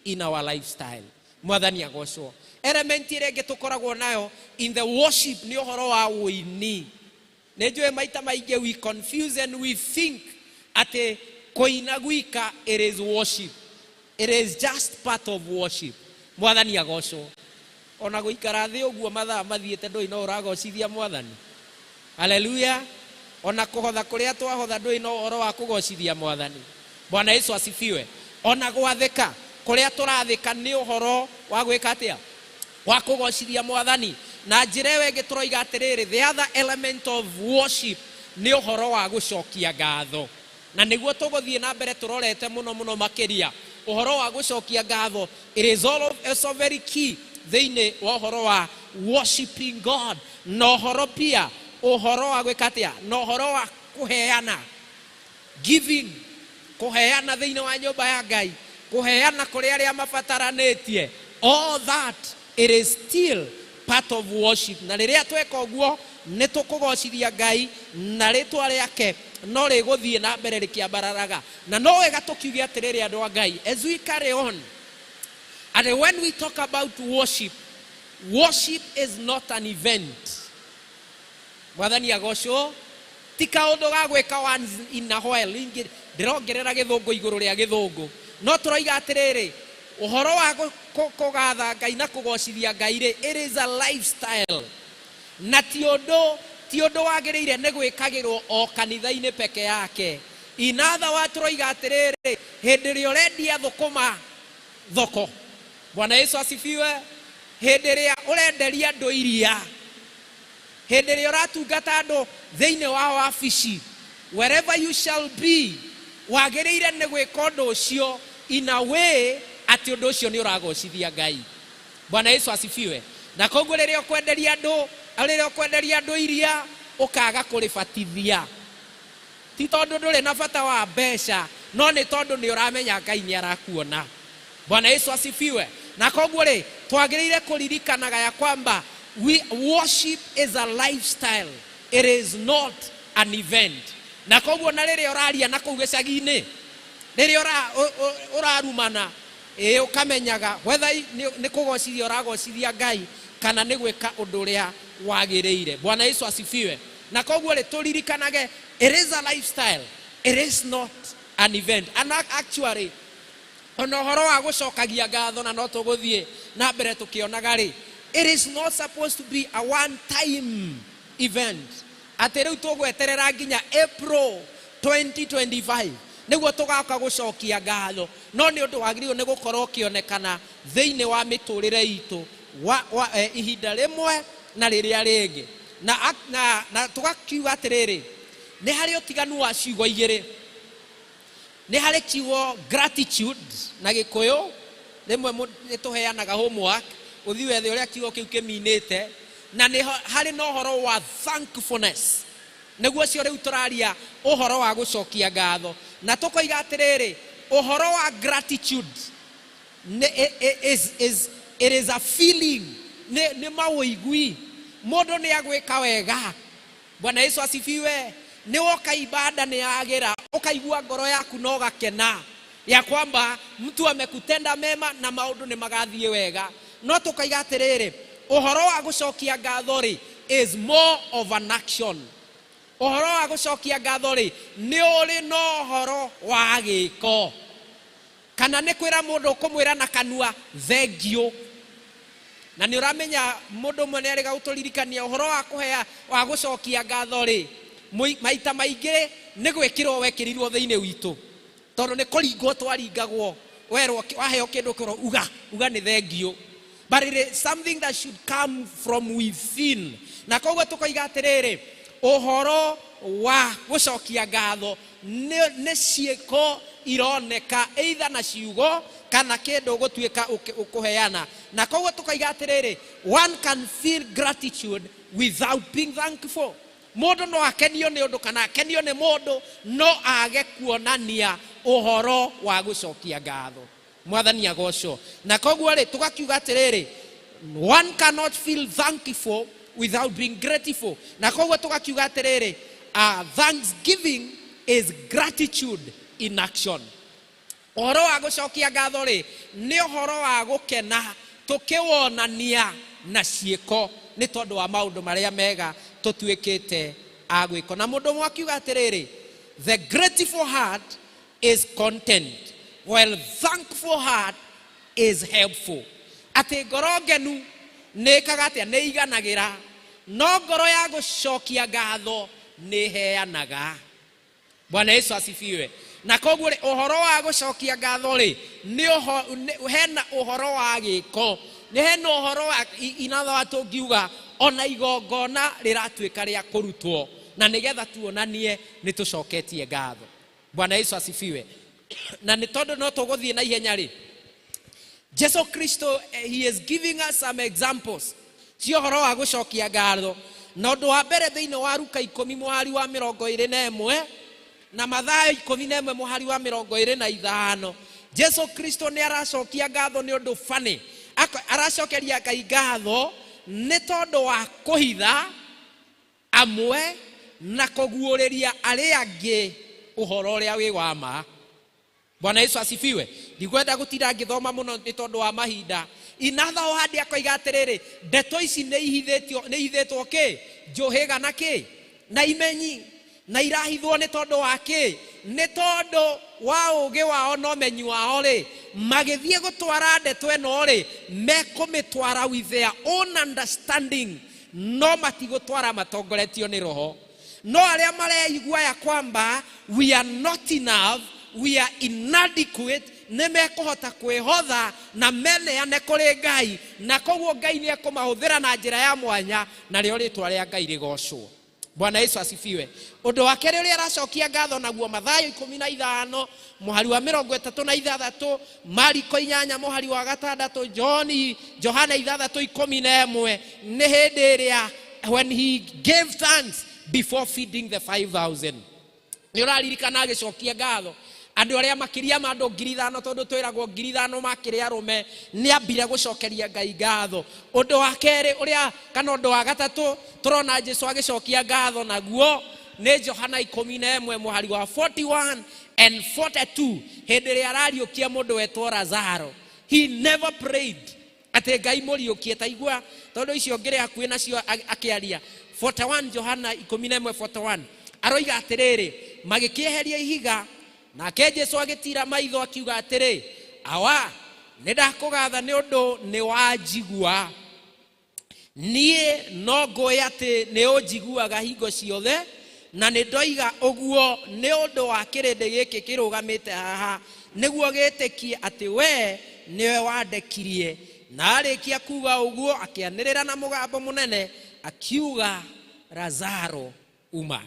in our lifestyle. Mwathani agocwo. Element ĩrĩa ĩngĩ tũkoragwo nayo in the worship nĩ ũhoro wa ũini. Nĩ njũĩ maita maingĩ we confuse and we think atĩ kũina gwika it is worship. It is just part of worship. Mwathani agocwo. Ona gũikara thĩ ũguo mathaa mathiĩte ndũĩ no ũragocithia Mwathani. Haleluya. Ona kũhotha kũrĩa twahotha ndũĩ no ũhoro wa kũgocithia Mwathani. Bwana Yesu asifiwe. Ona gwathĩka kũrĩa tũrathĩka nĩ ũhoro wa gwĩka atĩa? Wa kũgocithia Mwathani. Na njĩra ĩyo ĩngĩ tũroiga atĩrĩrĩ, the other element of worship nĩ ũhoro wa gũcokia ngatho. Na nĩguo tũgũthiĩ na mbere tũrorete mũno mũno makĩria ũhoro wa gũcokia ngatho. It is all of, also very key thĩinĩ wa ũhoro wa worshiping God. Na ũhoro pia ũhoro wa gwĩka atĩa? Na ũhoro wa kũheana, giving, kũheana thĩinĩ wa nyũmba ya Ngai, kũheana kũrĩ arĩa mabataranĩtie. All that, it is still part of worship. Na rĩrĩa tweka ũguo nĩ tũkũgocithia Ngai na rĩtwa rĩake no rĩgũthiĩ na mbere rĩkĩambararaga. Na no wega tũkiuge atĩrĩrĩ, andũ a Ngai, as we carry on, and when we talk about worship, worship is not an event. Mwathani agocwo. Ti kaũndũ ga gwĩka once in a while. Ingĩ ndĩrongerera gĩthũngũ igũrũ rĩa gĩthũngũ, no tũroiga atĩrĩrĩ, ũhoro wa kũgatha Ngai na kũgocithia Ngai rĩ, it is a lifestyle. Na ti ũndũ wagĩrĩire nĩ gwĩkagĩrwo o kanitha-inĩ peke yake. In other words, tũroiga atĩrĩrĩ, hĩndĩ ĩrĩa ũrendia thũkũma thoko, Bwana Yesu asifiwe, hĩndĩ ĩrĩa ũrenderia andũ iria, hĩndĩ ĩrĩa ũratungata andũ thĩinĩ wa wabici, wherever you shall be, wagĩrĩire nĩ gwĩka ũndũ ũcio in a way atĩ ũndũ ũcio nĩ ũragocithia Ngai. Bwana Yesu asifiwe. Na koguo rĩrĩa ũkwenderia andũ, rĩrĩa ũkwenderia andũ iria, ũkaga kũrĩbatithia, ti tondũ ndũrĩ na bata wa mbeca, no nĩ tondũ nĩ ũramenya Ngai nĩ arakuona. Bwana Yesu asifiwe. Na koguo rĩ, twagĩrĩire kũririkanaga ya kwamba we worship is a lifestyle, it is not an event. Na koguo na rĩrĩa ũraria na kũu gĩcagi-inĩ, rĩrĩa ũrarumana, ĩ ũkamenyaga whether nĩ kũgocithia ũragocithia Ngai kana nĩ gwĩka ũndũ ũrĩa wagĩrĩire. Bwana Yesu asifiwe. Na koguo rĩ, tũririkanage it is a lifestyle, it is not an event. And actually ona ũhoro wa gũcokagia ngatho, na no tũgũthiĩ na mbere tũkĩonaga rĩ, it is not supposed to be a one time event, atĩ rĩu tũgweterera nginya April 2025 nĩguo tũgoka gũcokia ngatho, no nĩ ũndũ wagĩrĩirwo nĩ gũkorwo ũkĩonekana thĩinĩ wa mĩtũrĩre itũ wa ihinda rĩmwe na rĩrĩa rĩngĩ. Na tũgakiuga atĩrĩrĩ, nĩ harĩ ũtiganu wa ciugo igĩrĩ. Nĩ harĩ kiugo gratitude na Gĩkũyũ. Rĩmwe nĩ tũheanaga homework, ũthiĩ wethe ũrĩa kiugo kĩu kĩminĩte. Na nĩ harĩ na ũhoro wa thankfulness, nĩguo ũcio rĩu tũraria ũhoro wa gũcokia ngatho. Na tũkoiga atĩrĩrĩ, ũhoro wa gratitude nĩ, is, it is a feeling, nĩ maũigui mũndũ nĩ agwĩka wega. Bwana Yesu asifiwe. Nĩ woka ibada nĩ yagĩra, ũkaigua ngoro yaku na ũgakena ya kwamba mtu amekutenda mema na maũndũ nĩ magathiĩ wega. No tũkaiga atĩrĩrĩ, ũhoro wa gũcokia ngatho rĩ, is more of an action. Ũhoro wa gũcokia ngatho rĩ, nĩ ũrĩ na ũhoro wa gĩko, kana nĩ kwĩra mũndũ ũkũmwĩra na kanua thengiũ. Na nĩ ũramenya mũndũ ũmwe nĩ arĩga gũtũririkania ũhoro wa kũhea wa gũcokia ngatho rĩ, maita maingĩ nĩ gwĩkĩrwo wekĩrirwo thĩinĩ witũ, tondũ nĩ kũringwo twaringagwo, werwo waheo kĩndũ kĩro uga uga nĩ thengiũ. But it is something that should come from within. Na koguo tũkoiga atĩrĩrĩ, ũhoro wa gũcokia ngatho nĩ ciĩko ironeka either na ciugo kana kĩndũ ũgũtuĩka ũkũheana. Na koguo tũkoiga atĩrĩrĩ, one can feel gratitude without being thankful. Mũndũ no akenio nĩ ũndũ kana akenio nĩ mũndũ, no age kuonania ũhoro wa gũcokia ngatho. Mwathani agocwo. Na koguo rĩ, tũgakiuga atĩrĩrĩ, one cannot feel thankful without being grateful. Na koguo tũgakiuga atĩrĩrĩ, thanksgiving is gratitude in action. Ũhoro wa gũcokia ngatho rĩ, nĩ ũhoro wa gũkena tũkĩwonania na ciĩko nĩ tondũ wa maũndũ marĩa mega tũtuĩkĩte a gwĩko. Na mũndũ ũmwe akiuga atĩrĩrĩ, the grateful heart is content, while thankful heart is helpful. Atĩ ngoro ngenu nĩ ĩkaga atĩa? Nĩ iganagĩra, no ngoro ya gũcokia ngatho nĩ ĩheanaga. Bwana Yesu asifiwe. Na koguo rĩ, ũhoro wa gũcokia ngatho rĩ, hena ũhoro wa gĩko, nĩ hena ũhoro wa inathawa tũngiuga ona igongona rĩratuĩka rĩa kũrutwo na nĩgetha tuonanie nĩ tũcoketie ngatho. Bwana Yesu asifiwe. Na nĩ tondũ no tũgũthiĩ na ihenya rĩ, Jesu Kristo, he is giving us some examples cia ũhoro wa gũcokia ngatho. Na ũndũ wa mbere, thĩinĩ wa Ruka 10 mũhari wa 21 na Mathayo 11 mũhari wa 25, Jesu Kristo nĩ aracokia ngatho nĩ ũndũ bani aracokeria Ngai ngatho nĩ tondũ wa kũhitha amwe na kũguũrĩria arĩa angĩ ũhoro ũrĩa wĩ wa ma. Bwana Yesu asifiwe. Ndikwenda gũtinda ngĩthoma mũno nĩ tondũ wa mahinda. Inatha handi akoiga atĩrĩrĩ, ndeto ici nĩ ihithĩtio, nĩ ihithĩtwo kĩ njũhĩga na kĩ na imenyi, na irahithwo nĩ tondũ wa kĩ? Nĩ tondũ wa ũgĩ wao na ũmenyi wao rĩ, magĩthiĩ gũtwara ndeto ĩno rĩ, mekũmĩtwara with their own understanding, no matigũtwara matongoretio nĩ Roho. No arĩa mareigua ya kwamba we are not enough, we are inadequate, nĩ mekũhota kwĩhotha na meneane kũrĩ Ngai, na koguo Ngai nĩ ekũmahũthĩra na njĩra ya mwanya, narĩo rĩtwa rĩa Ngai rĩgocwo. Bwana Yesu asifiwe. Ũndũ wa kerĩ ũrĩa aracokia ngatho naguo, Mathayo 15 mũhari wa 36, Mariko 8 mũhari wa 6, Johni Johana 6:11, nĩ hĩndĩ ĩrĩa when he gave thanks before feeding the 5000. Nĩ ũraririkana agĩcokia ngatho andũ arĩa makĩria ma andũ 5,000, tondũ twĩragwo 5,000 makĩrĩ arũme, nĩ ambire gũcokeria Ngai ngatho. Ũndũ wa kerĩ ũrĩa kana ũndũ wa gatatũ tũrona Jesu agĩcokia ngatho naguo Nĩ Johana 11 mũhari wa 41 and 42, hĩndĩ ĩrĩa arariũkia mũndũ wetwo Lazaro. He never prayed atĩ Ngai mũriũkie. Ta igua, tondũ icio ngĩrĩ hakuhĩ nacio akĩaria. 41, Johana 11 41, aroiga atĩrĩrĩ, magĩkĩeheria ihiga, nake Jesu agĩtira maitho akiuga atĩrĩ, "Awa, nĩ ndakũgatha nĩ ũndũ nĩ wanjigua. Niĩ no ngũĩ atĩ nĩ ũnjiguaga hingo ciothe, na nĩ ndoiga ũguo nĩ ũndũ wa kĩrĩndĩ gĩkĩ kĩrũgamĩte haha, nĩguo gĩtĩkie atĩ we nĩwe wandekirie." Na arĩkia kuga ũguo, akĩanĩrĩra na mũgambo mũnene akiuga, "Lazaro, uma."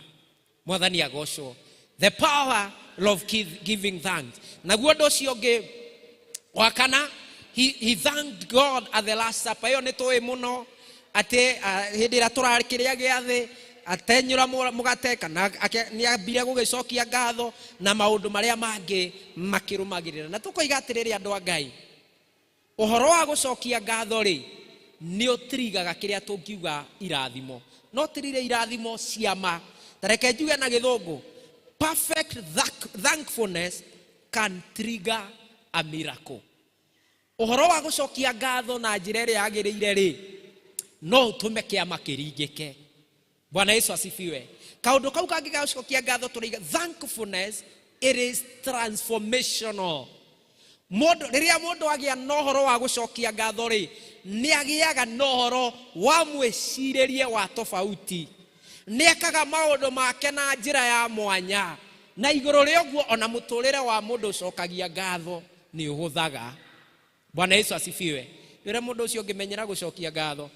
Mwathani agocwo. The power of giving thanks. Naguo ũndũ ũcio ũngĩ wa kana, he thanked God at the Last Supper. Ĩyo nĩ tũĩ mũno atĩ hĩndĩ ĩrĩa tũrakĩrĩa gĩathĩ, atenyũra mũgate kana nĩ ambire gũgĩcokia ngatho na maũndũ marĩa mangĩ makĩrũmagĩrĩra. Na tũkoiga atĩrĩrĩ, andũ a Ngai, ũhoro wa gũcokia ngatho rĩ, nĩ ũtirigaga kĩrĩa tũngiuga irathimo, no tirire irathimo ciama. Ta reke njuge na Gĩthũngũ, perfect thankfulness can trigger a miracle. Ũhoro wa gũcokia ngatho na njĩra ĩrĩa yagĩrĩire rĩ, no ũtũme kĩama kĩringĩke. Bwana Yesu asifiwe. Kaũndũ kau kangĩ ga gũcokia ngatho tũraiga, thankfulness, it is transformational. Mũndũ, rĩrĩa mũndũ agĩa na ũhoro wa gũcokia ngatho rĩ, nĩ agĩaga na ũhoro wa mwĩcirĩrie wa tofauti, nĩ ekaga maũndũ make na njĩra ya mwanya, na igũrũ rĩa ũguo ona mũtũrĩre wa mũndũ ũcokagia ngatho nĩ ũhũthaga. Bwana Yesu asifiwe. Wĩre mũndũ ũcio ũngĩmenyera gũcokia ngatho.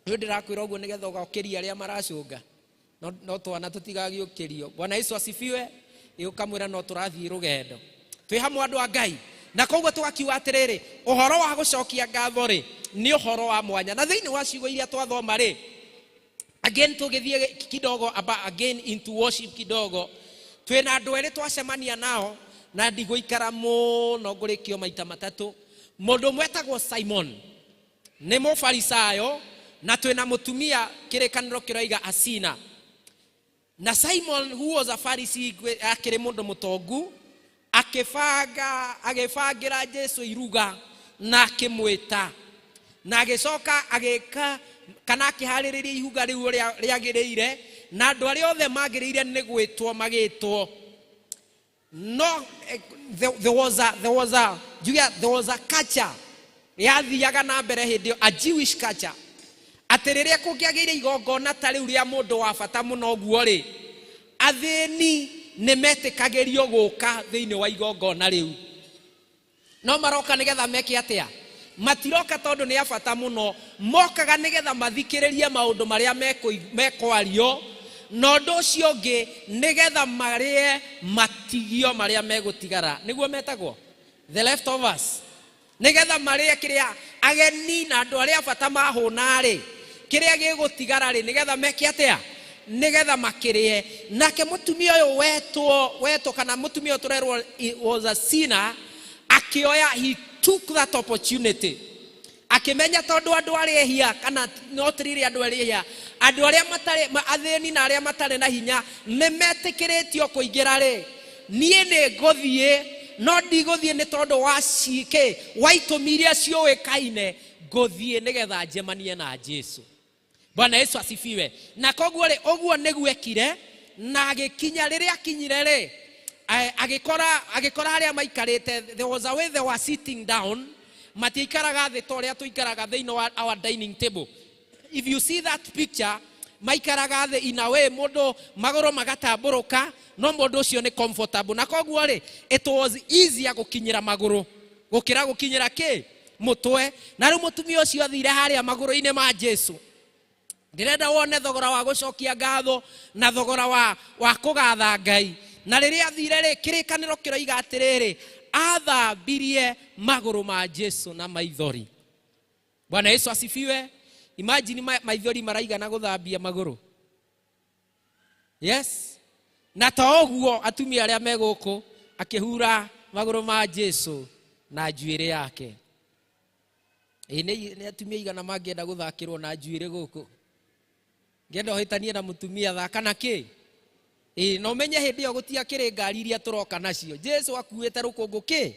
Rĩu ndĩrakwĩra ũguo nĩgetha ũgokĩria arĩa maracũnga, no twana tũtigagĩũkĩrio. Bwana Yesu asifiwe. Ĩ ũkamwĩra no tũrathiĩ rũgendo twĩ hamwe, andũ a Ngai. Na koguo tũgakiuga atĩrĩrĩ, ũhoro wa gũcokia ngatho rĩ, nĩ ũhoro wa mwanya. Na thĩinĩ wa ciugo iria twathoma rĩ, again tũgĩthiĩ kidogo aba, again into worship kidogo, twĩna andũ erĩ twacemania nao, na ndigũikara mũno, ngũrĩkio maita matatũ. Mũndũ ũmwe etagwo Simon, nĩ Mũfarisayo, na twĩna mũtumia Kĩrĩkanĩro kĩroiga asina. Na Simon, who was a Pharisee, akĩrĩ mũndũ mũtongu, akĩbanga, agĩbangĩra Jesu iruga na akĩmwĩta, na agĩcoka agĩka kana akĩharĩrĩria iruga rĩu ũrĩa rĩagĩrĩire, na andũ arĩa othe magĩrĩire nĩ gwĩtwo magĩtwo. No there was a njuge there was a culture yathiaga na mbere hĩndĩ ĩyo, a Jewish culture, atĩ rĩrĩa kũngĩagĩire igongona ta rĩu rĩa mũndũ wa bata mũno ũguo rĩ, athĩni nĩ metĩkagĩrio gũka thĩinĩ wa igongona rĩu. No maroka nĩgetha meke atĩa? Matiroka tondũ nĩ a bata mũno, mokaga nĩgetha mathikĩrĩrie maũndũ marĩa mekwario, na ũndũ ũcio ũngĩ nĩgetha marĩe matigio marĩa megũtigara, nĩguo metagwo the leftovers, nĩgetha marĩe kĩrĩa ageni na andũ arĩa a bata mahũna rĩ, kĩrĩa gĩgũtigara rĩ, nĩgetha meke atĩa? Nĩgetha makĩrĩe. Nake mũtumia ũyũ wetwo kana mũtumia ũyũ tũrerwo was a sinner, akĩoya, he took that opportunity, akĩmenya tondũ andũ arĩa ehia, kana no tirire andũ arĩa ehia, andũ arĩa matarĩ athĩni na arĩa matarĩ na hinya nĩ metĩkĩrĩtio kũingĩra rĩ, niĩ nĩ ngũthiĩ, no ndigũthiĩ nĩ tondũ wa ciĩkĩ wa itũmi iria ciũĩkaine, ngũthiĩ nĩgetha njemanie na Jesu. Bwana Yesu asifiwe. Na koguo rĩ, ũguo nĩguo ekire, na agĩkinya. Rĩrĩa akinyire rĩ, agĩkora arĩa maikarĩte, there was a way they were sitting down. Matiikaraga thĩ ta ũrĩa tũikaraga thĩinĩ wa our dining table. If you see that picture, maikaraga thĩ in a way mũndũ magũrũ magatambũrũka, no mũndũ ũcio nĩ comfortable, na koguo rĩ, it was easier gũkinyĩra magũrũ gũkĩra gũkinyĩra kĩ mũtwe. Na rĩu mũtumia ũcio athire harĩa magũrũ-inĩ ma Jesu. Ndĩrenda wone thogora wa gũcokia ngatho na thogora wa kũgatha Ngai. Na rĩrĩa athire rĩ, Kĩrĩkanĩro kĩroiga atĩrĩrĩ, athambirie magũrũ ma Jesu na maithori. Bwana Yesu asifiwe. Imagine, maithori maraigana gũthambia magũrũ. Yes, na to ũguo, atumia arĩa me gũkũ, akĩhura magũrũ ma Jesu na njuĩrĩ yake. Ĩ nĩ atumia igana mangĩenda gũthakĩrwo na njuĩrĩ gũkũ? Ngĩenda ũhĩtanie na mũtumia, thaka na kĩ? Ĩĩ, na ũmenye hĩndĩ ĩyo gũtiakĩrĩ ngari iria tũroka nacio. Jesu akuĩte rũkũngũ kĩ?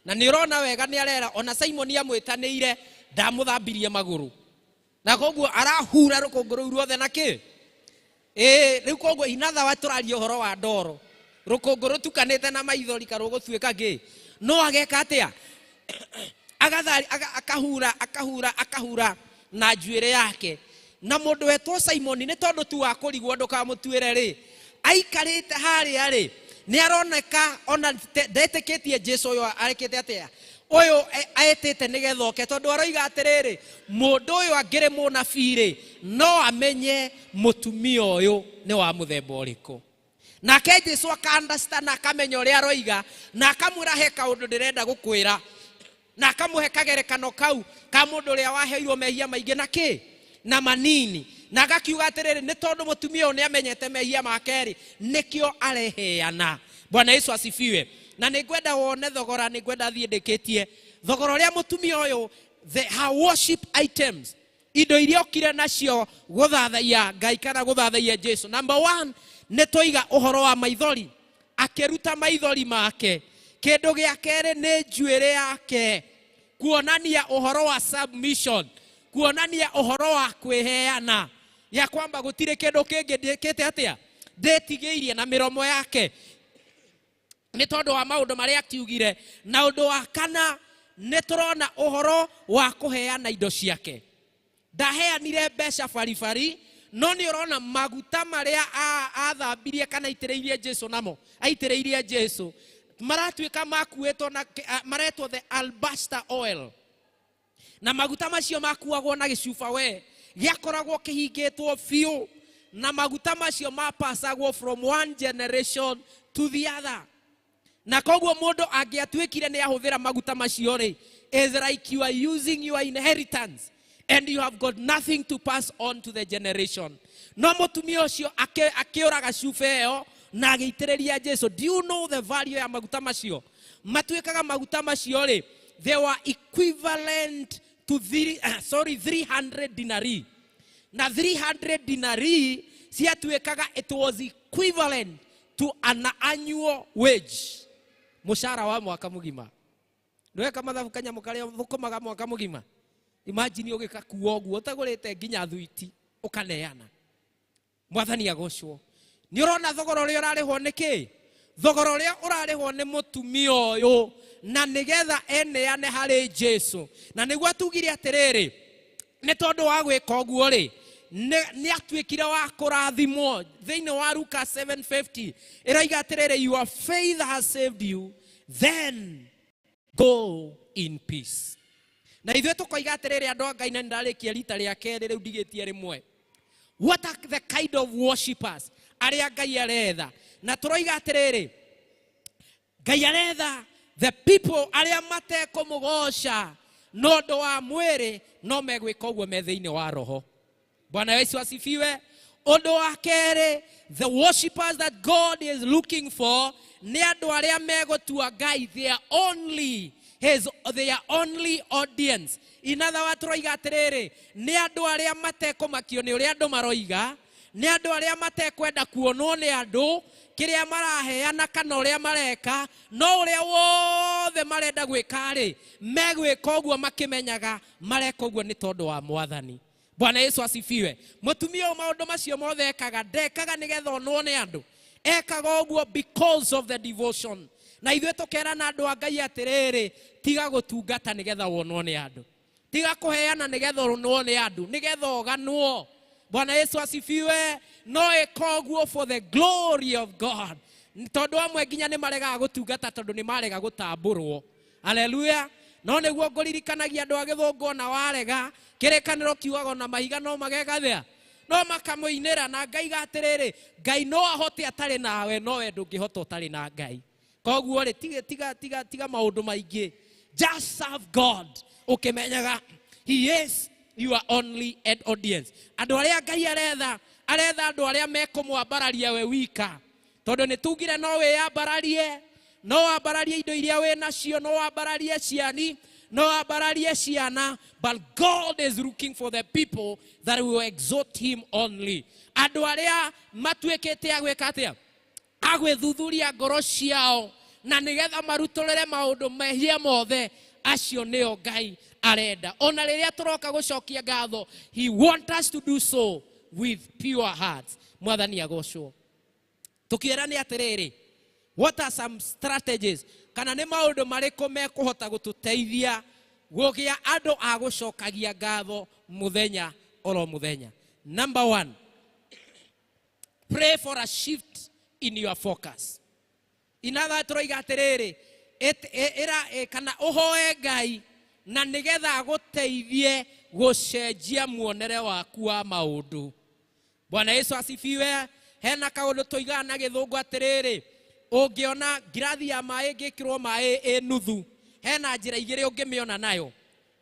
Na nĩ ũrona wega nĩ arera ona Simoni amwĩtanĩire ndamũthambirie magũrũ. Na koguo arahura rũkũngũ rũu ruothe na kĩ? Ĩĩ, rĩu koguo inathawa tũraria ũhoro wa ndoro. Rũkũngũ rũtukanĩte na maithori karũgũtuĩka kĩ? No ageka atĩa? Agathari, akahura, akahura, akahura na njuĩrĩ yake. Na mũndũ wetwo Simoni nĩ tondũ tu wa kũrigwo ndũkamũtuĩre rĩ, aikarĩte harĩa rĩ, nĩ aroneka ona ndetĩkĩtie Jesu ũyũ arekĩte atĩa? Ũyũ etĩte nĩgetha oke, tondũ aroiga atĩrĩrĩ, mũndũ ũyũ angĩrĩ mũnabii rĩ, no amenye mũtumia ũyũ nĩ wa mũthemba ũrĩkũ. Nake Jesu aka-understand, akamenya ũrĩa aroiga, na akamwĩra he kaũndũ ndĩrenda gũkwĩra. Na akamũhe kagerekano kau ka mũndũ ũrĩa waheirwo mehia maingĩ na kĩ? Na manini. Na agakiuga atĩrĩrĩ, nĩ tondũ mũtumia ũyũ nĩ amenyete mehia make rĩ, nĩkĩo areheana. Bwana Yesu asifiwe. Na nĩ ngwenda wone thogora, nĩ ngwenda thiĩ ndĩkĩtie thogora ũrĩa mũtumia ũyũ, her worship items, indo iria okire nacio gũthathaiya Ngai kana gũthathaiya Jesu. Number 1, nĩ tũiga ũhoro wa maithori, akĩruta maithori make. Kĩndũ gĩa kerĩ nĩ njuĩrĩ yake, kuonania ũhoro wa submission, kuonania ũhoro wa kwĩheana, ya kwamba gũtirĩ kĩndũ kĩngĩ ndĩkĩte atĩa, ndĩtigĩirie na mĩromo yake nĩ tondũ wa maũndũ marĩa akiugire. Na ũndũ wa kana, nĩ tũrona ũhoro wa kũheana indo ciake. Ndaheanire mbeca baribari, no nĩ ũrona maguta marĩa athambirie kana aitĩrĩirie Jesu namo, aitĩrĩirie Jesu maratuĩka makuĩtwo na maretwo the alabaster oil. Na maguta macio makuagwo na gĩcuba we gĩakoragwo kĩhingĩtwo biũ, na maguta macio mapasagwo from one generation to the other. Na koguo mũndũ angĩatuĩkire nĩ ahũthĩra maguta macio rĩ, is like you are using your inheritance and you have got nothing to pass on to the generation. No mũtumia ũcio akĩũraga cuba ĩyo na agĩitĩrĩria Jesu. Do you know the value ya maguta macio? Matuĩkaga maguta macio rĩ, they were equivalent to three, sorry, 300 denarii. Na 300 denarii ciatuĩkaga it was equivalent to an annual wage. Mũcara wa mwaka mũgima. Ndweka mathabu kanyamũ karĩa ũthũkũmaga mwaka mũgima. Imagine ũgĩgakua ũguo ũtagũrĩte nginya thuiti ũkaneana. Mwathani agocwo. Nĩ ũrona thogora ũrĩa ũrarĩhwo nĩ kĩ? Thogora ũrĩa ũrarĩhwo nĩ mũtumia ũyũ, na nĩgetha eneane harĩ Jesu. Na nĩguo atugire atĩrĩrĩ, nĩ tondũ wa gwĩka ũguo rĩ, nĩ atuĩkire wa kũrathimwo. Thĩinĩ wa Luka 7:50 ĩroiga atĩrĩrĩ, your faith has saved you, then go in peace. Na ithuĩ tũkoiga atĩrĩrĩ, andũ a Ngai, na nĩndarĩkia rita rĩa kerĩ rĩu ndigĩtie rĩmwe. What are the kind of worshippers arĩa Ngai aretha? Na tũroiga atĩrĩrĩ, Ngai aretha the people arĩa matekũmũgoca na ũndũ wa mwĩrĩ, no megwĩka ũguo me thĩinĩ wa roho. Bwana Yesu asifiwe. Ũndũ wa kerĩ, the worshippers that God is looking for nĩ andũ arĩa megũtua Ngai their only, his, their only audience. In other words, tũroiga atĩrĩrĩ, nĩ andũ arĩa matekũmakio nĩ ũrĩa andũ maroiga, nĩ andũ arĩa matekwenda kuonwo nĩ andũ, kĩrĩa maraheana kana ũrĩa mareka, no ũrĩa wothe marenda gwĩka rĩ, megwĩka ũguo makĩmenyaga mareka ũguo nĩ tondũ wa Mwathani. Bwana Yesu asifiwe. Mũtumia ũyũ maũndũ macio mothe ekaga, ndekaga nĩgetha onwo nĩ andũ, ekaga ũguo because of the devotion. Na ithuĩ tũkerana andũ a Ngai atĩrĩrĩ, tiga gũtungata nĩgetha wonwo nĩ andũ, tiga kũheana nĩgetha ũnwo nĩ andũ, nĩgetha ũganwo. Bwana Yesu asifiwe. No ĩka ũguo for the glory of God. Tondũ amwe nginya nĩ maregaga gũtungata tondũ nĩ marega gũtambũrwo. Haleluya. No nĩguo ngũririkanagia andũ a gĩthũngũ, ona warega, kĩrĩkanĩro kiugaga ona mahiga no magegathĩa, no makamũinĩra. Na ngaiga atĩrĩrĩ, Ngai no ahote atarĩ nawe, no we ndũngĩhota ũtarĩ na Ngai. Koguo rĩ, tiga, tiga, tiga, tiga maũndũ maingĩ. Just serve God ũkĩmenyaga he is your only end audience. Andũ arĩa Ngai aretha, aretha andũ arĩa mekũmwambararia we wika. Tondũ nĩ tugire no wĩyambararie, no wambararie indo iria wĩ nacio, no wambararie ciani, no wambararie ciana, but God is looking for the people that will exalt him only. Andũ arĩa matuĩkĩte a gwĩka atĩa? A gwĩthuthuria ngoro ciao na nĩgetha marutũrĩre maũndũ mehia mothe, acio nĩo Ngai arenda. Ona rĩrĩa tũroka gũcokia ngatho, he want us to do so with pure hearts. Mwathani agocwo. Tũkĩra nĩ atĩrĩrĩ, what are some strategies, kana nĩ maũndũ marĩkũ mekũhota gũtũteithia gũgĩa andũ a gũcokagia ngatho mũthenya oro mũthenya? Number one, pray for a shift in your focus. In other words, tũroiga atĩrĩrĩ, kana ũhoe Ngai na nĩgetha agũteithie gũcenjia muonere waku wa maũndũ. Bwana Yesu asifiwe. Hena kaũndũ tũigaga na gĩthũngũ atĩrĩrĩ, ũngĩona ngirathi ya maĩ ĩngĩkĩrwo maĩ ĩ nuthu, hena njĩra igĩrĩ ũngĩmĩona nayo.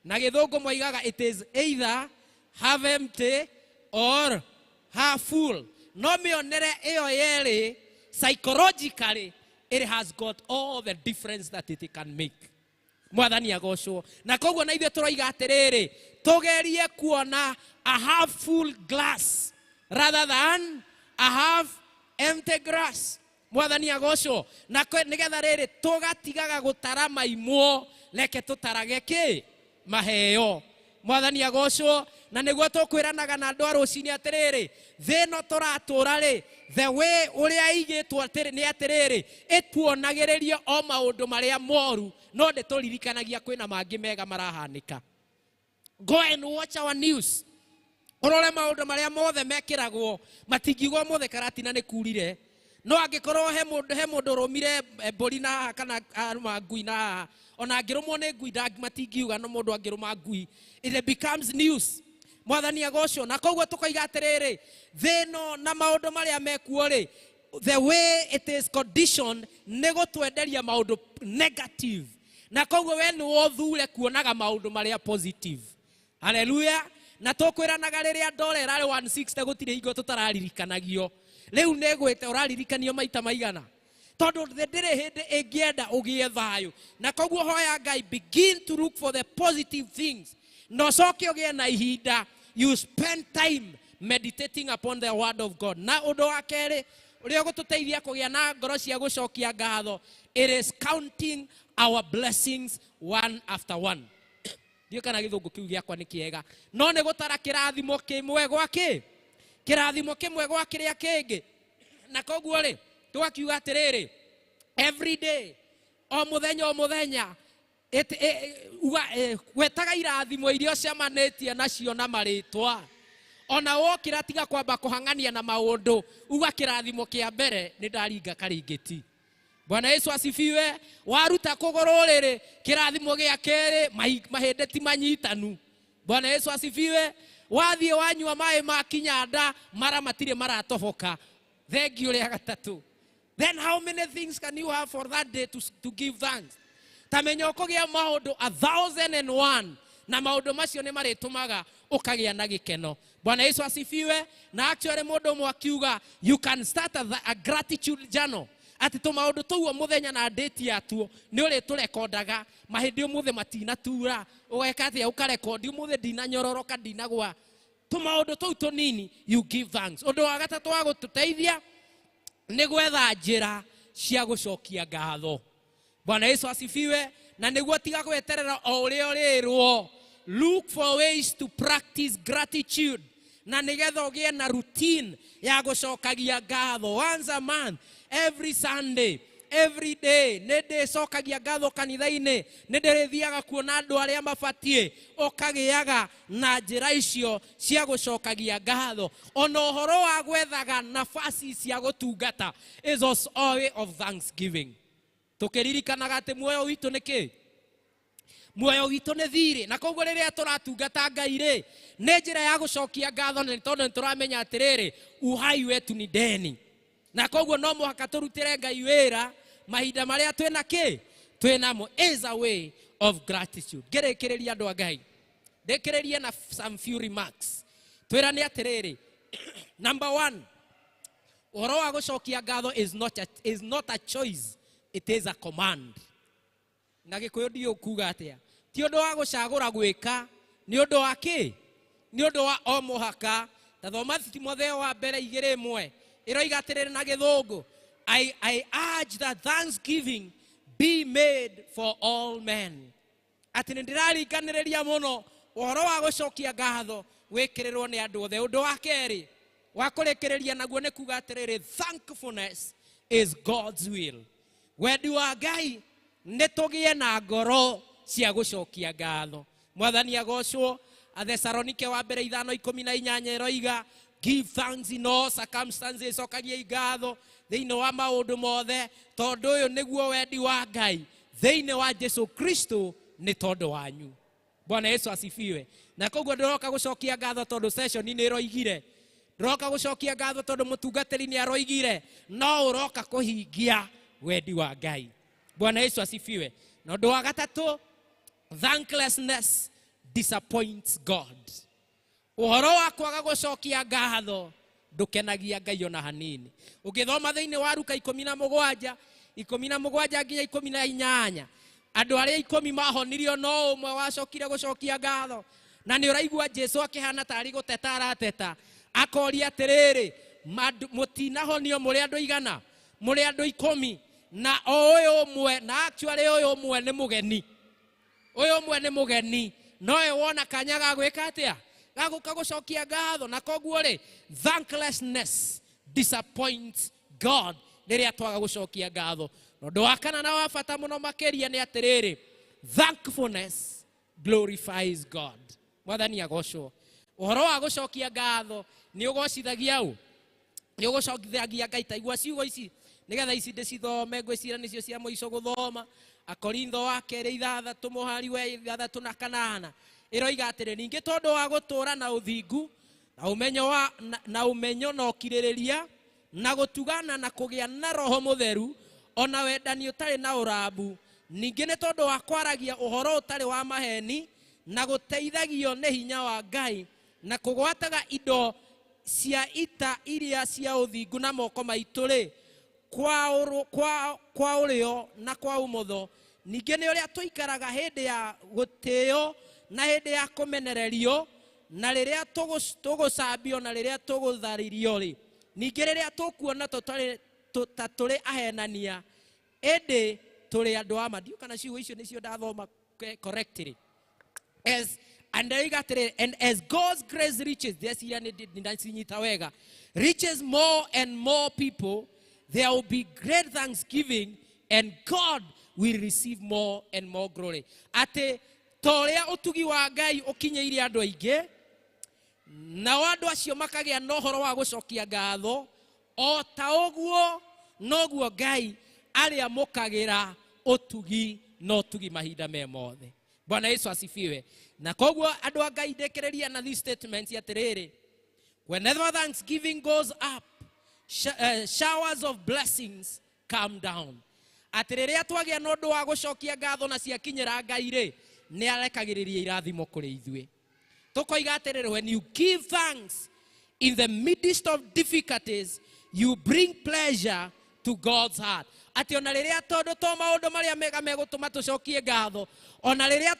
Na gĩthũngũ moigaga it is either half empty or half full. No mĩonere ĩyo yerĩ, psychologically it has got all the difference that it can make. Mwathani agocwo. Na koguo na ithuĩ tũroiga atĩrĩrĩ, tũgerie kuona a half full glass rather than a half empty glass. Mwathani agocwo. Na nĩgetha rĩrĩ tũgatigaga gũtara maimwo, reke tũtarage kĩ? Maheo. Mwathani agocwo. Na nĩguo tũkwĩranaga na andũ a rũcinĩ atĩrĩrĩ, thĩ ĩno tũratũra rĩ, the way ũrĩa ĩigĩtwo atĩrĩ, nĩ atĩrĩrĩ, ĩtuonagĩrĩria o maũndũ marĩa moru, no ndĩtũririkanagia kwĩna mangĩ mega marahanĩka. Go and watch our news. Ũrore maũndũ marĩa mothe mekĩragwo, matingiuga ũmũthĩ Karatina nĩ kurire. No angĩkorwo he mũndũ ũrũmire mbũri na haha kana arũma ngui na haha, ona angĩrũmwo nĩ ngui matingiuga, no mũndũ angĩrũma ngui, it becomes news. Mwathani agocwo. Na koguo tũkoiga atĩrĩrĩ, thĩ ĩno na maũndũ marĩa mekuo rĩ, the way it is conditioned nĩ gũtwenderia maũndũ negative. Na koguo we nĩ wothure kuonaga maũndũ marĩa positive. Haleluya. Na tũkwĩranaga rĩrĩa ndora ĩrarĩ 160 gũtirĩ hingo tũtararirikanagio. Rĩu nĩ gwĩte ũraririkanio maita maigana, tondũ thĩ ndĩrĩ hĩndĩ ĩngĩenda ũgĩe thayũ. Na koguo hoya Ngai, begin to look for the positive things. Na ũcoke ũgĩe na ihinda, you spend time meditating upon the word of God. Na ũndũ wa kerĩ ũrĩa ũgũtũteithia kũgĩa na ngoro cia gũcokia ngatho, it is counting our blessings one after one. Ndiũĩ kana gĩthũngũ kĩu gĩakwa nĩ kĩega, no nĩ gũtara kĩrathimo kĩmwe gwa kĩ, kĩrathimo kĩmwe gwa kĩrĩa kĩngĩ. Na koguo rĩ, tũgakiuga atĩrĩrĩ, every day, o mũthenya o mũthenya, gwetaga irathimo iria ũcemanĩtie nacio na marĩtwa. Ona wokĩra tiga kwamba kũhang'ania na maũndũ, uga kĩrathimo kĩa mbere nĩ ndaringa karingĩti. Bwana Yesu asifiwe. Waruta kũgũrũ rĩrĩ, kĩrathimo gĩa kerĩ, mahĩndĩ ti manyitanu. Bwana Yesu asifiwe. Wathiĩ wanyua maĩ ma kinyanda, mara matirĩ maratoboka. Thengiũ rĩa gatatũ. Then how many things can you have for that day to give thanks? Ta menya ũkũgĩa maũndũ 1001, na maũndũ macio nĩ marĩtũmaga ũkagĩa na gĩkeno. Bwana Yesu asifiwe. Na actually mũndũ ũmwe akiuga, you can start a gratitude journal. Atĩ tũmaũndũ tũu o mũthenya na date yatuo nĩ ũrĩtũrekondaga. Mahĩndĩ ũmũthĩ matinatura, ũgeka atĩa? Ũkarekondi ũmũthĩ ndinanyororoka, ndinagwa. Tũmaũndũ tũu tũnini, you give thanks. Ũndũ wa gatatũ wa gũtũteithia nĩ gwetha njĩra cia gũcokia ngatho. Bwana Yesu asifiwe. Na nĩguo tiga gweterera o ũrĩa ũrĩrwo, look for ways to practice gratitude. Na nĩgetha ũgĩe na routine ya gũcokagia ngatho once a month, every Sunday, every day. Nĩ ndĩcokagia ngatho kanitha-inĩ, nĩ ndĩrĩthiaga kuona andũ arĩa mabatiĩ. Ũkagĩaga na njĩra icio cia gũcokagia ngatho. Ona ũhoro wa gwethaga nafasi cia gũtungata is also a way of thanksgiving. Tũkĩririkanaga atĩ muoyo witũ nĩ kĩ? Muoyo witũ nĩ thirĩ. Na koguo rĩrĩa tũratungata Ngai rĩ, nĩ njĩra ya gũcokia ngatho, nĩ tondũ nĩ tũramenya atĩrĩrĩ, uhai wetu ni deni. Na koguo no mũhaka tũrutĩre Ngai wĩra mahinda marĩa twĩna kĩ? Twĩnamo. Is a way of gratitude. Ngĩrĩkĩrĩria andũ a Ngai, ndĩkĩrĩrie na some few remarks. Twĩrane atĩrĩrĩ, number one, ũhoro wa gũcokia ngatho is not a choice, it is a command. Na gĩkũyũ ndiũĩ kuga atĩa. Ti ũndũ wa gũcagũra gwĩka, nĩ ũndũ wa kĩ? Nĩ ũndũ wa o mũhaka. Ta thoma Timotheo wa mbere igĩrĩ ĩmwe, ĩroiga atĩrĩrĩ na gĩthũngũ, I urge that thanksgiving be made for all men. Atĩ nĩ ndĩraringanĩrĩria mũno ũhoro wa gũcokia ngatho wĩkĩrĩrwo nĩ andũ othe. Ũndũ wa kerĩ wa kũrĩkĩrĩria naguo nĩ kuga atĩrĩrĩ, thankfulness is God's will. Wendi wa Ngai nĩ tũgĩe na ngoro cia gũcokia ngatho. Mwathani agocwo. Athesalonike wa mbere 5:18 ĩroiga, give thanks in all circumstances, cokagiai ngatho thĩinĩ wa maũndũ mothe, tondũ ũyũ nĩguo wendi wa Ngai thĩinĩ wa Jesu Kristo nĩ tondũ wanyu. Bwana Yesu asifiwe. Na koguo ndĩroka gũcokia ngatho tondũ session nĩ ĩroigire, ndĩroka gũcokia ngatho tondũ mũtungatĩri nĩ aroigire, no ũroka kũhingia wendi wa Ngai. Bwana Yesu asifiwe. Na ũndũ wa gatatũ, thanklessness disappoints God. Ũhoro wa kwaga gũcokia ngatho ndũkenagia Ngai ona hanini. Ũngĩthoma thĩinĩ wa Luka 17, 17 nginya 18, andũ arĩa 10 mahonirio no ũmwe wacokire gũcokia ngatho. Na nĩ ũraigua Jesu akĩhana tarĩ gũteta arateta, akoria atĩrĩrĩ, mũtinahonio mũrĩ andũ igana, mũrĩ andũ 10, na o ũyũ ũmwe, na actually ũyũ ũmwe nĩ mũgeni, ũyũ ũmwe nĩ mũgeni, nowe wona kanya ga gwĩka atĩa, ga gũka gũcokia ngatho. Na koguo rĩ, thanklessness disappoints God rĩrĩa twaga gũcokia ngatho. Na ũndũ wa kana na wa bata mũno makĩria nĩ atĩrĩrĩ, thankfulness glorifies God. Mwathani agocwo. Ũhoro wa gũcokia ngatho nĩ ũgocithagia ũ? Nĩ ũgocithagia Ngai. Ta igua ciugo ici nĩgetha ici ndĩcithome, ngwĩciria nĩcio cia mũico gũthoma. Akorintho wa kerĩ 6 mũhari wa 6 na 8 ĩroiga atĩrĩ, ningĩ tondũ wa gũtũũra na ũthingu na ũmenyo wa na ũmenyo na ũkirĩrĩria na gũtugana na kũgĩa na Roho Mũtheru ona wendani ũtarĩ na ũrambu, ningĩ nĩ tondũ wa kwaragia ũhoro ũtarĩ wa maheni na gũteithagio nĩ hinya wa Ngai na kũgwataga indo cia ita iria cia ũthingu na moko maitũ rĩ, kwa ũrĩo na kwa ũmotho, ningĩ nĩ ũrĩa tũikaraga hĩndĩ ya gũtĩo na hĩndĩ ya kũmenererio na rĩrĩa tũgũcambio na rĩrĩa tũgũtharirio rĩ, ningĩ rĩrĩa tũkuona ta tũrĩ ahenania ĩndĩ tũrĩ andũ a ma. Ndiũ kana ciugo icio nĩcio ndathoma correctly. As and and as God's grace reaches, reaches more and more people, there will be great thanksgiving and God will receive more and more glory. Ate toria utugi wa Ngai ukinyĩire andũ aingĩ, nao andũ acio makagĩa na ũhoro wa gũcokia ngatho, o ta ũguo noguo Ngai arĩamũkagĩra ũtugi na ũtugi mahinda me mothe. Bwana Yesu asifiwe. Na koguo andũ a Ngai ndĩkĩrĩria na these statements atĩrĩrĩ, whenever thanksgiving goes up, showers of blessings come down. Atĩ rĩrĩa twagĩa na ũndũ wa gũcokia ngatho na ciakinyĩra Ngai rĩ, nĩ arekagĩrĩria irathimo kũrĩ ithuĩ. Tũkoiga atĩrĩrĩ, when you give thanks in the midst of difficulties, you bring pleasure to God's heart. Atĩ ona rĩrĩa tondũ to maũndũ marĩa mega megũtũma tũcokie ngatho, ona rĩrĩa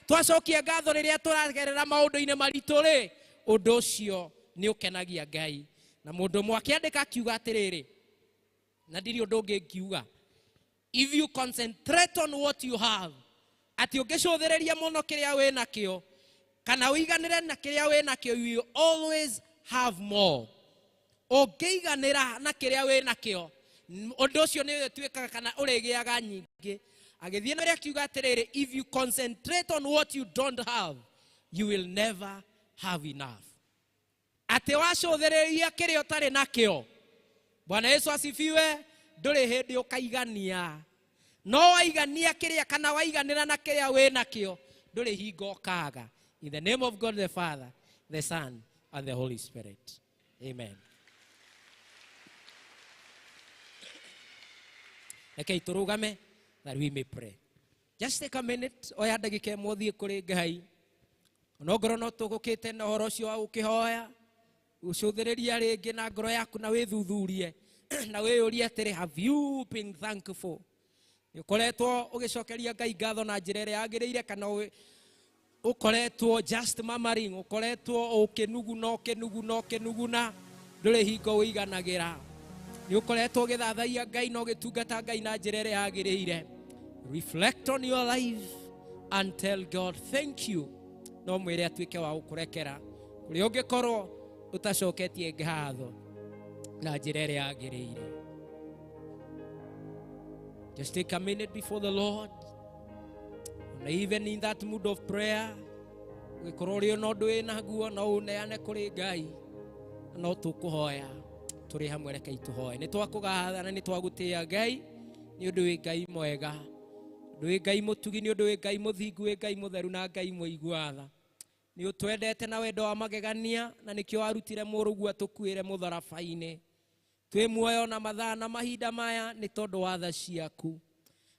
twacokia ngatho rĩrĩa tũragerera maũndũ-inĩ maritũ rĩ, ũndũ ũcio nĩ ũkenagia Ngai. Na mũndũ ũmwe akĩandĩka akiuga atĩrĩrĩ, na ndirĩ ũndũ ũngĩ ngiuga, if you concentrate on what you have, atĩ ũngĩcũthĩrĩria mũno kĩrĩa wĩ nakĩo, kana ũiganĩre na kĩrĩa wĩ nakĩo, you will always have more. Ũngĩiganĩra na kĩrĩa wĩ nakĩo, ũndũ ũcio nĩ ũtuĩkaga kana ũrĩgĩaga nyingĩ. Agĩthiĩ na ũrĩa akiuga atĩrĩrĩ, if you concentrate on what you don't have, you will never have enough. Atĩ wacũthĩrĩria kĩrĩa ũtarĩ nakĩo, Bwana Yesu asifiwe, ndũrĩ hĩndĩ ũkaigania. No waigania kĩrĩa kana waiganĩra na kĩrĩa wĩ nakĩo, ndũrĩ hingo ũkaga. In the name of God the Father, the Son, and the Holy Spirit. Amen. Rekei tũrũgame that we may pray. Just take a minute, oya ndagĩka ĩmwe ũthiĩ kũrĩ Ngai. Onongorwo no tũgũkĩte na ũhoro ũcio wa gũkĩhoya, ũcũthĩrĩria rĩngĩ na ngoro yaku na wĩthuthurie na wĩyũrie atĩrĩ, have you been thankful? Nĩ ũkoretwo ũgĩcokeria Ngai ngatho na njĩra ĩrĩa yagĩrĩire, kana ũkoretwo just murmuring, ũkoretwo ũkĩnuguna ũkĩnuguna ũkĩnuguna, ndũrĩ hingo ũiganagĩra. Nĩ ũkoretwo ũgĩthathaiya Ngai na ũgĩtungata Ngai na njĩra ĩrĩa yagĩrĩire. Reflect on your life and tell God thank you. No mwĩre atuĩke wa gũkũrekera kũrĩa ũngĩkorwo ũtacoketie ngatho na njĩra ĩrĩa yagĩrĩire. Just take a minute before the Lord. And even in that mood of prayer, ũngĩkorwo ũrĩ na ũndũ wĩ naguo no ũneane kũrĩ Ngai, no tũkũhoya tũrĩ hamwe. Rekei tũhoe. Nĩ twakũgatha na nĩ twagũtĩĩa Ngai nĩ ũndũ wĩ Ngai mwega, ũndũ wĩ Ngai mũtugi, nĩ ũndũ wĩ Ngai mũthingu, wĩ Ngai mũtheru na Ngai mũigua tha. Nĩ ũtwendete na wendo wa magegania, na nĩkĩo warutire mũrũguo atũkuĩre mũtharaba-inĩ. Twĩ muoyo na mathaa na mahinda maya nĩ tondũ wa tha ciaku.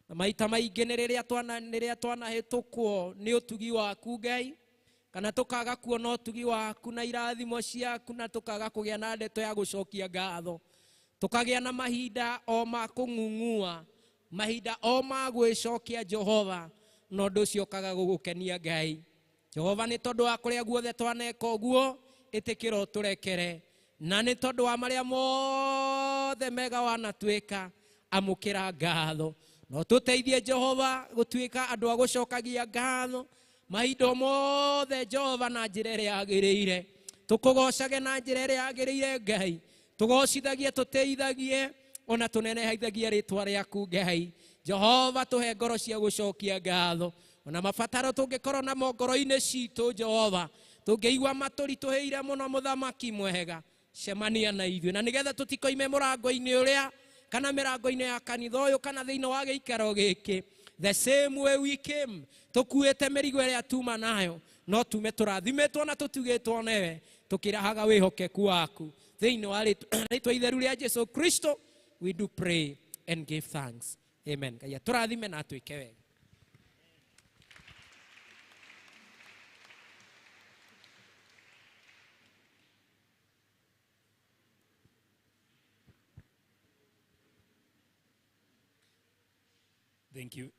Na maita maingĩ nĩ rĩrĩa twanahĩtũkwo nĩ ũtugi waku Ngai, kana tũkaga kuona ũtugi waku na irathimo ciaku, na tũkaga kũgĩa na ndeto ya gũcokia ngatho, tũkagĩa na mahinda o ma kũng'ung'ua, mahinda o ma gwĩcokia Jehova, na ũndũ ũcio ũkaga gũgũkenia Ngai. Jehova, nĩ tondũ wa kũrĩa guothe twaneka ũguo, ĩtĩkĩra ũtũrekere, na nĩ tondũ wa marĩa mothe mega wanatwĩka, amũkĩra ngatho. No tũteithie Jehova gũtuĩka andũ a gũcokagia ngatho mahinda mothe Jehova na njĩra ĩrĩa yagĩrĩire. Tũkũgocage na njĩra ĩrĩa yagĩrĩire Ngai, tũgocithagie, tũteithagie, ona tũnenehaithagie rĩtwa rĩaku Ngai. Jehova, tũhe ngoro cia gũcokia ngatho, ona mabataro tũngĩkorwo namo ngoro-inĩ citũ Jehova, tũngĩigua matũritũhĩire mũno, mũthamaki mwega, cemania na ithuĩ, na nĩgetha tũtikoime mũrango-inĩ ũrĩa kana mĩrango-inĩ ya kanitha ũyũ kana thĩinĩ wa gĩikaro gĩkĩ the same way we came, tũkuĩte mĩrigo ĩrĩa tuma nayo, no tume tũrathimĩtwo na tũtugĩtwo newe, tũkĩrahaga wĩhokeku waku. Thĩinĩ wa rĩtwa itheru rĩa Jesu Kristo we do pray and give thanks. Amen. Ngai atũrathime na atwĩke wega. Thank you.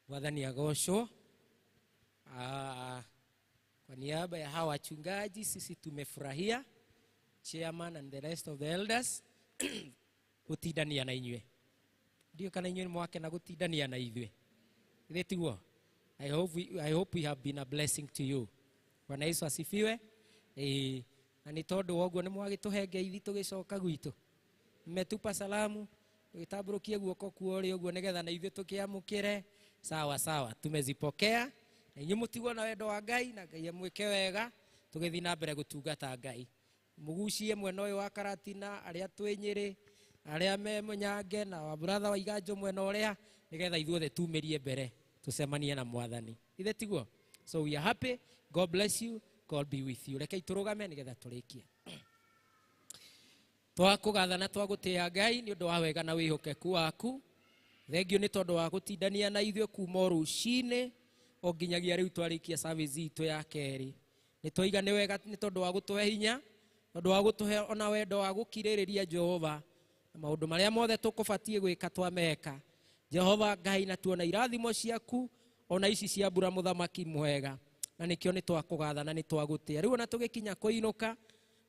Mwathani agocwo. Kwa niaba ya hawa wachungaji sisi tumefurahia, chairman and the rest of the elders, gũtindania na inyuĩ. Ndio kana inyuĩ mwake na gũtindania na ithuĩ. Githĩ tiguo? I hope we have been a blessing to you. Bwana Yesu asifiwe. Na nĩ tondũ wa ũguo nĩ mwagĩtũhe ngeithi tũgĩcoka gwitũ. Mmetupa salamu, tũgĩtambũrũkie guoko kuo ũrĩ ũguo nĩgetha na ithuĩ tũkĩamũkĩre. Sawa sawa, tumezipokea. Na inyuĩ mũtigwo na wendo wa Ngai, na Ngai amwĩke wega, tũgĩthiĩ na mbere gũtungata Ngai. Mũgucie mwena ũyũ wa Karatina, arĩa twĩ Nyĩrĩ, arĩa me Mũnyange na wa brother wa Iganjo mwena ũrĩa, nĩgetha ithuothe tumĩrie mbere tũcemanie na Mwathani. Ithe tiguo? So we are happy. God bless you. God be with you. Rekei tũrũgame nĩgetha tũrĩkie. Twakũgatha na twagũtĩĩa Ngai nĩ ũndũ wa wega na wĩhokeku waku. Thengiũ nĩ tondũ wa gũtindania na ithuĩ kuma o rũcinĩ o nginyagia rĩu twarĩkia service itũ ya kerĩ. Nĩ twaiga nĩ wega nĩ tondũ wa gũtũhe hinya, tondũ wa gũtũhe ona wendo wa gũkirĩrĩria Jehova, na maũndũ marĩa mothe tũkũbatiĩ gwĩka twameka. Jehova Ngai, na tuona irathimo ciaku ona ici cia mbura, mũthamaki mwega, na nĩkĩo nĩ twakũgatha na nĩ twagũtĩĩa. Rĩu ona tũgĩkinya kũinũka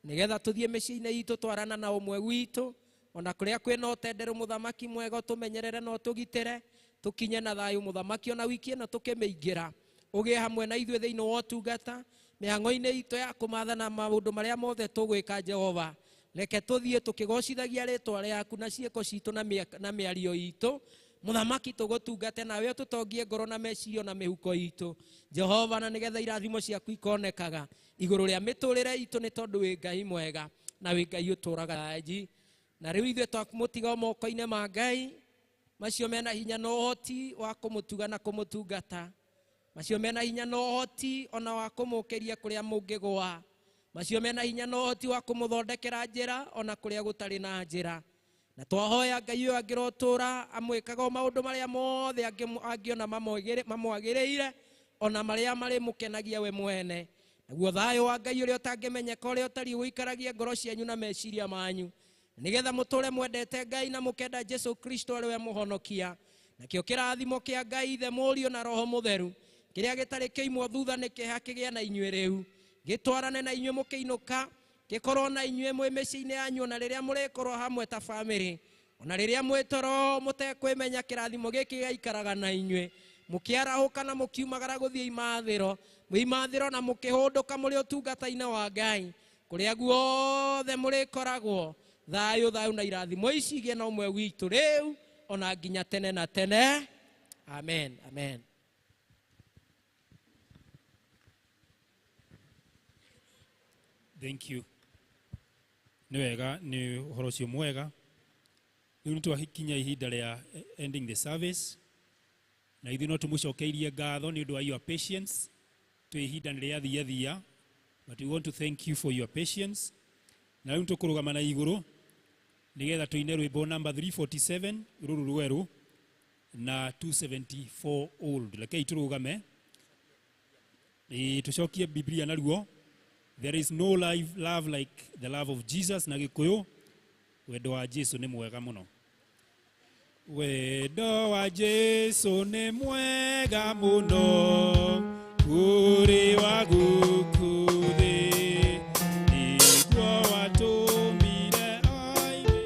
nĩgetha tũthiĩ mĩciĩ-inĩ itũ twarana na ũmwe witũ, ona kũrĩa kwĩna ũtenderũ, mũthamaki mwega, ũtũmenyerere na ũtũgitĩre tũkinye na thayũ, mũthamaki, ona wiki ĩno tũkĩmĩingĩra ũgĩe hamwe na ithuĩ thĩinĩ wa ũtungata mĩhang'o-inĩ itũ ya kũmatha na maũndũ marĩa mothe tũgwĩka. Jehova, reke tũthiĩ tũkĩgocithagia rĩtwa rĩaku na ciĩko citũ na mĩario itũ, mũthamaki, tũgũtungate nawe, ũtũtongie ngoro na meciria na mĩhuko itũ, Jehova, na nĩgetha irathimo ciaku ikonekaga igũrũ rĩa mĩtũrĩre itũ, nĩ tondũ wĩ Ngai mwega na wĩ Ngai ũtũraga ji. Na rĩu ithuĩ twamũtiga moko-inĩ ma Ngai macio mena hinya na ũhoti wa kũmũtuga na kũmũtungata, macio mena hinya na ũhoti ona wa kũmũkĩria kũrĩa mũngĩgũa, macio mena hinya na ũhoti wa kũmũthondekera njĩra ona kũrĩa gũtarĩ na njĩra. Na twahoya Ngai ũyũ angĩrotũra amwĩkaga o maũndũ marĩa mothe angĩona mamwagĩrĩire, ona marĩa marĩmũkenagia we mwene. Naguo thayũ wa Ngai ũrĩa ũtangĩmenyeka, ũrĩa ũtariĩ, ũikaragie ngoro cianyu na meciria manyu, nĩgetha mũtũre mwendete Ngai na mũkenda Jesu Kristo arĩ we mũhonokia. Nakĩo kĩrathimo kĩa Ngai Ithe, Mũriũ na Roho Mũtheru, kĩrĩa gĩtarĩ kĩimwo thutha nĩ kĩeha kĩgĩe na inyuĩ rĩu, gĩtwarane na inyuĩ mũkĩinũka, gĩkorwo na inyuĩ mwĩ mĩciĩ-inĩ yanyu, na rĩrĩa mũrĩkorwo hamwe ta bamĩrĩ, ona rĩrĩa mwĩ toro mũtekwĩmenya, kĩrathimo gĩkĩ gĩgaikaraga na inyuĩ mũkĩarahũka na mũkiumagara gũthiĩ imathĩro, mwĩ imathĩro na mũkĩhũndũka mũrĩ ũtungata-inĩ wa Ngai, kũrĩa guothe mũrĩkoragwo. Thayũ thayũ na irathimo ici igĩe na ũmwe witũ rĩu ona nginya tene na tene. Amen, amen. Thank you. Nĩ wega, nĩ ũhoro ũcio mwega. Rĩu nĩ twakinya ihinda rĩa ending the service, na ithuĩ no tũmũcokeirie ngatho nĩ ũndũ wa your patience. Twĩ ihinda nĩ rĩathiathia, but we want to thank you for your patience. Na rĩu tũkũrũgama na igũrũ nĩgetha tũine rwĩmbo number 347 rũrũ rwerũ na 274 old. Rekei tũrũgame tũcokie Biblia naruo. There is no life, love like the love of Jesus. Na Gĩkũyũ, wendo wa Jesu nĩ mwega mũno. Wendo wa Jesu nĩ mwega mũno kũrĩ wa gũkũ thĩ, nĩguo watũmire oime.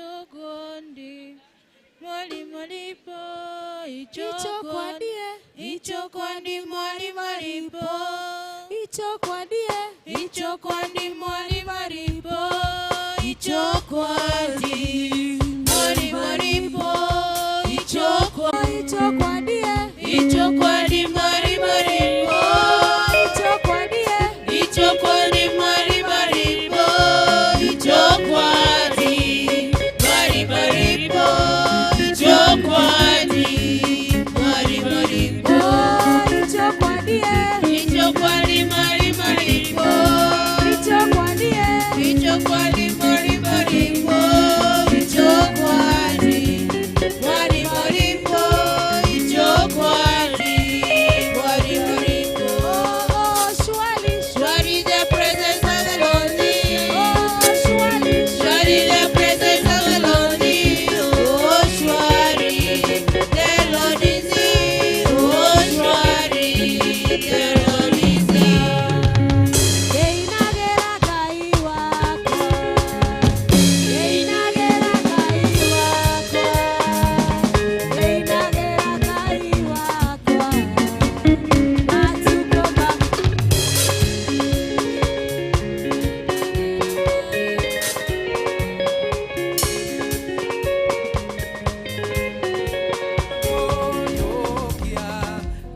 Ichokondi, mwali malipo, Ichokwadie, ichokondi, mwali malipo, Ichokwadie, ichokondi, mwali malipo, ichokondi.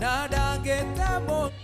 Na ndangĩte mũndũ.